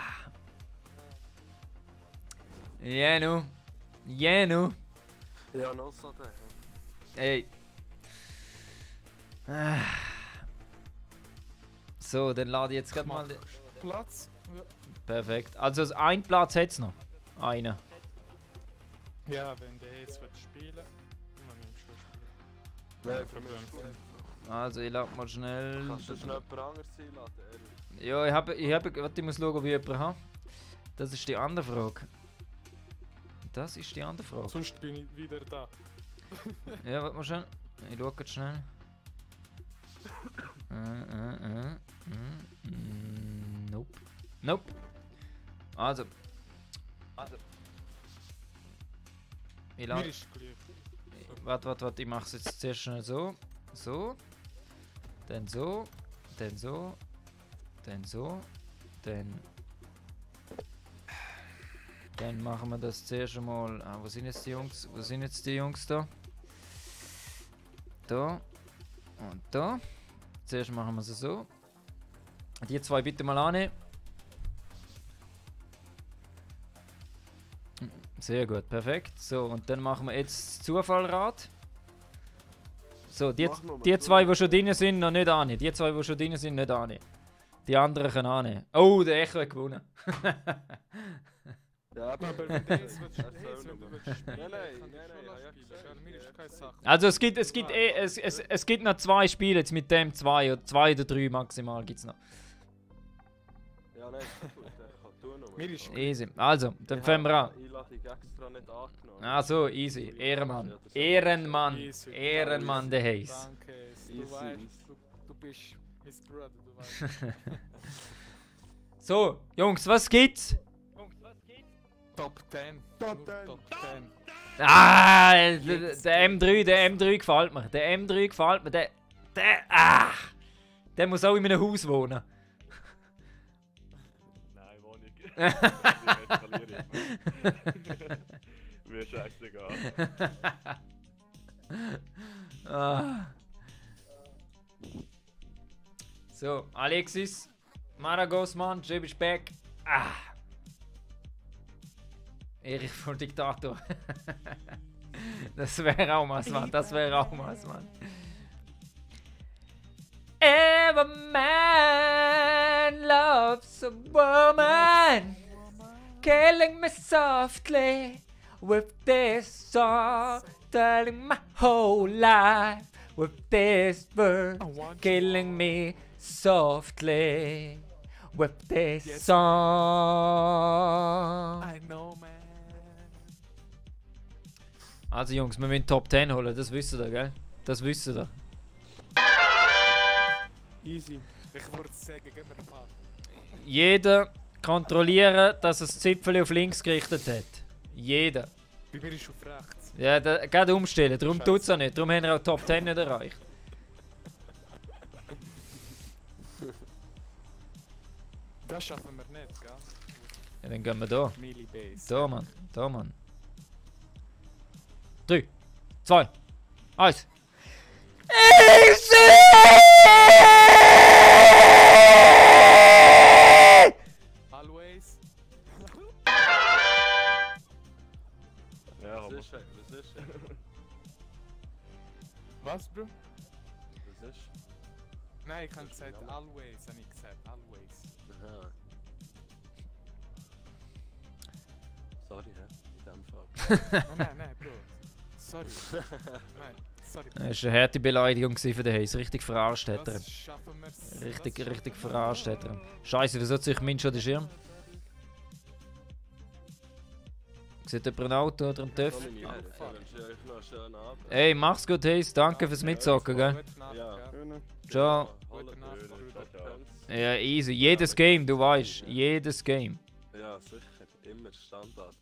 Jenu. Ja, noch so der. Ey. Ah. So, dann lade ich jetzt gerade mal. Platz. Ja. Perfekt. Also ein Platz hat es noch. Einer. Ja, wenn der jetzt wird spielen, dann nimmst du spielen. Nein, für mich. Also ich lade mal schnell. Kannst du schnell jemand anderes einladen? Ja, warte, ich muss schauen, ob ich jemanden habe. Das ist die andere Frage. Sonst bin ich wieder da. Ja, warte mal schnell. Ich schaue jetzt schnell. Nope. Also. Ich Mir ist gleich. Warte, ich mache es jetzt zuerst schnell so. So. Dann so. Dann so. Dann so. Dann machen wir das zuerst einmal. Ah, wo sind jetzt die Jungs da? Da. Und da. Zuerst machen wir es so. Die zwei bitte mal annehmen. Sehr gut, perfekt. So, und dann machen wir jetzt das Zufallrad. So, die zwei, die schon drin sind, noch nicht annehmen. Die zwei, die schon drin sind, nicht annehmen. Die anderen können annehmen. Oh, der Echo hat gewonnen. Ja, Aber wenn der jetzt wird spielen, Nein, mir ist keine Sache. Also es gibt noch 2 Spiele, jetzt mit dem 2 oder 3 maximal gibt's noch. Ja, nein, ist gut, der kann tun noch. Mir ist Easy. Also, dann fangen wir an. Einladung extra nicht angenommen. Ah so, easy. Ehrenmann, der heißt. Danke, Easy. du weißt, du bist his brother, du weißt. So, Jungs, was gibt's? Top 10. Top Nur 10. Top 10. Ah, der M3 gefällt mir. Der muss auch in einem Haus wohnen. Nein, Wohnung. Ich verliere ich. Mir scheißegal. Ah. So, Alexis, Maragos, Mann, Jeb ist back. Ah. Erich von Diktator. Das wäre auch was, Mann. Every man loves a woman, killing me softly with this song, telling my whole life with this verse, killing me softly with this song. I know, man. Also Jungs, wir müssen Top 10 holen, das wisst ihr, gell? Das wisst ihr. Easy. Ich würde sagen, gib mir einen Paar. Jeder kontrollieren, dass er das Zipfel auf links gerichtet hat. Jeder. Bei mir ist auf rechts. Ja, gerade umstellen, darum tut es auch nicht. Darum haben wir auch Top 10 nicht erreicht. Das schaffen wir nicht, gell? Ja, dann gehen wir da. Melee Base. Da, Mann. Da, Mann. 3, 2, 1. Always. Ja, aber. Was ist? Was ist? Was, Bro? Was ist? Nein, ich habe gesagt always, habe ich gesagt. Always. Aha. Sorry, hä? In dem Fall. Nein, Bro. Sorry. Nein, sorry. Das war eine harte Beleidigung für den Hayes. Richtig verarscht hat er. Das schaffen wir. Richtig verarscht hat er. Scheiße, wieso ziehe ich meinen schon den Schirm? Sieht jemand ein Auto oder ein TÜV? Ich wünsche euch noch einen schönen Abend. Ey, mach's gut, Hayes. Danke fürs Mitzocken, gell? Gute Nacht, Ja. ja. Ciao. Gute Nacht, Bruder. Ja, easy. Jedes Game, du weißt. Jedes Game. Ja, sicher. Immer Standard.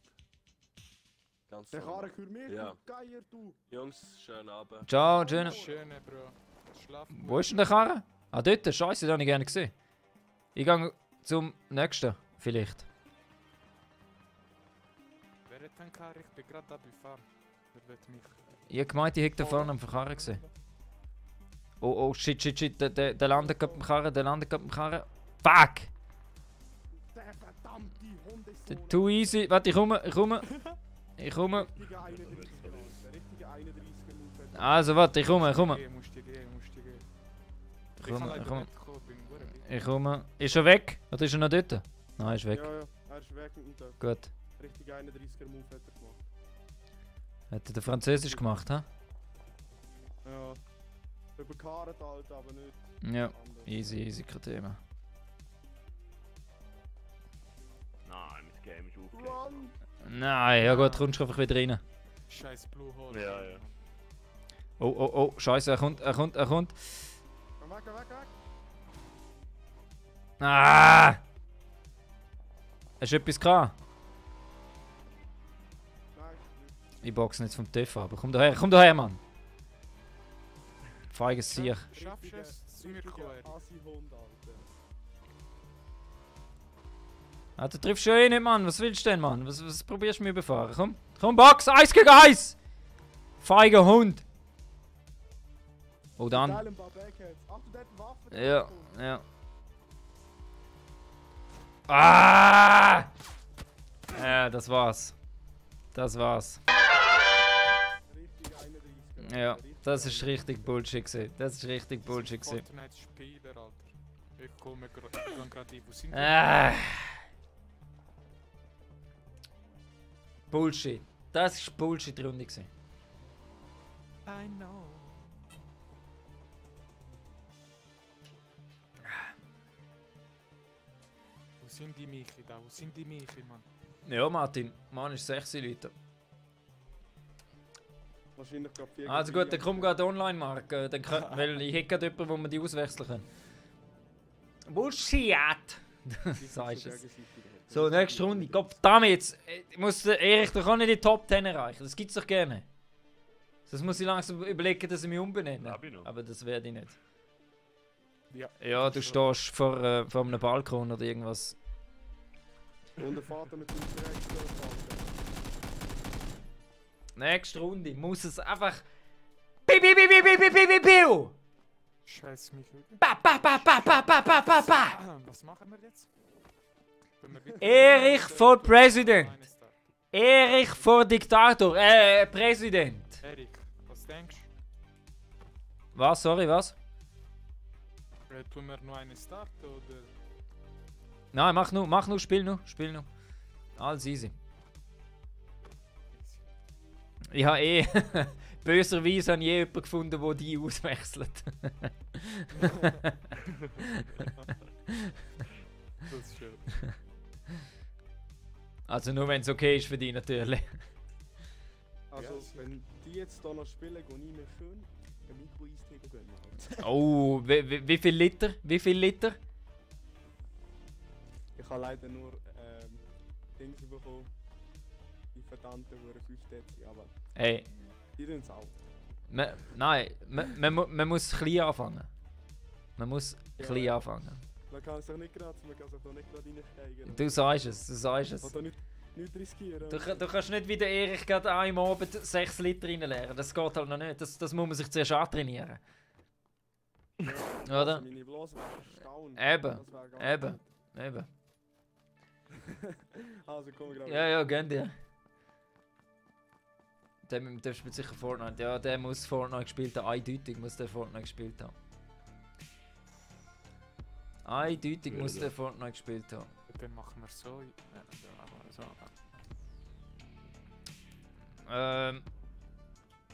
Ganz Der normal. Karre für mich, Ja. du Geier, du. Jungs, schönen Abend. Ciao, schön. Schöne, Bro. Schlaf gut. Wo ist denn der Karre? Ah, dort. Scheiße, den habe ich gerne gesehen. Ich gehe zum nächsten, vielleicht. Wer hat einen Karre? Ich bin gerade da bei Farm. Wer wird mich? Ich habe gemeint, ich hätte da vorne am Karre gesehen. Oh, shit. Der landet gerade beim Karren, Fuck! Der verdammte Hundesohn. Too easy. Warte, ich komme. Richtige 31 Minuten. Richtige 31 Minuten. Also, warte, ich komme. Musst du gehen. Ich kann leider Komm. nicht kommen, bin gut. Ich komme. Ist er weg? Oder ist er noch dort? Nein, er ist weg. Ja, er ist weg mit dem Töpf. Gut. Richtige 31er Move hat er gemacht. Hat er den Französisch gemacht, hä? Ja. Überkarrt halt, aber nicht. Ja. anders. Easy, kein Thema. Nein, das Game ist aufgelegt. Run! Nein, ja gut, kommst du einfach wieder rein. Scheiß Blue Hole. Ja, ja. Oh, scheiße, er kommt. Komm weg. Ah! Hast du etwas gehabt? Nein, Ich boxe nicht vom TÜV, aber komm daher, Mann! Feiges Sieg. Schaffst du es? Zu mir kommen. Assi-Hund, Alter. Ah, du triffst schon eh nicht, Mann. Was willst du denn, Mann? Was probierst du mir befahren? Komm, Box! 1 gegen 1! Feiger Hund! Oh, dann. Geil, ein paar Backheads. Ach, du hast Waffen. Ja. Ah! Ja, das war's. Richtig 31. Ja, das ist richtig Bullshit gewesen. Fortnite-Spieler, Alter. Ich komme gerade wo sind Bullshit. Das ist Bullshit-Runde gewesen. I know. Wo sind die Michi da? Wo sind die Michi, Mann? Ja, Martin. Mann ist 6 Leute. Wahrscheinlich gerade 4 Also gut, dann komm gerade online, Mark. Weil ich hätte gerade jemanden, wo wir die auswechseln können. Bullshit! Sagst du es. So, nächste Runde. Gott, damit jetzt. Muss der Erich doch auch nicht die Top 10 erreichen. Das gibt's doch gerne. Das muss ich langsam überlegen, dass ich mich umbenenne. Aber das werde ich nicht. Ja. Ja, du stehst vor einem Balkon oder irgendwas. Und der Vater mit dem Direktor. Nächste Runde muss es einfach. Piu! Scheiß Michi. Pa! Was machen wir jetzt? Erich vor Präsident. Erich vor Diktator. Präsident. Erik, was denkst Was? Sorry, was? du? Tun wir noch eine starten oder? Nein, mach nur, spiel nur. Alles easy. Ich habe böserweise habe ich jemanden gefunden, der die auswechselt. Das ist schön. Also nur wenn es okay ist für dich natürlich. Also, wenn die jetzt hier noch spielen, gehe ich mir schön ein Mikro-Eistee gönnen. Oh, wie viel Liter? Ich habe leider nur Dings bekommen. Die verdammten 5 Dezi, aber Hey, die tun es auch. nein, man muss klein anfangen. Man muss klein anfangen. Man kann sich nicht gerade reinsteigen. Du sagst es, du sagst es. Oder nicht riskieren. Du kannst nicht wie der Erich gerade am Abend 6 Liter reinleeren. Das geht halt noch nicht. Das muss man sich zuerst antrainieren. Oder? Meine Blase wäre erstaunt. Eben. Also komm, gerade. Ja, gönn dir. Der spielt sicher Fortnite. Ja, der muss Fortnite gespielt haben. Eindeutig muss der Fortnite gespielt haben. Eindeutig muss der Fortnite gespielt haben. Dann machen wir so. Ja, so.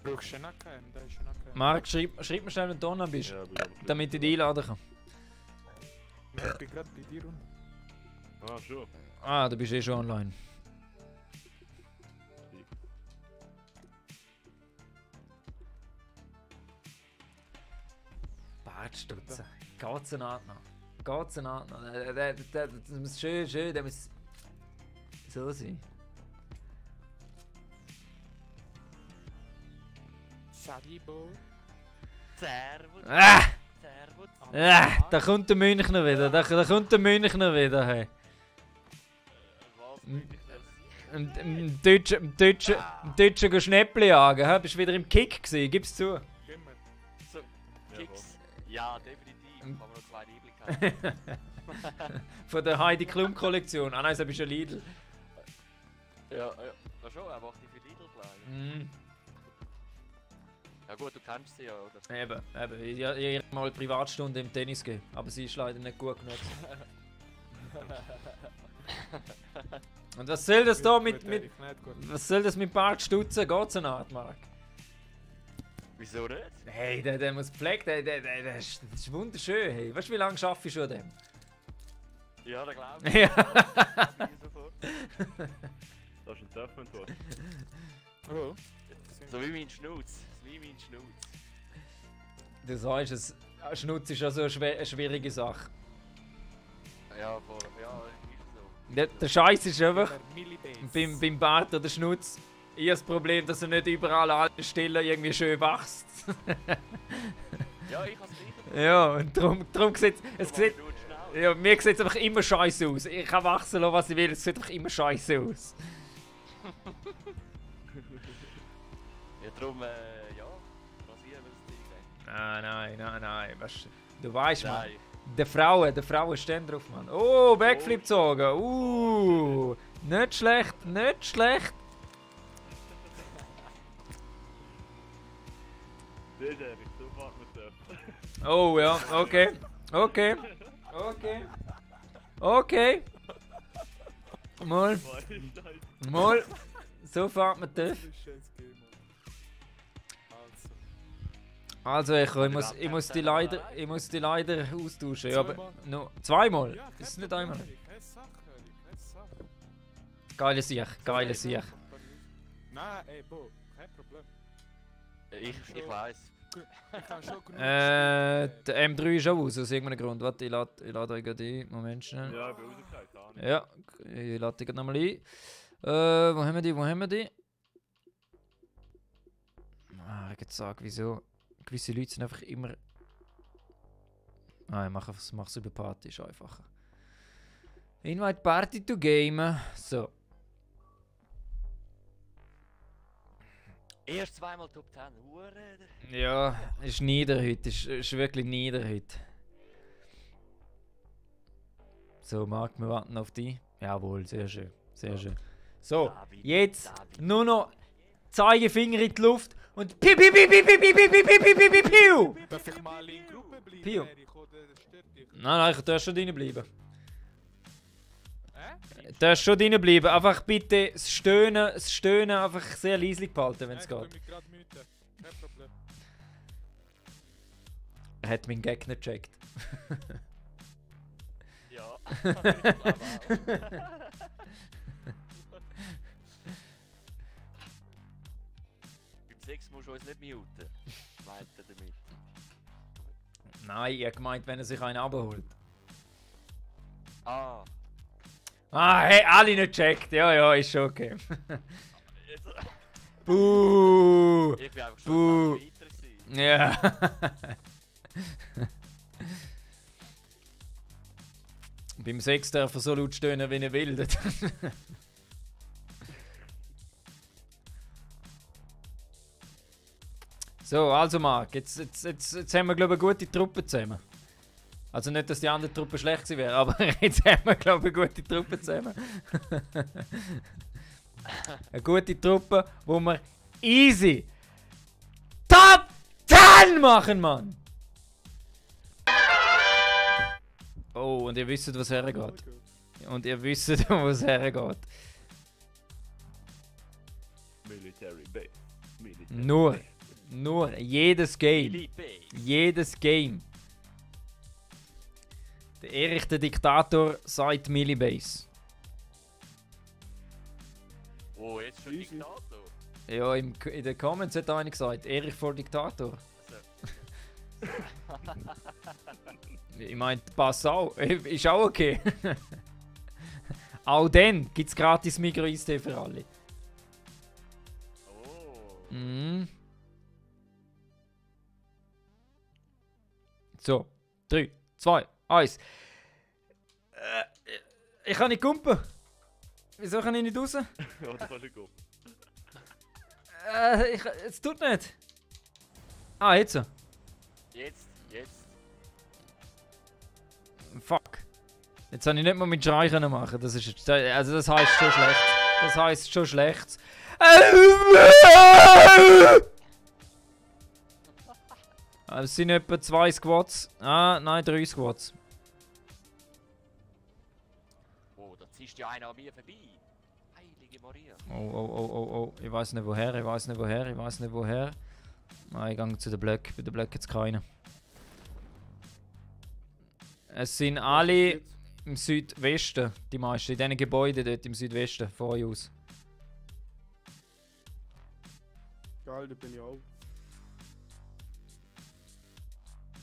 Brauchst du einen AKM? Da ist ein AKM. Marc, schreib mir schnell, wenn du online bist. Ja, Damit ich dich einladen kann. Ja, ich bin gerade bei dir. Ah, schon. Ah, du bist eh schon online. Bartstutzen. Geht's eine Art noch? Das muss schön, der muss so sein. Salibo. Servus. Servus. Da kommt der Münchner wieder. Da kommt der Münchner wieder. Hey. Was Hm. bin ich Im denn sicher? Deutschen Schnäppli jagen. Hä? Bist du wieder im Kick gewesen? Gib's zu. Gehen wir. So, Kicks. Ja, definitiv. Haben wir noch 2 Einblicke. Von der Heidi Klum Kollektion. Ah nein, das bist ja Lidl. Ja, schon, er macht die für Lidl bleiben. Ja gut, du kennst sie ja, oder? Eben. Ich habe mal Privatstunde im Tennis gegeben. Aber sie ist leider nicht gut genug. Und was soll das da mit was soll das mit Bartstutzen? Geht's eine Art, Marc? Wieso nicht? Hey, der muss gepflegt, das ist wunderschön. Hey. Weißt du, wie lange arbeitest du schon an dem? Ja, da glaube ich. Ja. Sofort. Das ist ein Surfmentwort. Oh. So wie mein Schnutz. Du sagst es, Schnutz ist ja so eine schwierige Sache. Ja, ist so. Der Scheiß ist einfach, Millibase. beim Bart oder Schnutz, ich habe das Problem, dass er nicht überall an allen Stellen irgendwie schön wächst. Ja, ich kann es gleich. Ja, und darum sieht es. Ja, mir sieht es einfach immer scheiße aus. Ich kann wachsen lassen, was ich will, es sieht einfach immer scheiße aus. Ja, darum, ja, rasieren wir das Ding. Ah, nein. Du weißt, Mann. Nein. Der Frauen stehen drauf, Mann. Oh, Backflip gezogen. Nicht schlecht. Der Erik, so fährt man surfen. Oh ja, okay. Mal. So fährt man das. Also ich muss die leider austauschen. Ja, aber no, zweimal? Ja, Ist es nicht einmal? Keine Sache. Geile Sicht. Nein, ey, Bo, kein Problem. Ich weiss. Ich kann schon genug Der M3 ist auch aus irgendeinem Grund. Warte, ich lade euch gerade ein. Moment schnell. Ja, ich bin rausgekriegt, gar nicht. Ja, ich lade dich gerade nochmal ein. Wo haben wir die? Ah, ich kann sagen, wieso. Gewisse Leute sind einfach immer. Ah, ich mache es über Party, ist einfacher. Invite Party to Game. So. Erst zweimal Top 10. Hure. Ja, ist nieder heute. Ist wirklich nieder heute. So, Marc, wir warten auf dich. Jawohl, sehr schön. So, David, jetzt David. nur noch Zeigefinger in die Luft und piu piu piu piu piu piu piu piu piu piu piu piu. Darf ich mal in Gruppe bleiben, Pio. Erich, oder stört dich? Nein, ich darf schon drin bleiben. Du darfst schon drin bleiben. Einfach bitte das Stöhnen einfach sehr leislich behalten, wenn es Ich geht. mich gerade müde. Kein Problem. Er hat meinen Gag nicht gecheckt. Ja. Ich glaube auch. Beim Sex musst du uns nicht muten. Meint er damit. Nein, ich habe gemeint, wenn er sich einen abholt. Ah. Ah, hey, alle nicht gecheckt. Ja, ist schon okay. Jetzt, Buh! ich bin einfach Buh. schon weiter gewesen. Ja. Beim Sex darf er so laut stöhnen, wie er will. So, also Marc, jetzt haben wir, glaube ich, eine gute Truppe zusammen. Also nicht, dass die andere Truppe schlecht gewesen wäre, aber jetzt haben wir, glaube ich, eine gute Truppe zusammen. Eine gute Truppe, wo wir easy Top 10 machen, Mann! Oh, und ihr wisst, was hergeht. Und ihr wisst, was hergeht. Military Base. Nur, jedes Game. Jedes Game. Der Erich, der Diktator, sagt Millibase. Oh, jetzt schon Diktator? Ja, in den Comments hat einer gesagt, Erich vor Diktator. Ich meine, pass auf, ist auch okay. Auch dann gibt es gratis Migros-Eistee für alle. Oh. Mhm. So, 3, 2, 1. Ich kann nicht kumpen. Wieso kann ich nicht raus? Ja, du kannst nicht kumpen. Es tut nicht. Ah, jetzt. Jetzt. Fuck. Jetzt habe ich nicht mal mit Schrei können machen. Das ist also das heisst schon schlecht. Das heisst schon schlecht. Es sind etwa 2 Squats. Ah, nein, 3 Squats. Oh, da ziehst du ja einer an mir vorbei. Heilige Maria. Oh. Ich weiß nicht woher. Nein, ich gehe zu den Blöcken. Bei den Blöcken jetzt keiner. Es sind alle im Südwesten, die meisten. In diesen Gebäuden dort im Südwesten, von euch aus. Geil, da bin ich auch.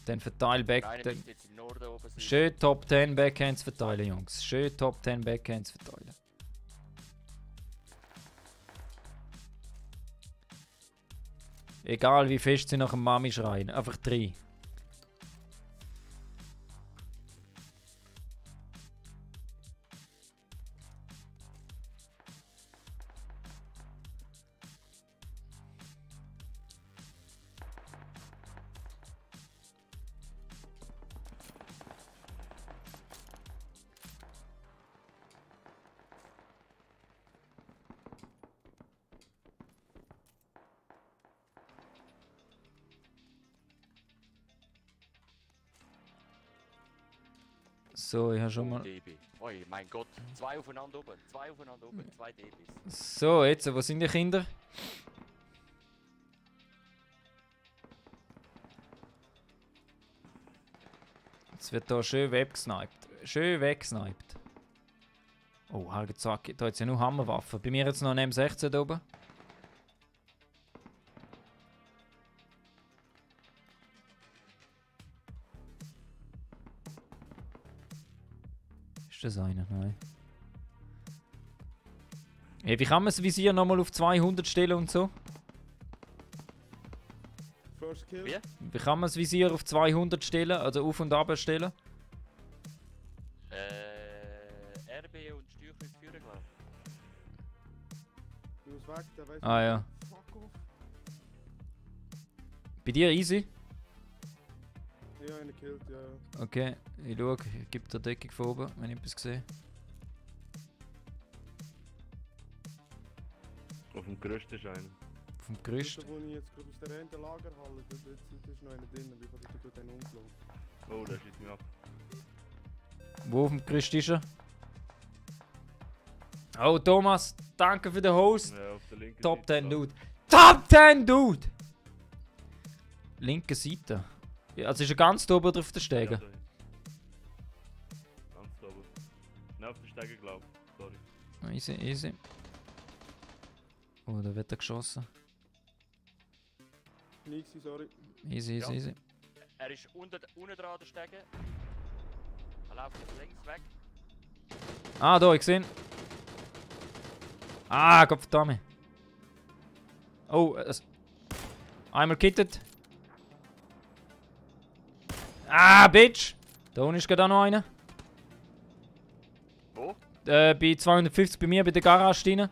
Dann verteil Back. Jetzt im Norden oben. Schön Top 10 Backhands verteilen, Jungs. Schön Top 10 Backhands verteilen. Egal wie fest sie nach dem Mami schreien. Einfach 3. So, ich habe schon mal... dB. Oi, mein Gott. 2 aufeinander oben. 2 dBs. So, jetzt, wo sind die Kinder? Jetzt wird hier schön weggesniped. Schön weggesniped. Oh, Hagezacki. Da hat ja nur Hammerwaffen. Bei mir jetzt noch ein M16 da oben. Ist das einer? Nein. Hey, wie kann man das Visier nochmal auf 200 stellen und so? First Kill. Wie kann man das Visier auf 200 stellen, also auf und ab stellen? RB und Steuerkreuz führen, glaube ich. Du musst weg, der weiß Ah ja. Fuck off. Bei dir easy? Ja, einer killt, ja. Okay, ich schaue, ich gebe dir Deckung von oben, wenn ich etwas sehe. Auf dem Gerüst ist einer. Auf dem Gerüst. Da, wo ich jetzt gerade aus der einen Lagerhalle, da ist noch einer drin, wie ich den umgelaufen. Oh, der schießt mich ab. Wo auf dem Gerüst ist er? Oh Thomas, danke für den Host. Ja, auf der linken Top Seite 10 Dude. Top 10 Dude! Linke Seite. Ja, also ist er ganz da oben auf der Stege? Ja, ganz da oben. Nein, auf der Stege, glaube ich. Sorry. Easy, easy. Oh, da wird er geschossen. Nixi, sorry. Easy, easy, Ja. easy. Er ist unten dran an der Stege. Er läuft jetzt links weg. Ah, da, ich sehe ihn. Ah, Gott verdammt. Oh, einmal kittet. Ah, Bitch! Da unten ist gerade auch noch einer. Bei 250 bei mir, bei der Garage rein.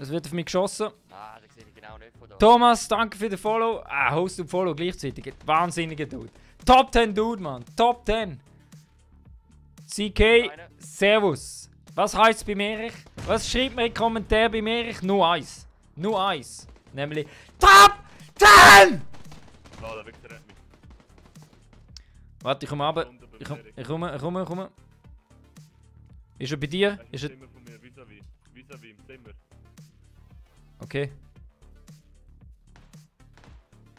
Es wird auf mich geschossen. Ah, das sehe ich genau nicht von da. Thomas, danke für den Follow. Ah, Host und Follow gleichzeitig. Wahnsinniger Dude. Top 10 Dude, Mann. Top 10. CK, Servus. Was heißt bei Erich? Was schreibt mir in den Kommentaren bei Erich? Nur eins. Nur eins. Nämlich Top 10! Lala, Victor hat mich. Warte, ich komme runter. Ich komme. Ist er bei dir? Ist er... Im Zimmer von mir, vis-à-vis. Vis-à-vis im Zimmer. Okay.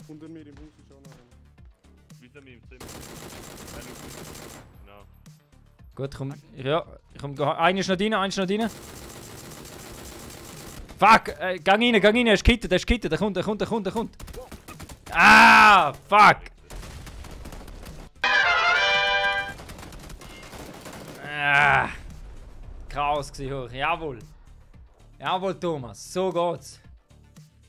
Unter mir im Haus ist auch noch einer. Vis-à-vis im Zimmer. Genau. Gut, komm. Ja, ich komme. Einer ist noch drin, Fuck! Gang rein, er ist gekittet, er kommt. Ah! Fuck! Ah! Chaos gsi hoch, jawohl! Jawohl, Thomas, so geht's.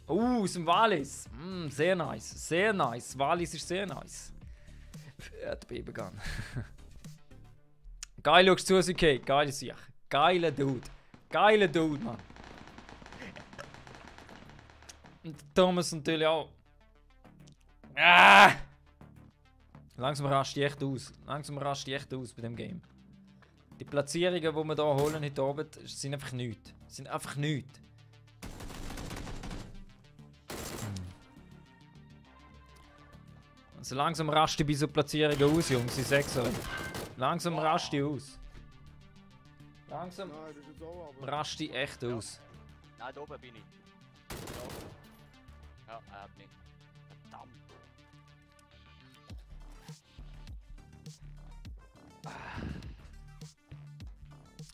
Aus dem Wallis. Sehr nice. Wallis ist sehr nice. Erdbeben gegangen. Geil, schaust du zu, okay? Geile Sache. Geiler Dude, Mann. Und Thomas natürlich auch. Ah! Langsam rast ich echt aus. Bei dem Game. Die Platzierungen, die wir hier holen heute Abend, sind einfach nichts. Also langsam rast ich bei so Platzierungen aus, Jungs. Ich sag's euch. Langsam rast ich aus. Langsam rast ich echt aus. Nein, da oben bin ich. Ja, er hat mich. Verdammt.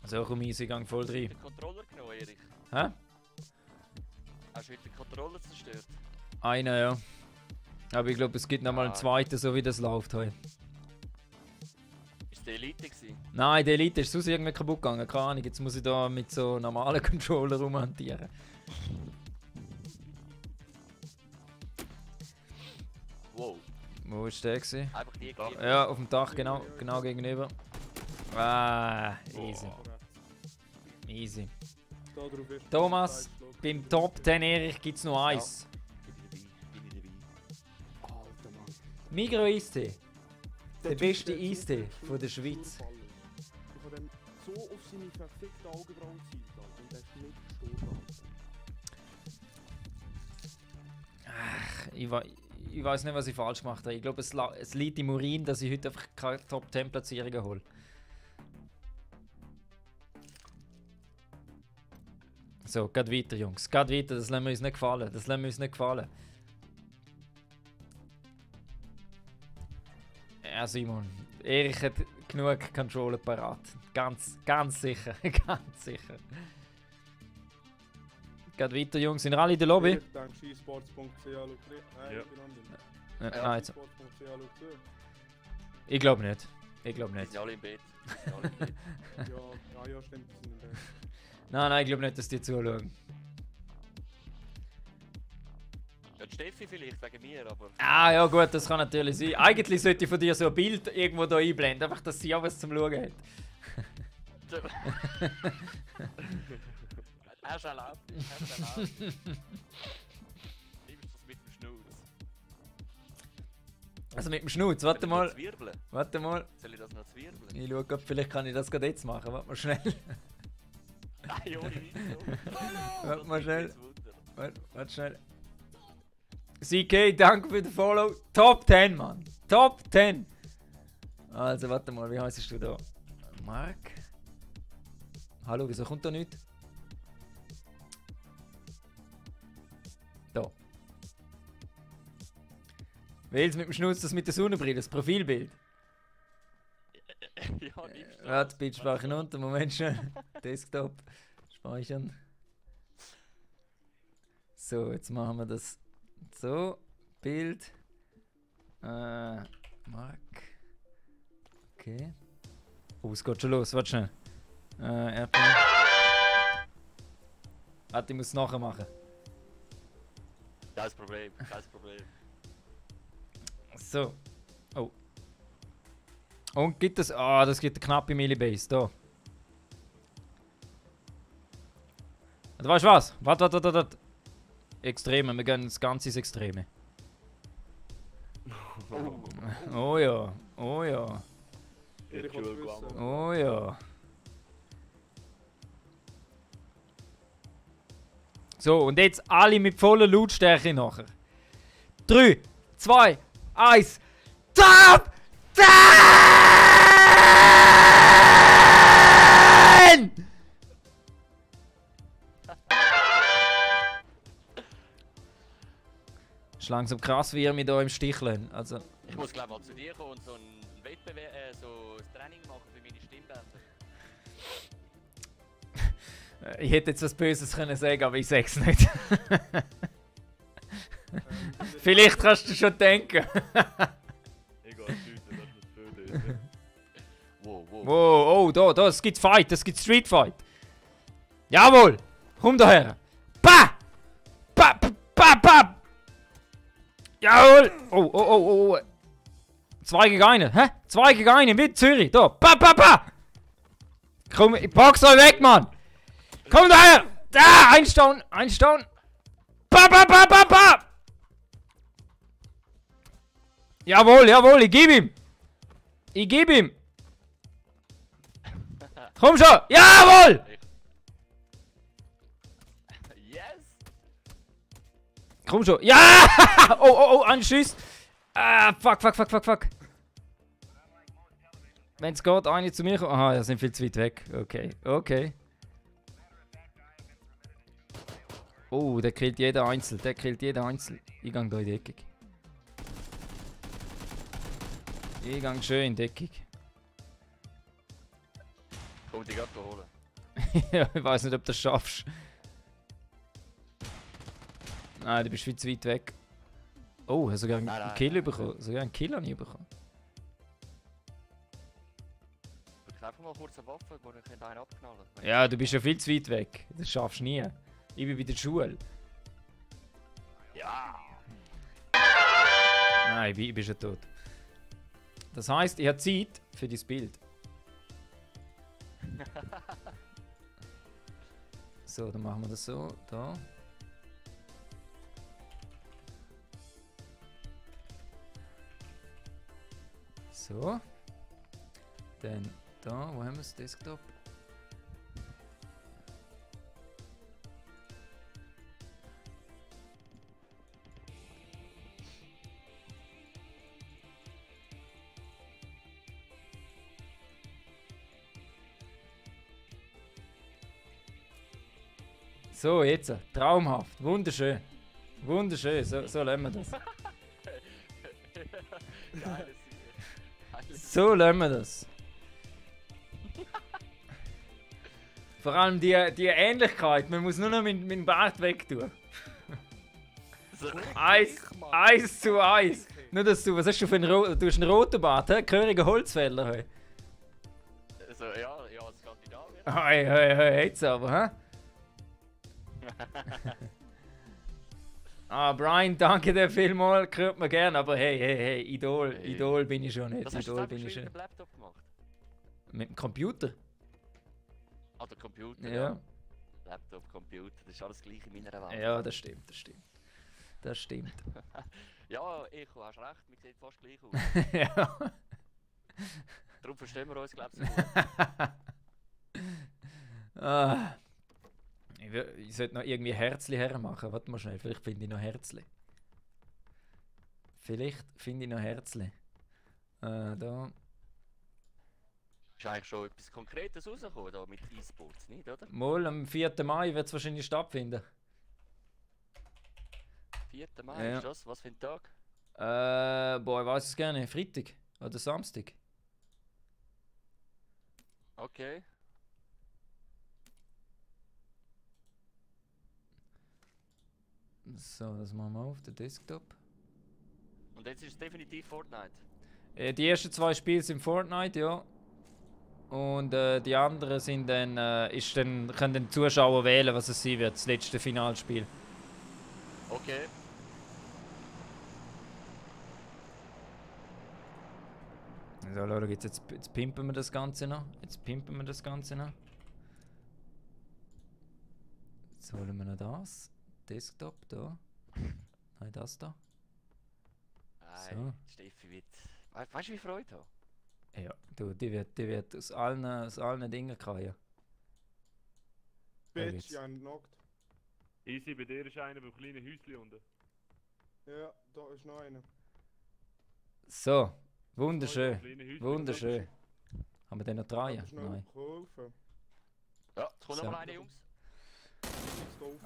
So, komm easy, gang voll rein. Den Controller genommen, Erich. Hä? Hast du wieder den Controller zerstört? Einer, ja. Aber ich glaube, es gibt noch mal einen zweiten, so wie das läuft heute. Ist die Elite gewesen? Nein, die Elite ist sonst irgendwie kaputt gegangen. Keine Ahnung, jetzt muss ich da mit so normalen Controller rumhantieren. Wow. Wo ist der gewesen? Einfach die gegeben. Ja, auf dem Dach, genau gegenüber. Ah, easy. Thomas, beim Top 10 Erich gibt es noch eins. Alter Mann. Migros Eistee. Der beste Eistee von der Schweiz. Ich habe dem so auf seine perfekte Augenbrauen gezielt, Alter, und der ist nicht gestorben. Ach, ich weiß nicht, was ich falsch gemacht habe. Ich glaube, es liegt im Urin, dass ich heute einfach keine Top 10 Platzierungen hole. So, geht weiter, Jungs. Geht weiter, das lassen wir uns nicht gefallen. Ja, Simon. Erich hat genug Controller parat. Ganz sicher. Ganz sicher. Geht weiter, Jungs. Sind alle in der Lobby? Ich denke, skisports.ch schaut rein. Ja. Nein, jetzt. skisports.ch schaut zu. Ich glaube nicht. Die sind alle im Bett. Ja, stimmt. Die sind im Bett. Nein, ich glaube nicht, dass die zuschauen. Ja, die Steffi vielleicht, wegen mir, aber... Ah, ja gut, das kann natürlich sein. Eigentlich sollte ich von dir so ein Bild irgendwo hier einblenden, einfach, dass sie auch was zum Schauen hat. Er ist erlaubt. Liebst du das mit dem Schnauz? Also mit dem Schnauz, warte mal. Soll ich das noch zwirbeln? Ich schaue, vielleicht kann ich das gerade jetzt machen. Warte mal schnell. Nein, ohne Witz. Warte mal schnell. Warte schnell. CK, danke für den Follow. Top 10, Mann. Top 10. Also, warte mal, wie heißt du da? Mark? Hallo, wieso kommt da nichts? Da. Wähl's mit dem Schnutz, das mit der Sonnenbrille, das Profilbild. Ja, nimmst du. Warte, Bild speichern unter, Moment schnell. Desktop. Speichern. So, jetzt machen wir das so. Bild. Mark. Okay. Oh, es geht schon los, warte schnell. Airplane. Warte, ich muss es nachher machen. Kein Problem. So. Oh. Und gibt es. Ah, das gibt eine knappe Millibase. Da. Oder weißt du was? Warte. Extreme, wir gehen das Ganze ins Extreme. Oh ja. Ich will wissen. Oh ja. So, und jetzt alle mit voller Lautstärke nachher. 3, 2, 1. Top 10! Ist langsam krass, wie ihr mich hier im Stich lässt. Also. Ich muss glaube mal zu dir kommen und so ein Wettbewerb, so ein Training machen für meine Stimmbänder. Ich hätte jetzt was Böses können sagen, aber ich sag's nicht. Vielleicht kannst du schon denken. Egal, Leute, das ist für Wow. Wow, oh, da, es gibt Fight, es gibt Street Fight. Jawohl! Komm daher! Pa! Pa! Jawohl! Oh. 2 gegen 1, hä? 2 gegen 1 mit Zürich, da! Pa! Komm, ich pack's euch weg, Mann! Komm daher! Da! Ein Stone! Pa! Jawohl, ich geb ihm! Komm schon! Jawohl! Yes! Komm schon! Ja! Oh, ein Schuss! Ah, fuck. Wenn's geht, eine zu mir kommt. Aha, ja, sind viel zu weit weg. Okay. Oh, der killt jeder einzeln. Ich gehe hier in die Deckung. Ich gehe schön in die Deckung. Komm dich gerade holen. Ja, ich weiß nicht, ob du das schaffst. Nein, du bist viel zu weit weg. Oh, hast sogar einen Kill bekommen. Sogar einen Kill habe ich bekommen. Ich kann einfach mal kurz eine Waffe, wo ich einen abknallen kann. Ja, du bist ja viel zu weit weg. Das schaffst du nie. Ich bin bei der Schule. Ja! Nein, ich bin schon tot. Das heisst, ich habe Zeit für dein Bild. So, dann machen wir das so. Da. So. Dann da, wo haben wir das Desktop? So, jetzt. Traumhaft. Wunderschön. Wunderschön. So lassen wir das. So lassen wir das. Vor allem die Ähnlichkeit. Man muss nur noch meinen Bart wegtun. 1 zu 1. Nur dass du, was hast du für einen du hast einen roten Bart, hä? Gehöriger Holzfäller. Hey. Also, ja, als Skandinavier. Hey, jetzt aber, hä? Brian, danke dir vielmals, hört mir gerne, aber hey, Idol bin ich schon nicht. Was hast du Idol bin ich mit schon. dem Laptop gemacht? Mit dem Computer? Ah, der Computer? Ja. Laptop, Computer, das ist alles gleich in meiner Welt. Ja, das stimmt. Ja, Echo, hast recht, mir sieht fast gleich aus. Ja. Darum verstehen wir uns, glaube ich. Ich sollte noch irgendwie Herzli hermachen. Warte mal schnell, vielleicht finde ich noch Herzli. Da. Ist eigentlich schon etwas Konkretes rausgekommen da mit E-Sports, nicht, oder? Mal am 4. Mai wird es wahrscheinlich stattfinden. 4. Mai, Ja. ist das? Was für ein Tag? Ich weiß es gerne. Freitag oder Samstag. Okay. So, das machen wir auf den Desktop. Und jetzt ist es definitiv Fortnite. Die ersten 2 Spiele sind Fortnite, ja. Und die anderen sind dann, können den Zuschauer wählen, was es sein wird, das letzte Finalspiel. Okay. So, schau, jetzt pimpen wir das Ganze noch. So holen wir noch das. Desktop da. Nein, das da. Nein, Steffi wird... Weißt du, wie ich Freude habe? Ja, du, die wird aus allen Dingen krallen. Bitch, ja, knockt. Easy, bei dir ist einer beim kleinen Häuschen unten. Ja, da ist noch einer. So, wunderschön. Wunderschön. Haben wir den noch drei? Nein. Ja, es kommt noch mal eine, Jungs.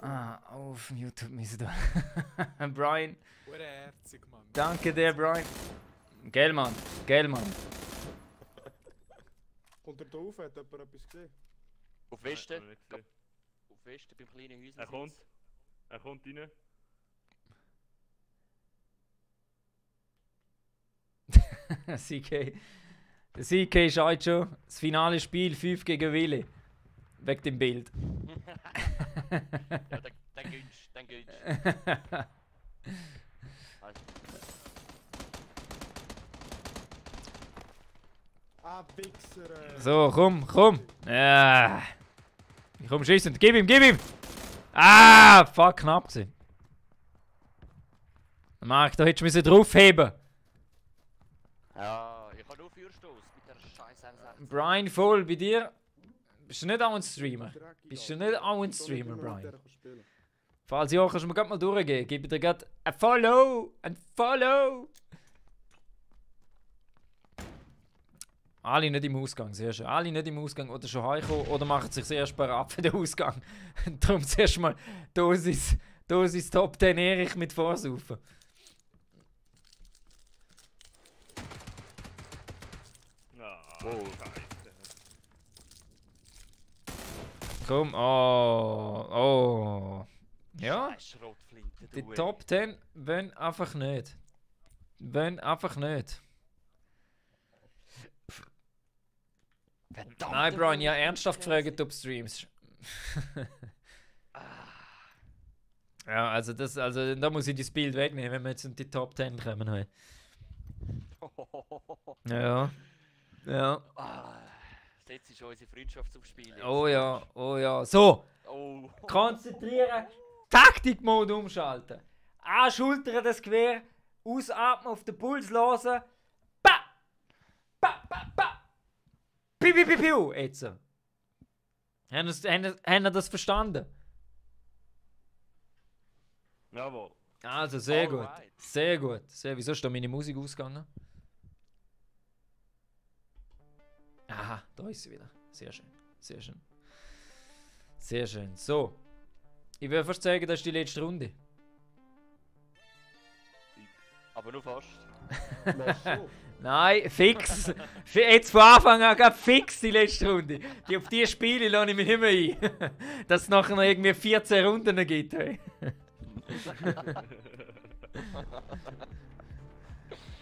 Ah, auf YouTube müssen da. Brian. Herzig, Mann. Danke dir, Brian. Gell, Mann. Gell, Mann. Kommt er da rauf? Hat jemand etwas gesehen? Auf Westen. Auf Westen beim kleinen Häuschen. Er kommt rein. CK. Der CK schaut schon. Das finale Spiel 5 gegen Willi. Weg dem Bild. Ja, dann gönnst du. Ah, Wichser! So, komm. Ja. Komm, schießen. Gib ihm! Ah, fuck, knapp gewesen. Marc, da hättest du draufheben. Ja, ich habe nur Feuerstoß mit der scheiß R6. Brian, voll bei dir. Bist du nicht auch ein Streamer? Brian? Falls ja, kannst du mir gerade mal durchgehen. Gib dir gerade ein Follow! Alle nicht im Ausgang, sehr schön. Alle nicht im Ausgang oder schon heimkommen oder machen sich erst bereit für den Ausgang. Darum zuerst mal Dosis Top 10 Erich mit Vorsaufen. Komm, oh. Ja, die Top 10 wollen einfach nicht. Nein, Brian, ja ernsthaft gefragt, ob du streamst. Ja, also da muss ich das Bild wegnehmen, wenn wir jetzt in die Top 10 kommen. Ja. Setzt ist unsere Freundschaft zum Spiel. Oh ja. So! Konzentrieren, Taktikmode umschalten. Anschultern das Gewehr, ausatmen, auf den Puls losen. Pa! Piu! Jetzt. Haben ihr das verstanden? Jawohl. Also, sehr gut. Wieso ist da meine Musik ausgegangen? Aha, da ist sie wieder. Sehr schön. So. Ich würde fast sagen, das ist die letzte Runde. Aber nur fast. Nein, fix. Jetzt von Anfang an gab fix die letzte Runde. Auf die Spiele lasse ich mich nicht mehr ein. Dass es nachher noch irgendwie 14 Runden gibt. Hey.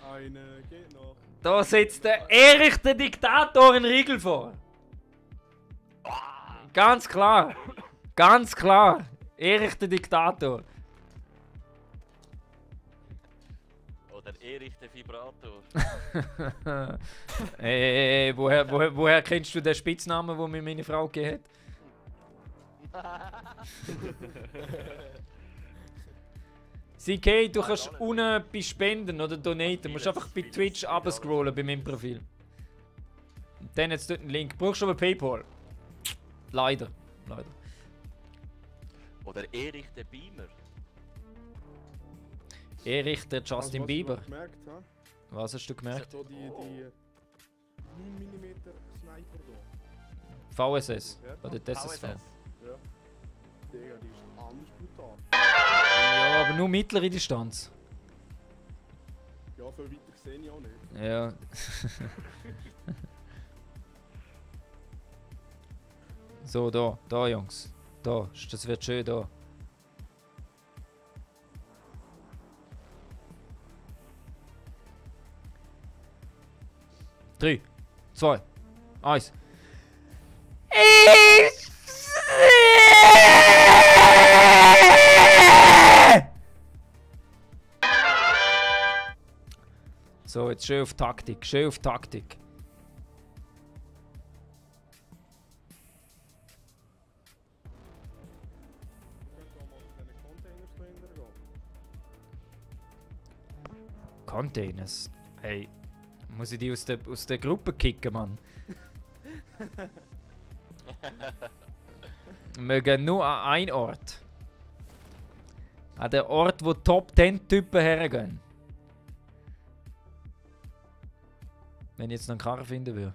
Eine geht noch. Da setzt der Erich der Diktator einen Riegel vor. Ganz klar. Erich der Diktator. Oder Erich der Vibrator. Hey, woher kennst du den Spitznamen, den mir meine Frau gegeben hat? CK, du kannst unten bei Spenden oder Donaten. Du musst einfach bei Twitch abscrollen bei meinem Profil. Und dann jetzt dort einen Link. Brauchst du aber PayPal? Leider. Oder Erich der Beamer. Erich der Justin Bieber. Gemerkt, Was hast du gemerkt? die 9 mm Sniper da. VSS. Oder DSSV. Ja. Digga, die ist anders brutal. Ja, aber nur mittlere Distanz. Ja, viel weiter sehe ich auch nicht. Ja. So, da Jungs. Das wird schön da. Drei, 2, 1. So, jetzt schön auf Taktik. 3, Containers. Hey, muss ich die aus der Gruppe kicken, Mann? Wir gehen nur an einen Ort. An den Ort, wo Top 10 Typen hergehen. Wenn ich jetzt noch einen Karren finden würde.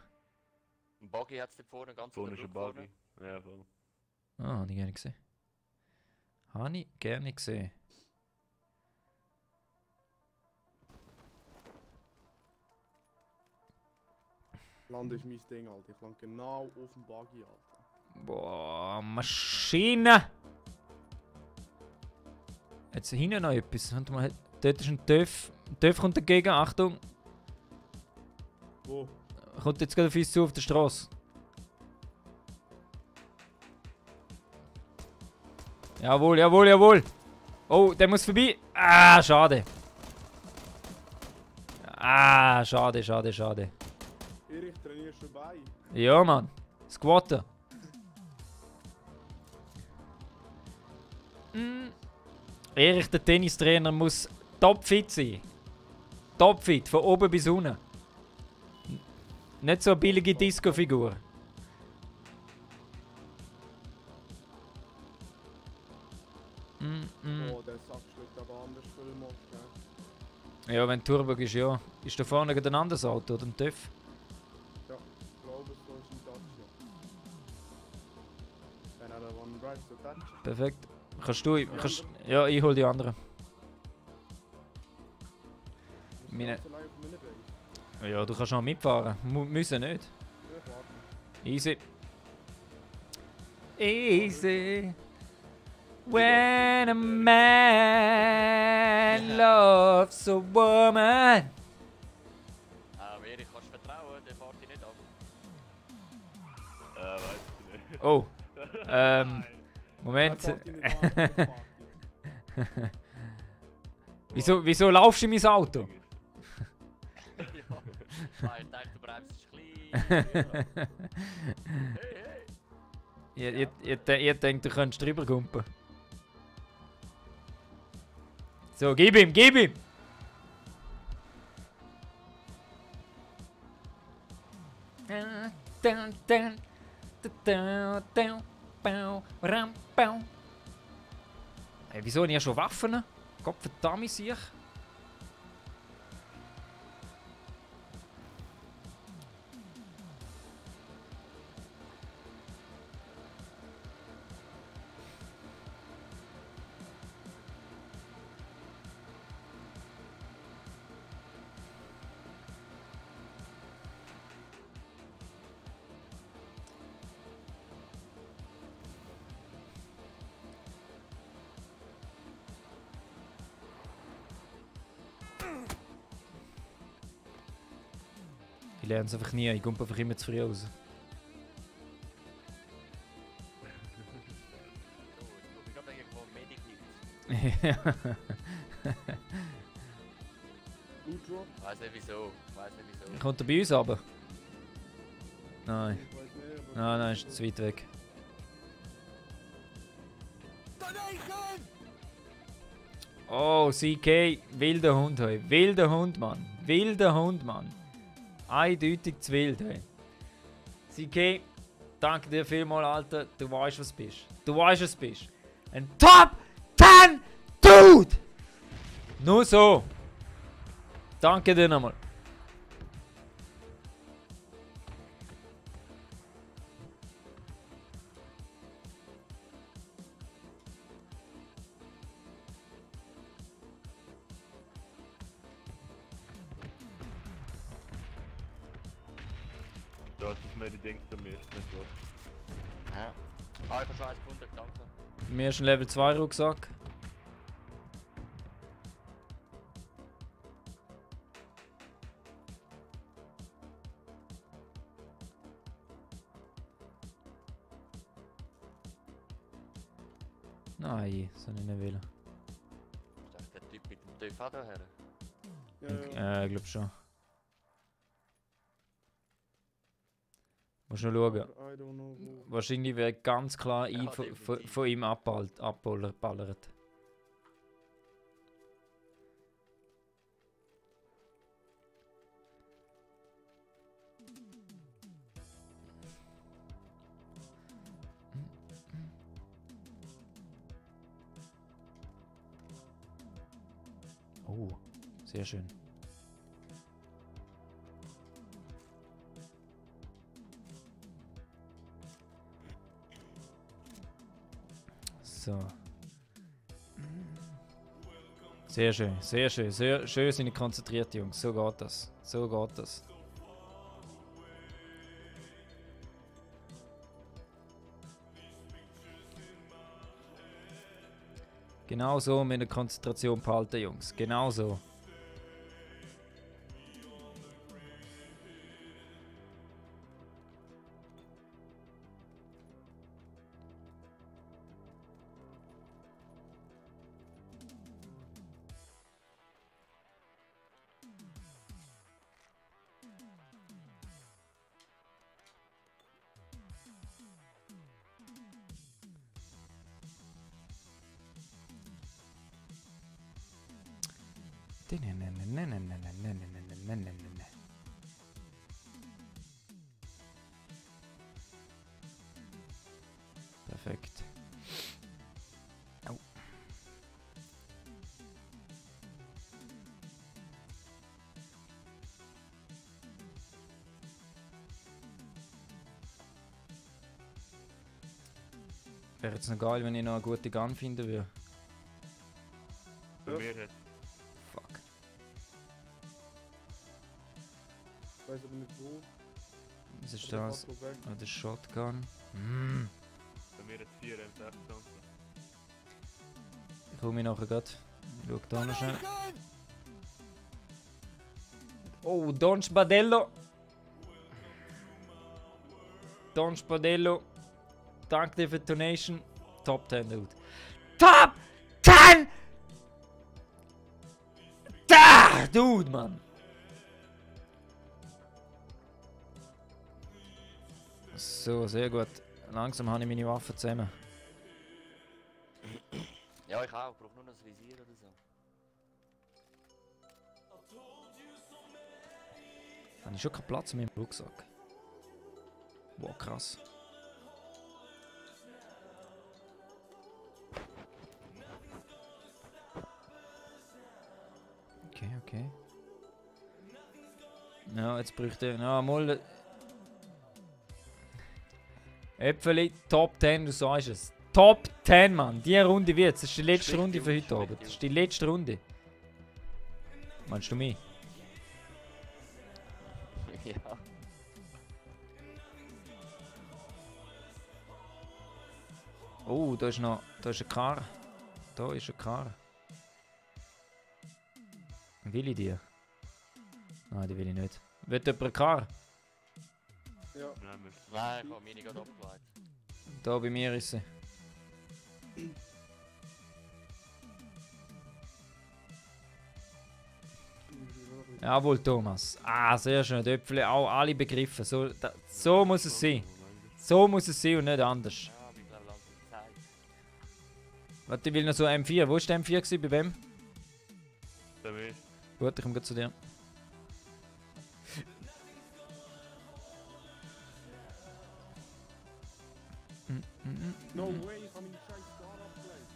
Ein Buggy hat es da vorne ganz Vorne ist ein Buggy. Ja, voll. Ah, habe ich gerne gesehen. Habe ich gerne gesehen. Land ist mein Ding, Alter. Ich land genau auf dem Buggy, Alter. Boah, Maschine! Jetzt hinten noch etwas. Warte mal, dort ist ein TÜV. Ein TÜV kommt dagegen, Achtung! Wo? Kommt jetzt gerade auf uns zu auf der Straße. Jawohl, jawohl, jawohl! Oh, der muss vorbei! Ah, schade! Ah, schade, schade, schade. Erich, trainierst du bei? Ja, Mann. Squatten. Erich, der Tennistrainer, muss topfit sein. Topfit, von oben bis unten. Nicht so eine billige Disco-Figur. Oh, der Sack schlägt aber anders viel Mod, gell? Ja, wenn Turbo ist, ja. Ist da vorne ein anderes Auto oder ein TÜV? Ja, ich glaube, es ist ein Dacia. Wenn er one drives the Dacia. Perfekt. Kannst du... ja, ich hol die anderen. Meine... Ja, du kannst noch mitfahren. Müssen nicht. Easy. Easy. When a man loves a woman. Erich, kannst du vertrauen, der fährt dich nicht ab. Weiß ich nicht. Oh. Moment. Wieso laufst du in mein Auto? Ja, ich dachte, du bleibst klein. Hey, hey! Ihr denkt, du könntest drüber kumpen. So, gib ihm, gib ihm! Hey, wieso habe ich ja schon Waffen? Gott verdammt sich. Ich lerne es einfach nie, ich komme einfach immer zu früh raus. Ich glaube, irgendwo Medic Weiß nicht wieso. Kommt er bei uns runter? Nein. Nein, ist zu weit weg. Oh, CK, wilder Hund, hey. Wilder Hund, Mann. Wilder Hund, Mann. Eindeutig zu wild, hey. CK, danke dir vielmals, Alter. Du weißt, was du bist. Du weißt, was du bist. Ein Top 10 Dude! Nur so. Danke dir nochmal. Da ist mir die Dings bei mir, ist nicht so. Ja. Ah, ich habe schon eins gefunden, danke. Mir ist ein Level 2 Rucksack. Nein, so nicht will. Ist das der Typ mit dem TÜV daher? Ja, Ich glaube schon. Musst du noch schauen. I don't know who. Wahrscheinlich wird ganz klar Ja, ihn definitiv. von ihm abballert. Sehr schön. So. Sehr schön, sehr schön. Sehr schön sind konzentriert, Jungs. So geht das. So geht das. Genau so mit der Konzentration behalten, Jungs. Genau so. Perfekt. Au. Wäre jetzt noch geil, wenn ich noch eine gute Gun finden würde. Bei mir hat Fuck. Ich weiß aber nicht wo. Was ist Aber der das? Paco weg. Ah, der Shotgun. bei mir hat 4 M26. Ich komme nachher grad. Ich schau da noch schnell. Oh, Don Spadello. Don Spadello. Danke dir für die Donation. Top 10, Dude. Top 10! Da! Dude, Mann. So, sehr gut. Langsam habe ich meine Waffen zusammen. Ja, ich auch. Ich brauche nur noch ein Visier oder so. Habe ich schon keinen Platz mehr im Rucksack. Wow, krass. Okay, okay. Ja, jetzt bräuchte ich... Ja, mal... Äpfeli, Top 10, du sagst es. Top 10, Mann. Die Runde wird's. Das ist die letzte Runde für heute Abend. Das ist die letzte Runde. Meinst du mich? Ja. Oh, da ist noch... Da ist ein Kar. Da ist ein Kar. Will ich die? Nein, die will ich nicht. Will jemand eine Kar? Ja. Nein, wir Nein, ich habe meine gerade abgeleitet. Da bei mir ist sie. Jawohl, Thomas. Ah, sehr schön. Die Äpfel auch alle begriffen. So, so muss es sein. So muss es sein und nicht anders. Ja, aber ich glaube, langsam Zeit. Warte, ich will noch so M4. Wo war der M4 gewesen? Bei wem? bei mir. Gut, ich komme zu dir. No way, ich habe meine scheiß Star abgelegt.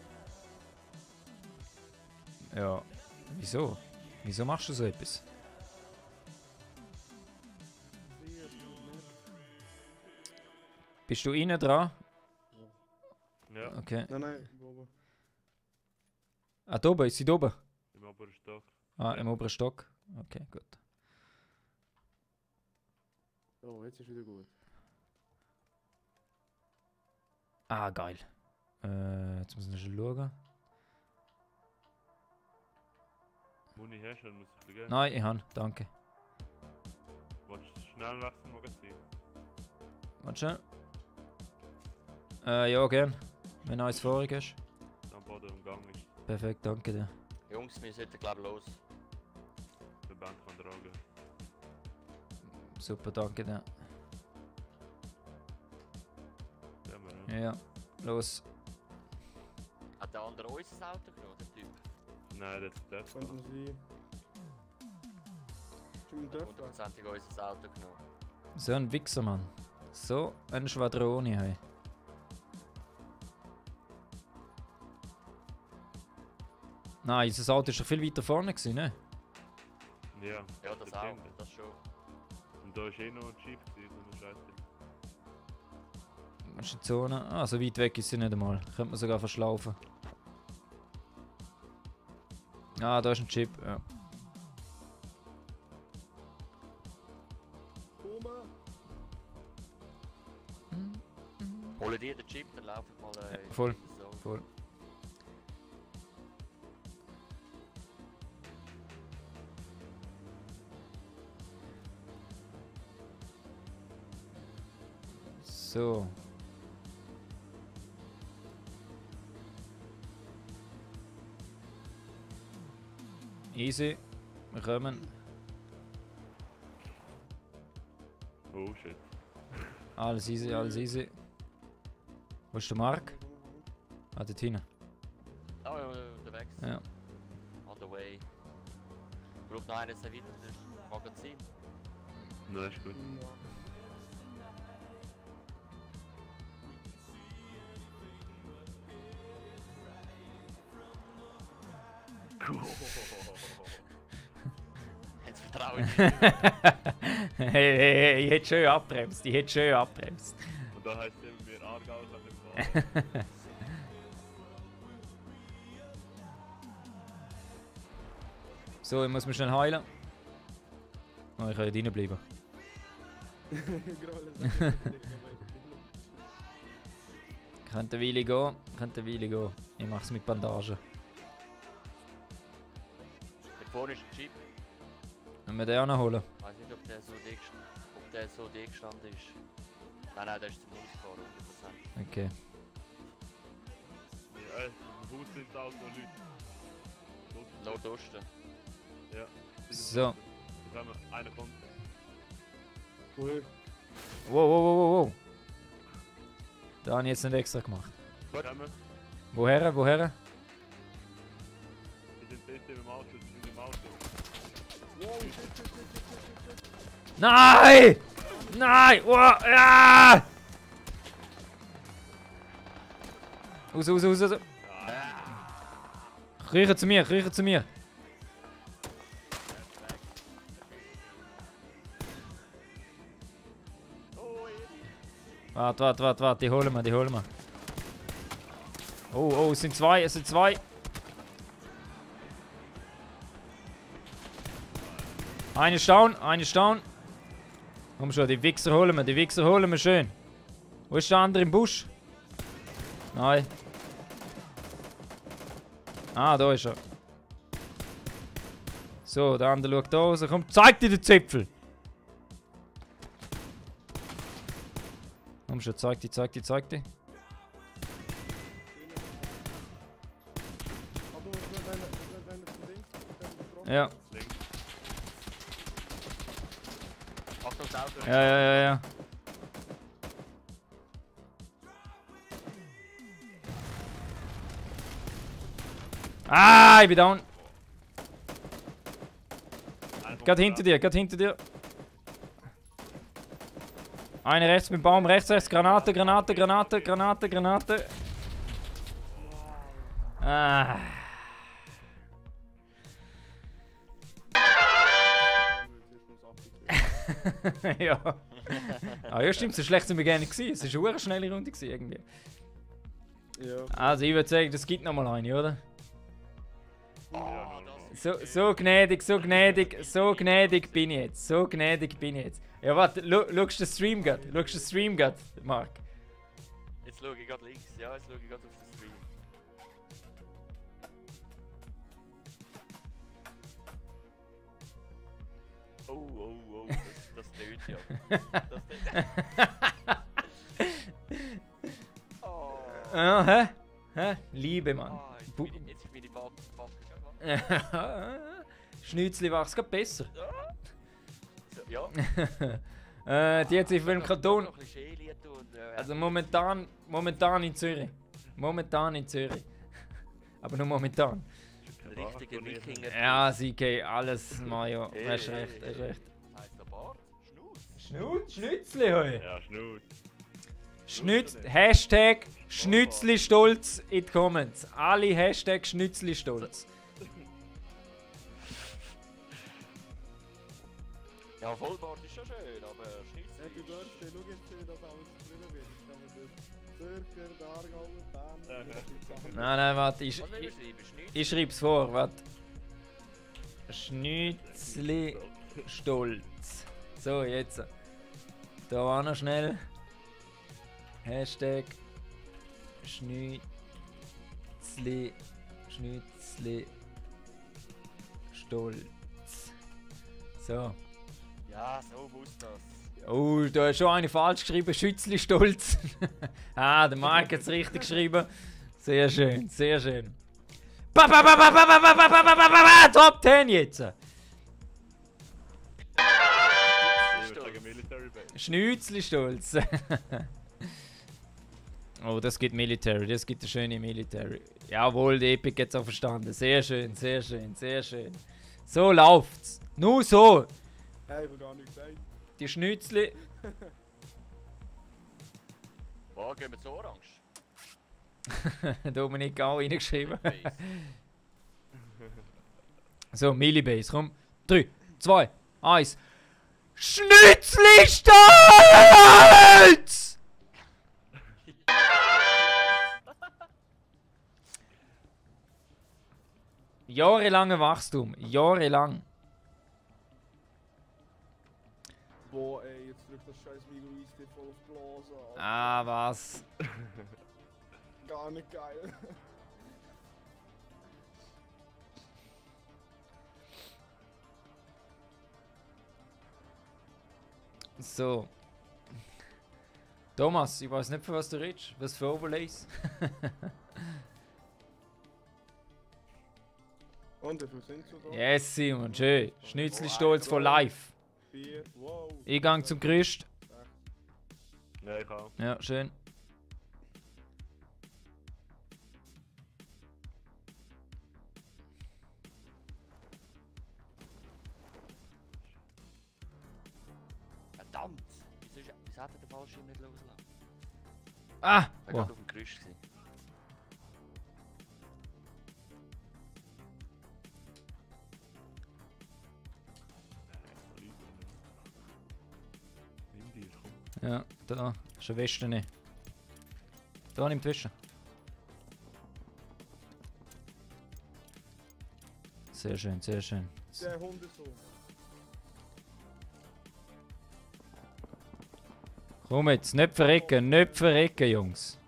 Ja. Wieso? Wieso machst du so etwas? Sehr gut. Bist du innen dran? Ja, Okay. Nein, Bobo. Ah, da oben, ist sie da oben? im oberen Stock. Ah, im oberen Stock. Okay, gut. Oh, jetzt ist wieder gut. Ah, geil. Jetzt müssen wir schon schauen. Muni hast du, dann muss ich vergeben. Nein, ich habe. Danke. Wolltest du schnell wechseln, Magazin? Warte schnell. Ja, gern. Wenn du eins vorig hast. Am Boden im Gang ist Perfekt, danke dir. Jungs, wir sollten glaube los. der Band kann tragen. Super, danke dir. Sehen wir, ne? Ja, los. Hat der andere unser Auto genommen, der Typ? Nein, das ist das. Könnte man sein. Schon im Dörfer. 100% unser Auto genommen. So ein Wichser, Mann. So eine Schwadrone, hey. Nein, unser Auto ist schon viel weiter vorne gewesen, ne? Ja, Ja, das auch, das schon. Und da ist eh noch ein Chip, so eine Scheiße. Was ist die Zone? Ah, so weit weg ist sie nicht einmal. Könnte man sogar verschlaufen. Ah, da ist ein Chip, ja. Hol dir den Chip, dann laufen wir mal Voll, in die Zone. voll. So. Easy. Wir kommen. Oh shit. Alles easy, alles easy. Wo ist der Mark? Ah, dort hinten. Ah, ja, unterwegs. Ja. On the way. Braucht noch eines erweitertes Magazin. Nein, ist gut. Jetzt vertraue ich. Hey, ich hätte schön abbremst, ich hätte schön abbremst. Und da heisst es eben, wir Aargau an dem Fahren. So, ich muss mich schnell heilen. Oh, ich kann ja drinnen bleiben. Könnte eine Weile gehen, könnte eine Weile gehen. Ich mach's mit Bandagen. Da vorne ist ein Chip. Wenn wir den auch noch holen. Ich weiß nicht, ob der so dick gestanden ist. Nein, der ist zum Ausfahren, 100%. Okay. Ja, im Haus sind auch noch Leute. Nordosten. Ja. So. Jetzt haben wir, einer kommt. Cool. Wow. Da habe ich jetzt nicht extra gemacht. Jetzt haben wir, Woher? wir sind dort im Auto, wir sind im Auto. Nein! Nein! Oh, ja! Raus. Riechen zu mir. Warte, die holen wir. Oh, es sind zwei. Eine down. Komm schon, die Wichser holen wir schön. Wo ist der andere im Busch? Nein. Ah, da ist er. So, der andere schaut da raus. Komm, zeig dir den Zipfel. Komm schon, zeig dir. Aber was mit deiner Ding? Ja. Achtung, das Auto. Ja. Ah, ich bin down. Gerade hinter dir. Einer rechts mit dem Baum, rechts. Granate. Ah. Ja. Ah, ja, stimmt, so schlecht sind wir gar nicht gewesen. Es war eine schnelle Runde gewesen, irgendwie. Ja. Also ich würde sagen, das gibt noch mal eine, oder? Ja, So gnädig bin ich jetzt. Ja, warte, schaust du den Stream gerade? Marc? Jetzt schaue ich gerade links. Ja, jetzt schaue ich gerade auf den Stream. Oh, das tönt ja. Oh. Ja, hä? Liebe, Mann. Jetzt ist meine Backe. Schnitzli wachs geht besser. Ja. Die hat sich für den Kanton. Noch ein bisschen Schäli tun. Also momentan in Zürich. Aber nur momentan. Richtige Wikinger. Ja, sie gehen alles, Mario. Hast recht. Heißt der Bart? Schnuz? Schnitzli heu. Ja, Schnut. Hashtag Schnitzli stolz in die Comments. Alle Hashtag Schnitzli stolz. Ja, Vollbart ist schon schön, aber Schnitzel... Happy Birthday, schau jetzt schön, dass alles drin wird. Ich kann mir das Zürcher, der Aargauer, Bern... Nein, warte, Was will ich schreiben? Schnitzel? ich schreib's vor, warte. Schnitzli Stolz. So, jetzt. Da auch noch schnell. Hashtag Schnitzli Stolz. So. Ja, so muss das. Oh, da ist schon eine falsch geschrieben. Schützli Stolz. Ah, der Marc hat es richtig geschrieben. Sehr schön, sehr schön. Top 10 jetzt! Schnitzli Stolz. Oh, das gibt Military, das gibt eine schöne Military. Jawohl, die Epic hat es auch verstanden. Sehr schön, sehr schön, sehr schön. So läuft's. Nur so. Hey, ich hab gar nichts gesagt. Die Schnitzli. Boah, gehen wir zu Orange. Dominik auch reingeschrieben. So, Millibase, komm. 3, 2, 1. Schnitzli Stolz! Jahrelange Wachstum. Jahrelang. Boah, ey, jetzt drückt das scheiß Migro East voll auf Blase. Alter. Ah, was? Gar nicht geil. So. Thomas, ich weiß nicht, für was du redest. Was für Overlays? Und wie viel sind so da? Yes, Simon, schön. Schnitzli Stolz for life. 4, wow. Ich gang zum Gerüst. Ja, ich auch. Ja, schön. Verdammt! Wieso hat er den Fallschirm nicht losgelassen? Ah! Ich war Wow. gerade auf dem Gerüst. Nimm dir, komm. Ja, da ist eine Weste nicht. Da nimmt die Wäsche. Sehr schön, sehr schön. Der Hund ist so. Komm jetzt, nicht verrecken, Jungs.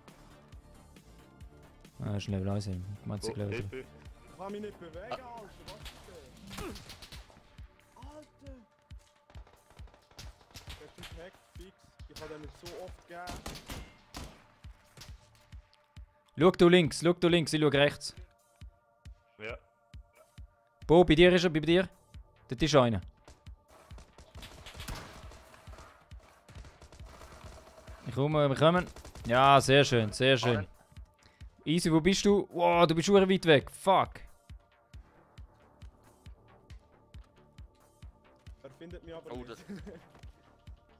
Ah, ist Level 1. Man hat sich Level 3. Hilfe. Ich kann mich nicht bewegen, Alter. Was ist das? Alter! Der Typ hackt fix. Ich habe den nicht so oft gegeben. Schau du links, ich schau rechts. Ja. Bo, bei dir ist er, bei dir. Dort ist einer. Ich komme, wir kommen. Ja, sehr schön, sehr schön. Easy, wo bist du? Wow, du bist schon weit weg. Fuck. Er findet mich aber Oh, nicht.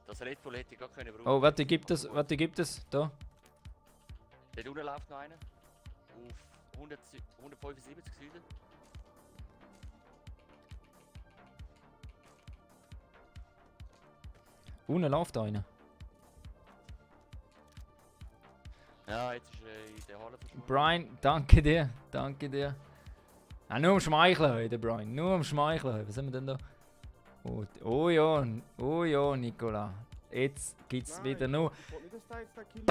das Red Bull hätte ich gar keine brauchen. Oh, warte, gibt es? Da. Dort unten läuft noch einer. Auf 175 Süden. Unten läuft einer. Ja, jetzt ist er in der Halle verschwunden. Brian, danke dir, danke dir. Ah, nur um Schmeicheln heute, Brian. Nur um Schmeicheln. Was haben wir denn da? Oh ja, Nicola. Jetzt gibt's wieder nur. Ich wollte nicht, dass der jetzt der Kill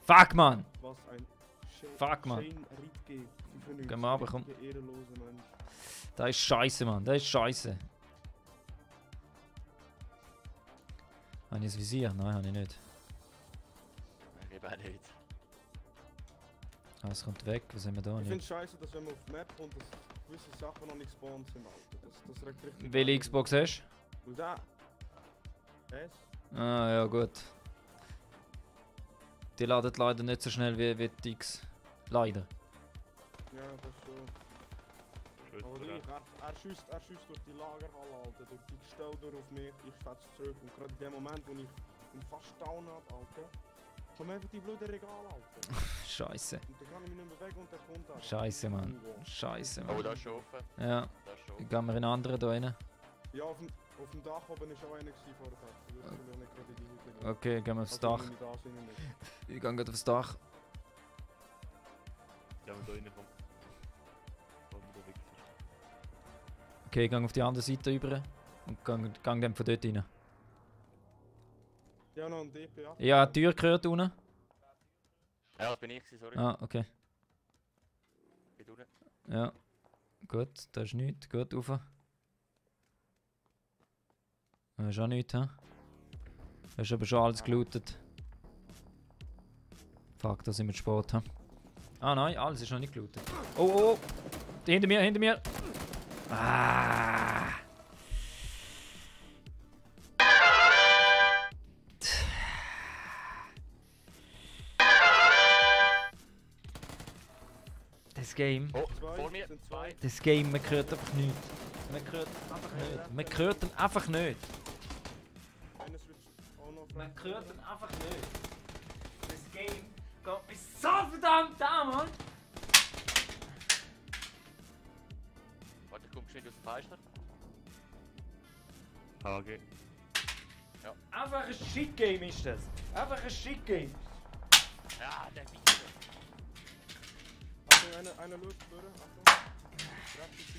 Fuck, man! Was ein Fuck, man. Shane Rittke. Geh mal runter, komm. Der ehrenlose Mensch. Das ist scheiße, Mann. Das ist scheiße. Habe ich das Visier? Nein, habe ich nicht. Ich gebe auch nicht. Ah, es kommt weg. Was haben wir da Ich finde nicht? es scheiße, dass wenn man auf die Map kommt, dass gewisse Sachen noch nicht gespawnt sind, Alter. Das regt richtig. Welche an. Xbox hast Und da. S. du? Ah, ja, gut. Die laden leider nicht so schnell wie die X. Leider. Ja, das schon. Aber Schütze. er schießt durch die Lagerhalle, Alter. Durch die Gestell durch auf mich. Ich fetze zurück. Und gerade in dem Moment, wo ich ihn fast down habe, Alter. Komm einfach die blöde Regal, Alter. Scheiße. Und dann kann ich mich nicht mehr weg und der kommt auch. Scheiße, Mann. Scheiße, Mann. Oh, da ist schon offen. Ja. Da ist schon offen. Gehen wir in einen anderen da rein. Ja, auf dem Dach oben ist auch einer vorher. Ich würde nicht gerade in die Hütte gehen. Okay, gehen wir aufs Also, Dach. wenn ich da sind, nicht. Ich gehe gerade aufs Dach. Ja, wenn du reinkommst. Okay, ich gehe auf die andere Seite rüber und gehe dann von dort rein. Ja, noch ein DPA. Ja, die Tür gehört unten. Ja, das bin ich, sorry. Ah, okay. Bin unten. Ja. Gut, da ist nichts. Gut, rauf. Da ist auch nichts, hä? Da ist aber schon alles gelootet. Fuck, da sind wir zu spät, hä? Ah nein, alles ist noch nicht gelootet. Oh, oh, oh! Hinter mir, hinter mir! Ah! Das Game. Oh, vor mir. Sind zwei. Das Game, man hört einfach nichts. Man hört einfach nicht. Man hört ihn einfach nicht. Einer switcht auch noch Man hört ihn einfach nicht. Das Game geht mich so verdammt an, Mann! Warte, ich komm schnell aus dem Fenster. HG. Einfach ein Shit-Game ist das. Einfach ein Shit-Game. Ja, der Wichser. Achtung, einer schaut durch. Achtung. Rechts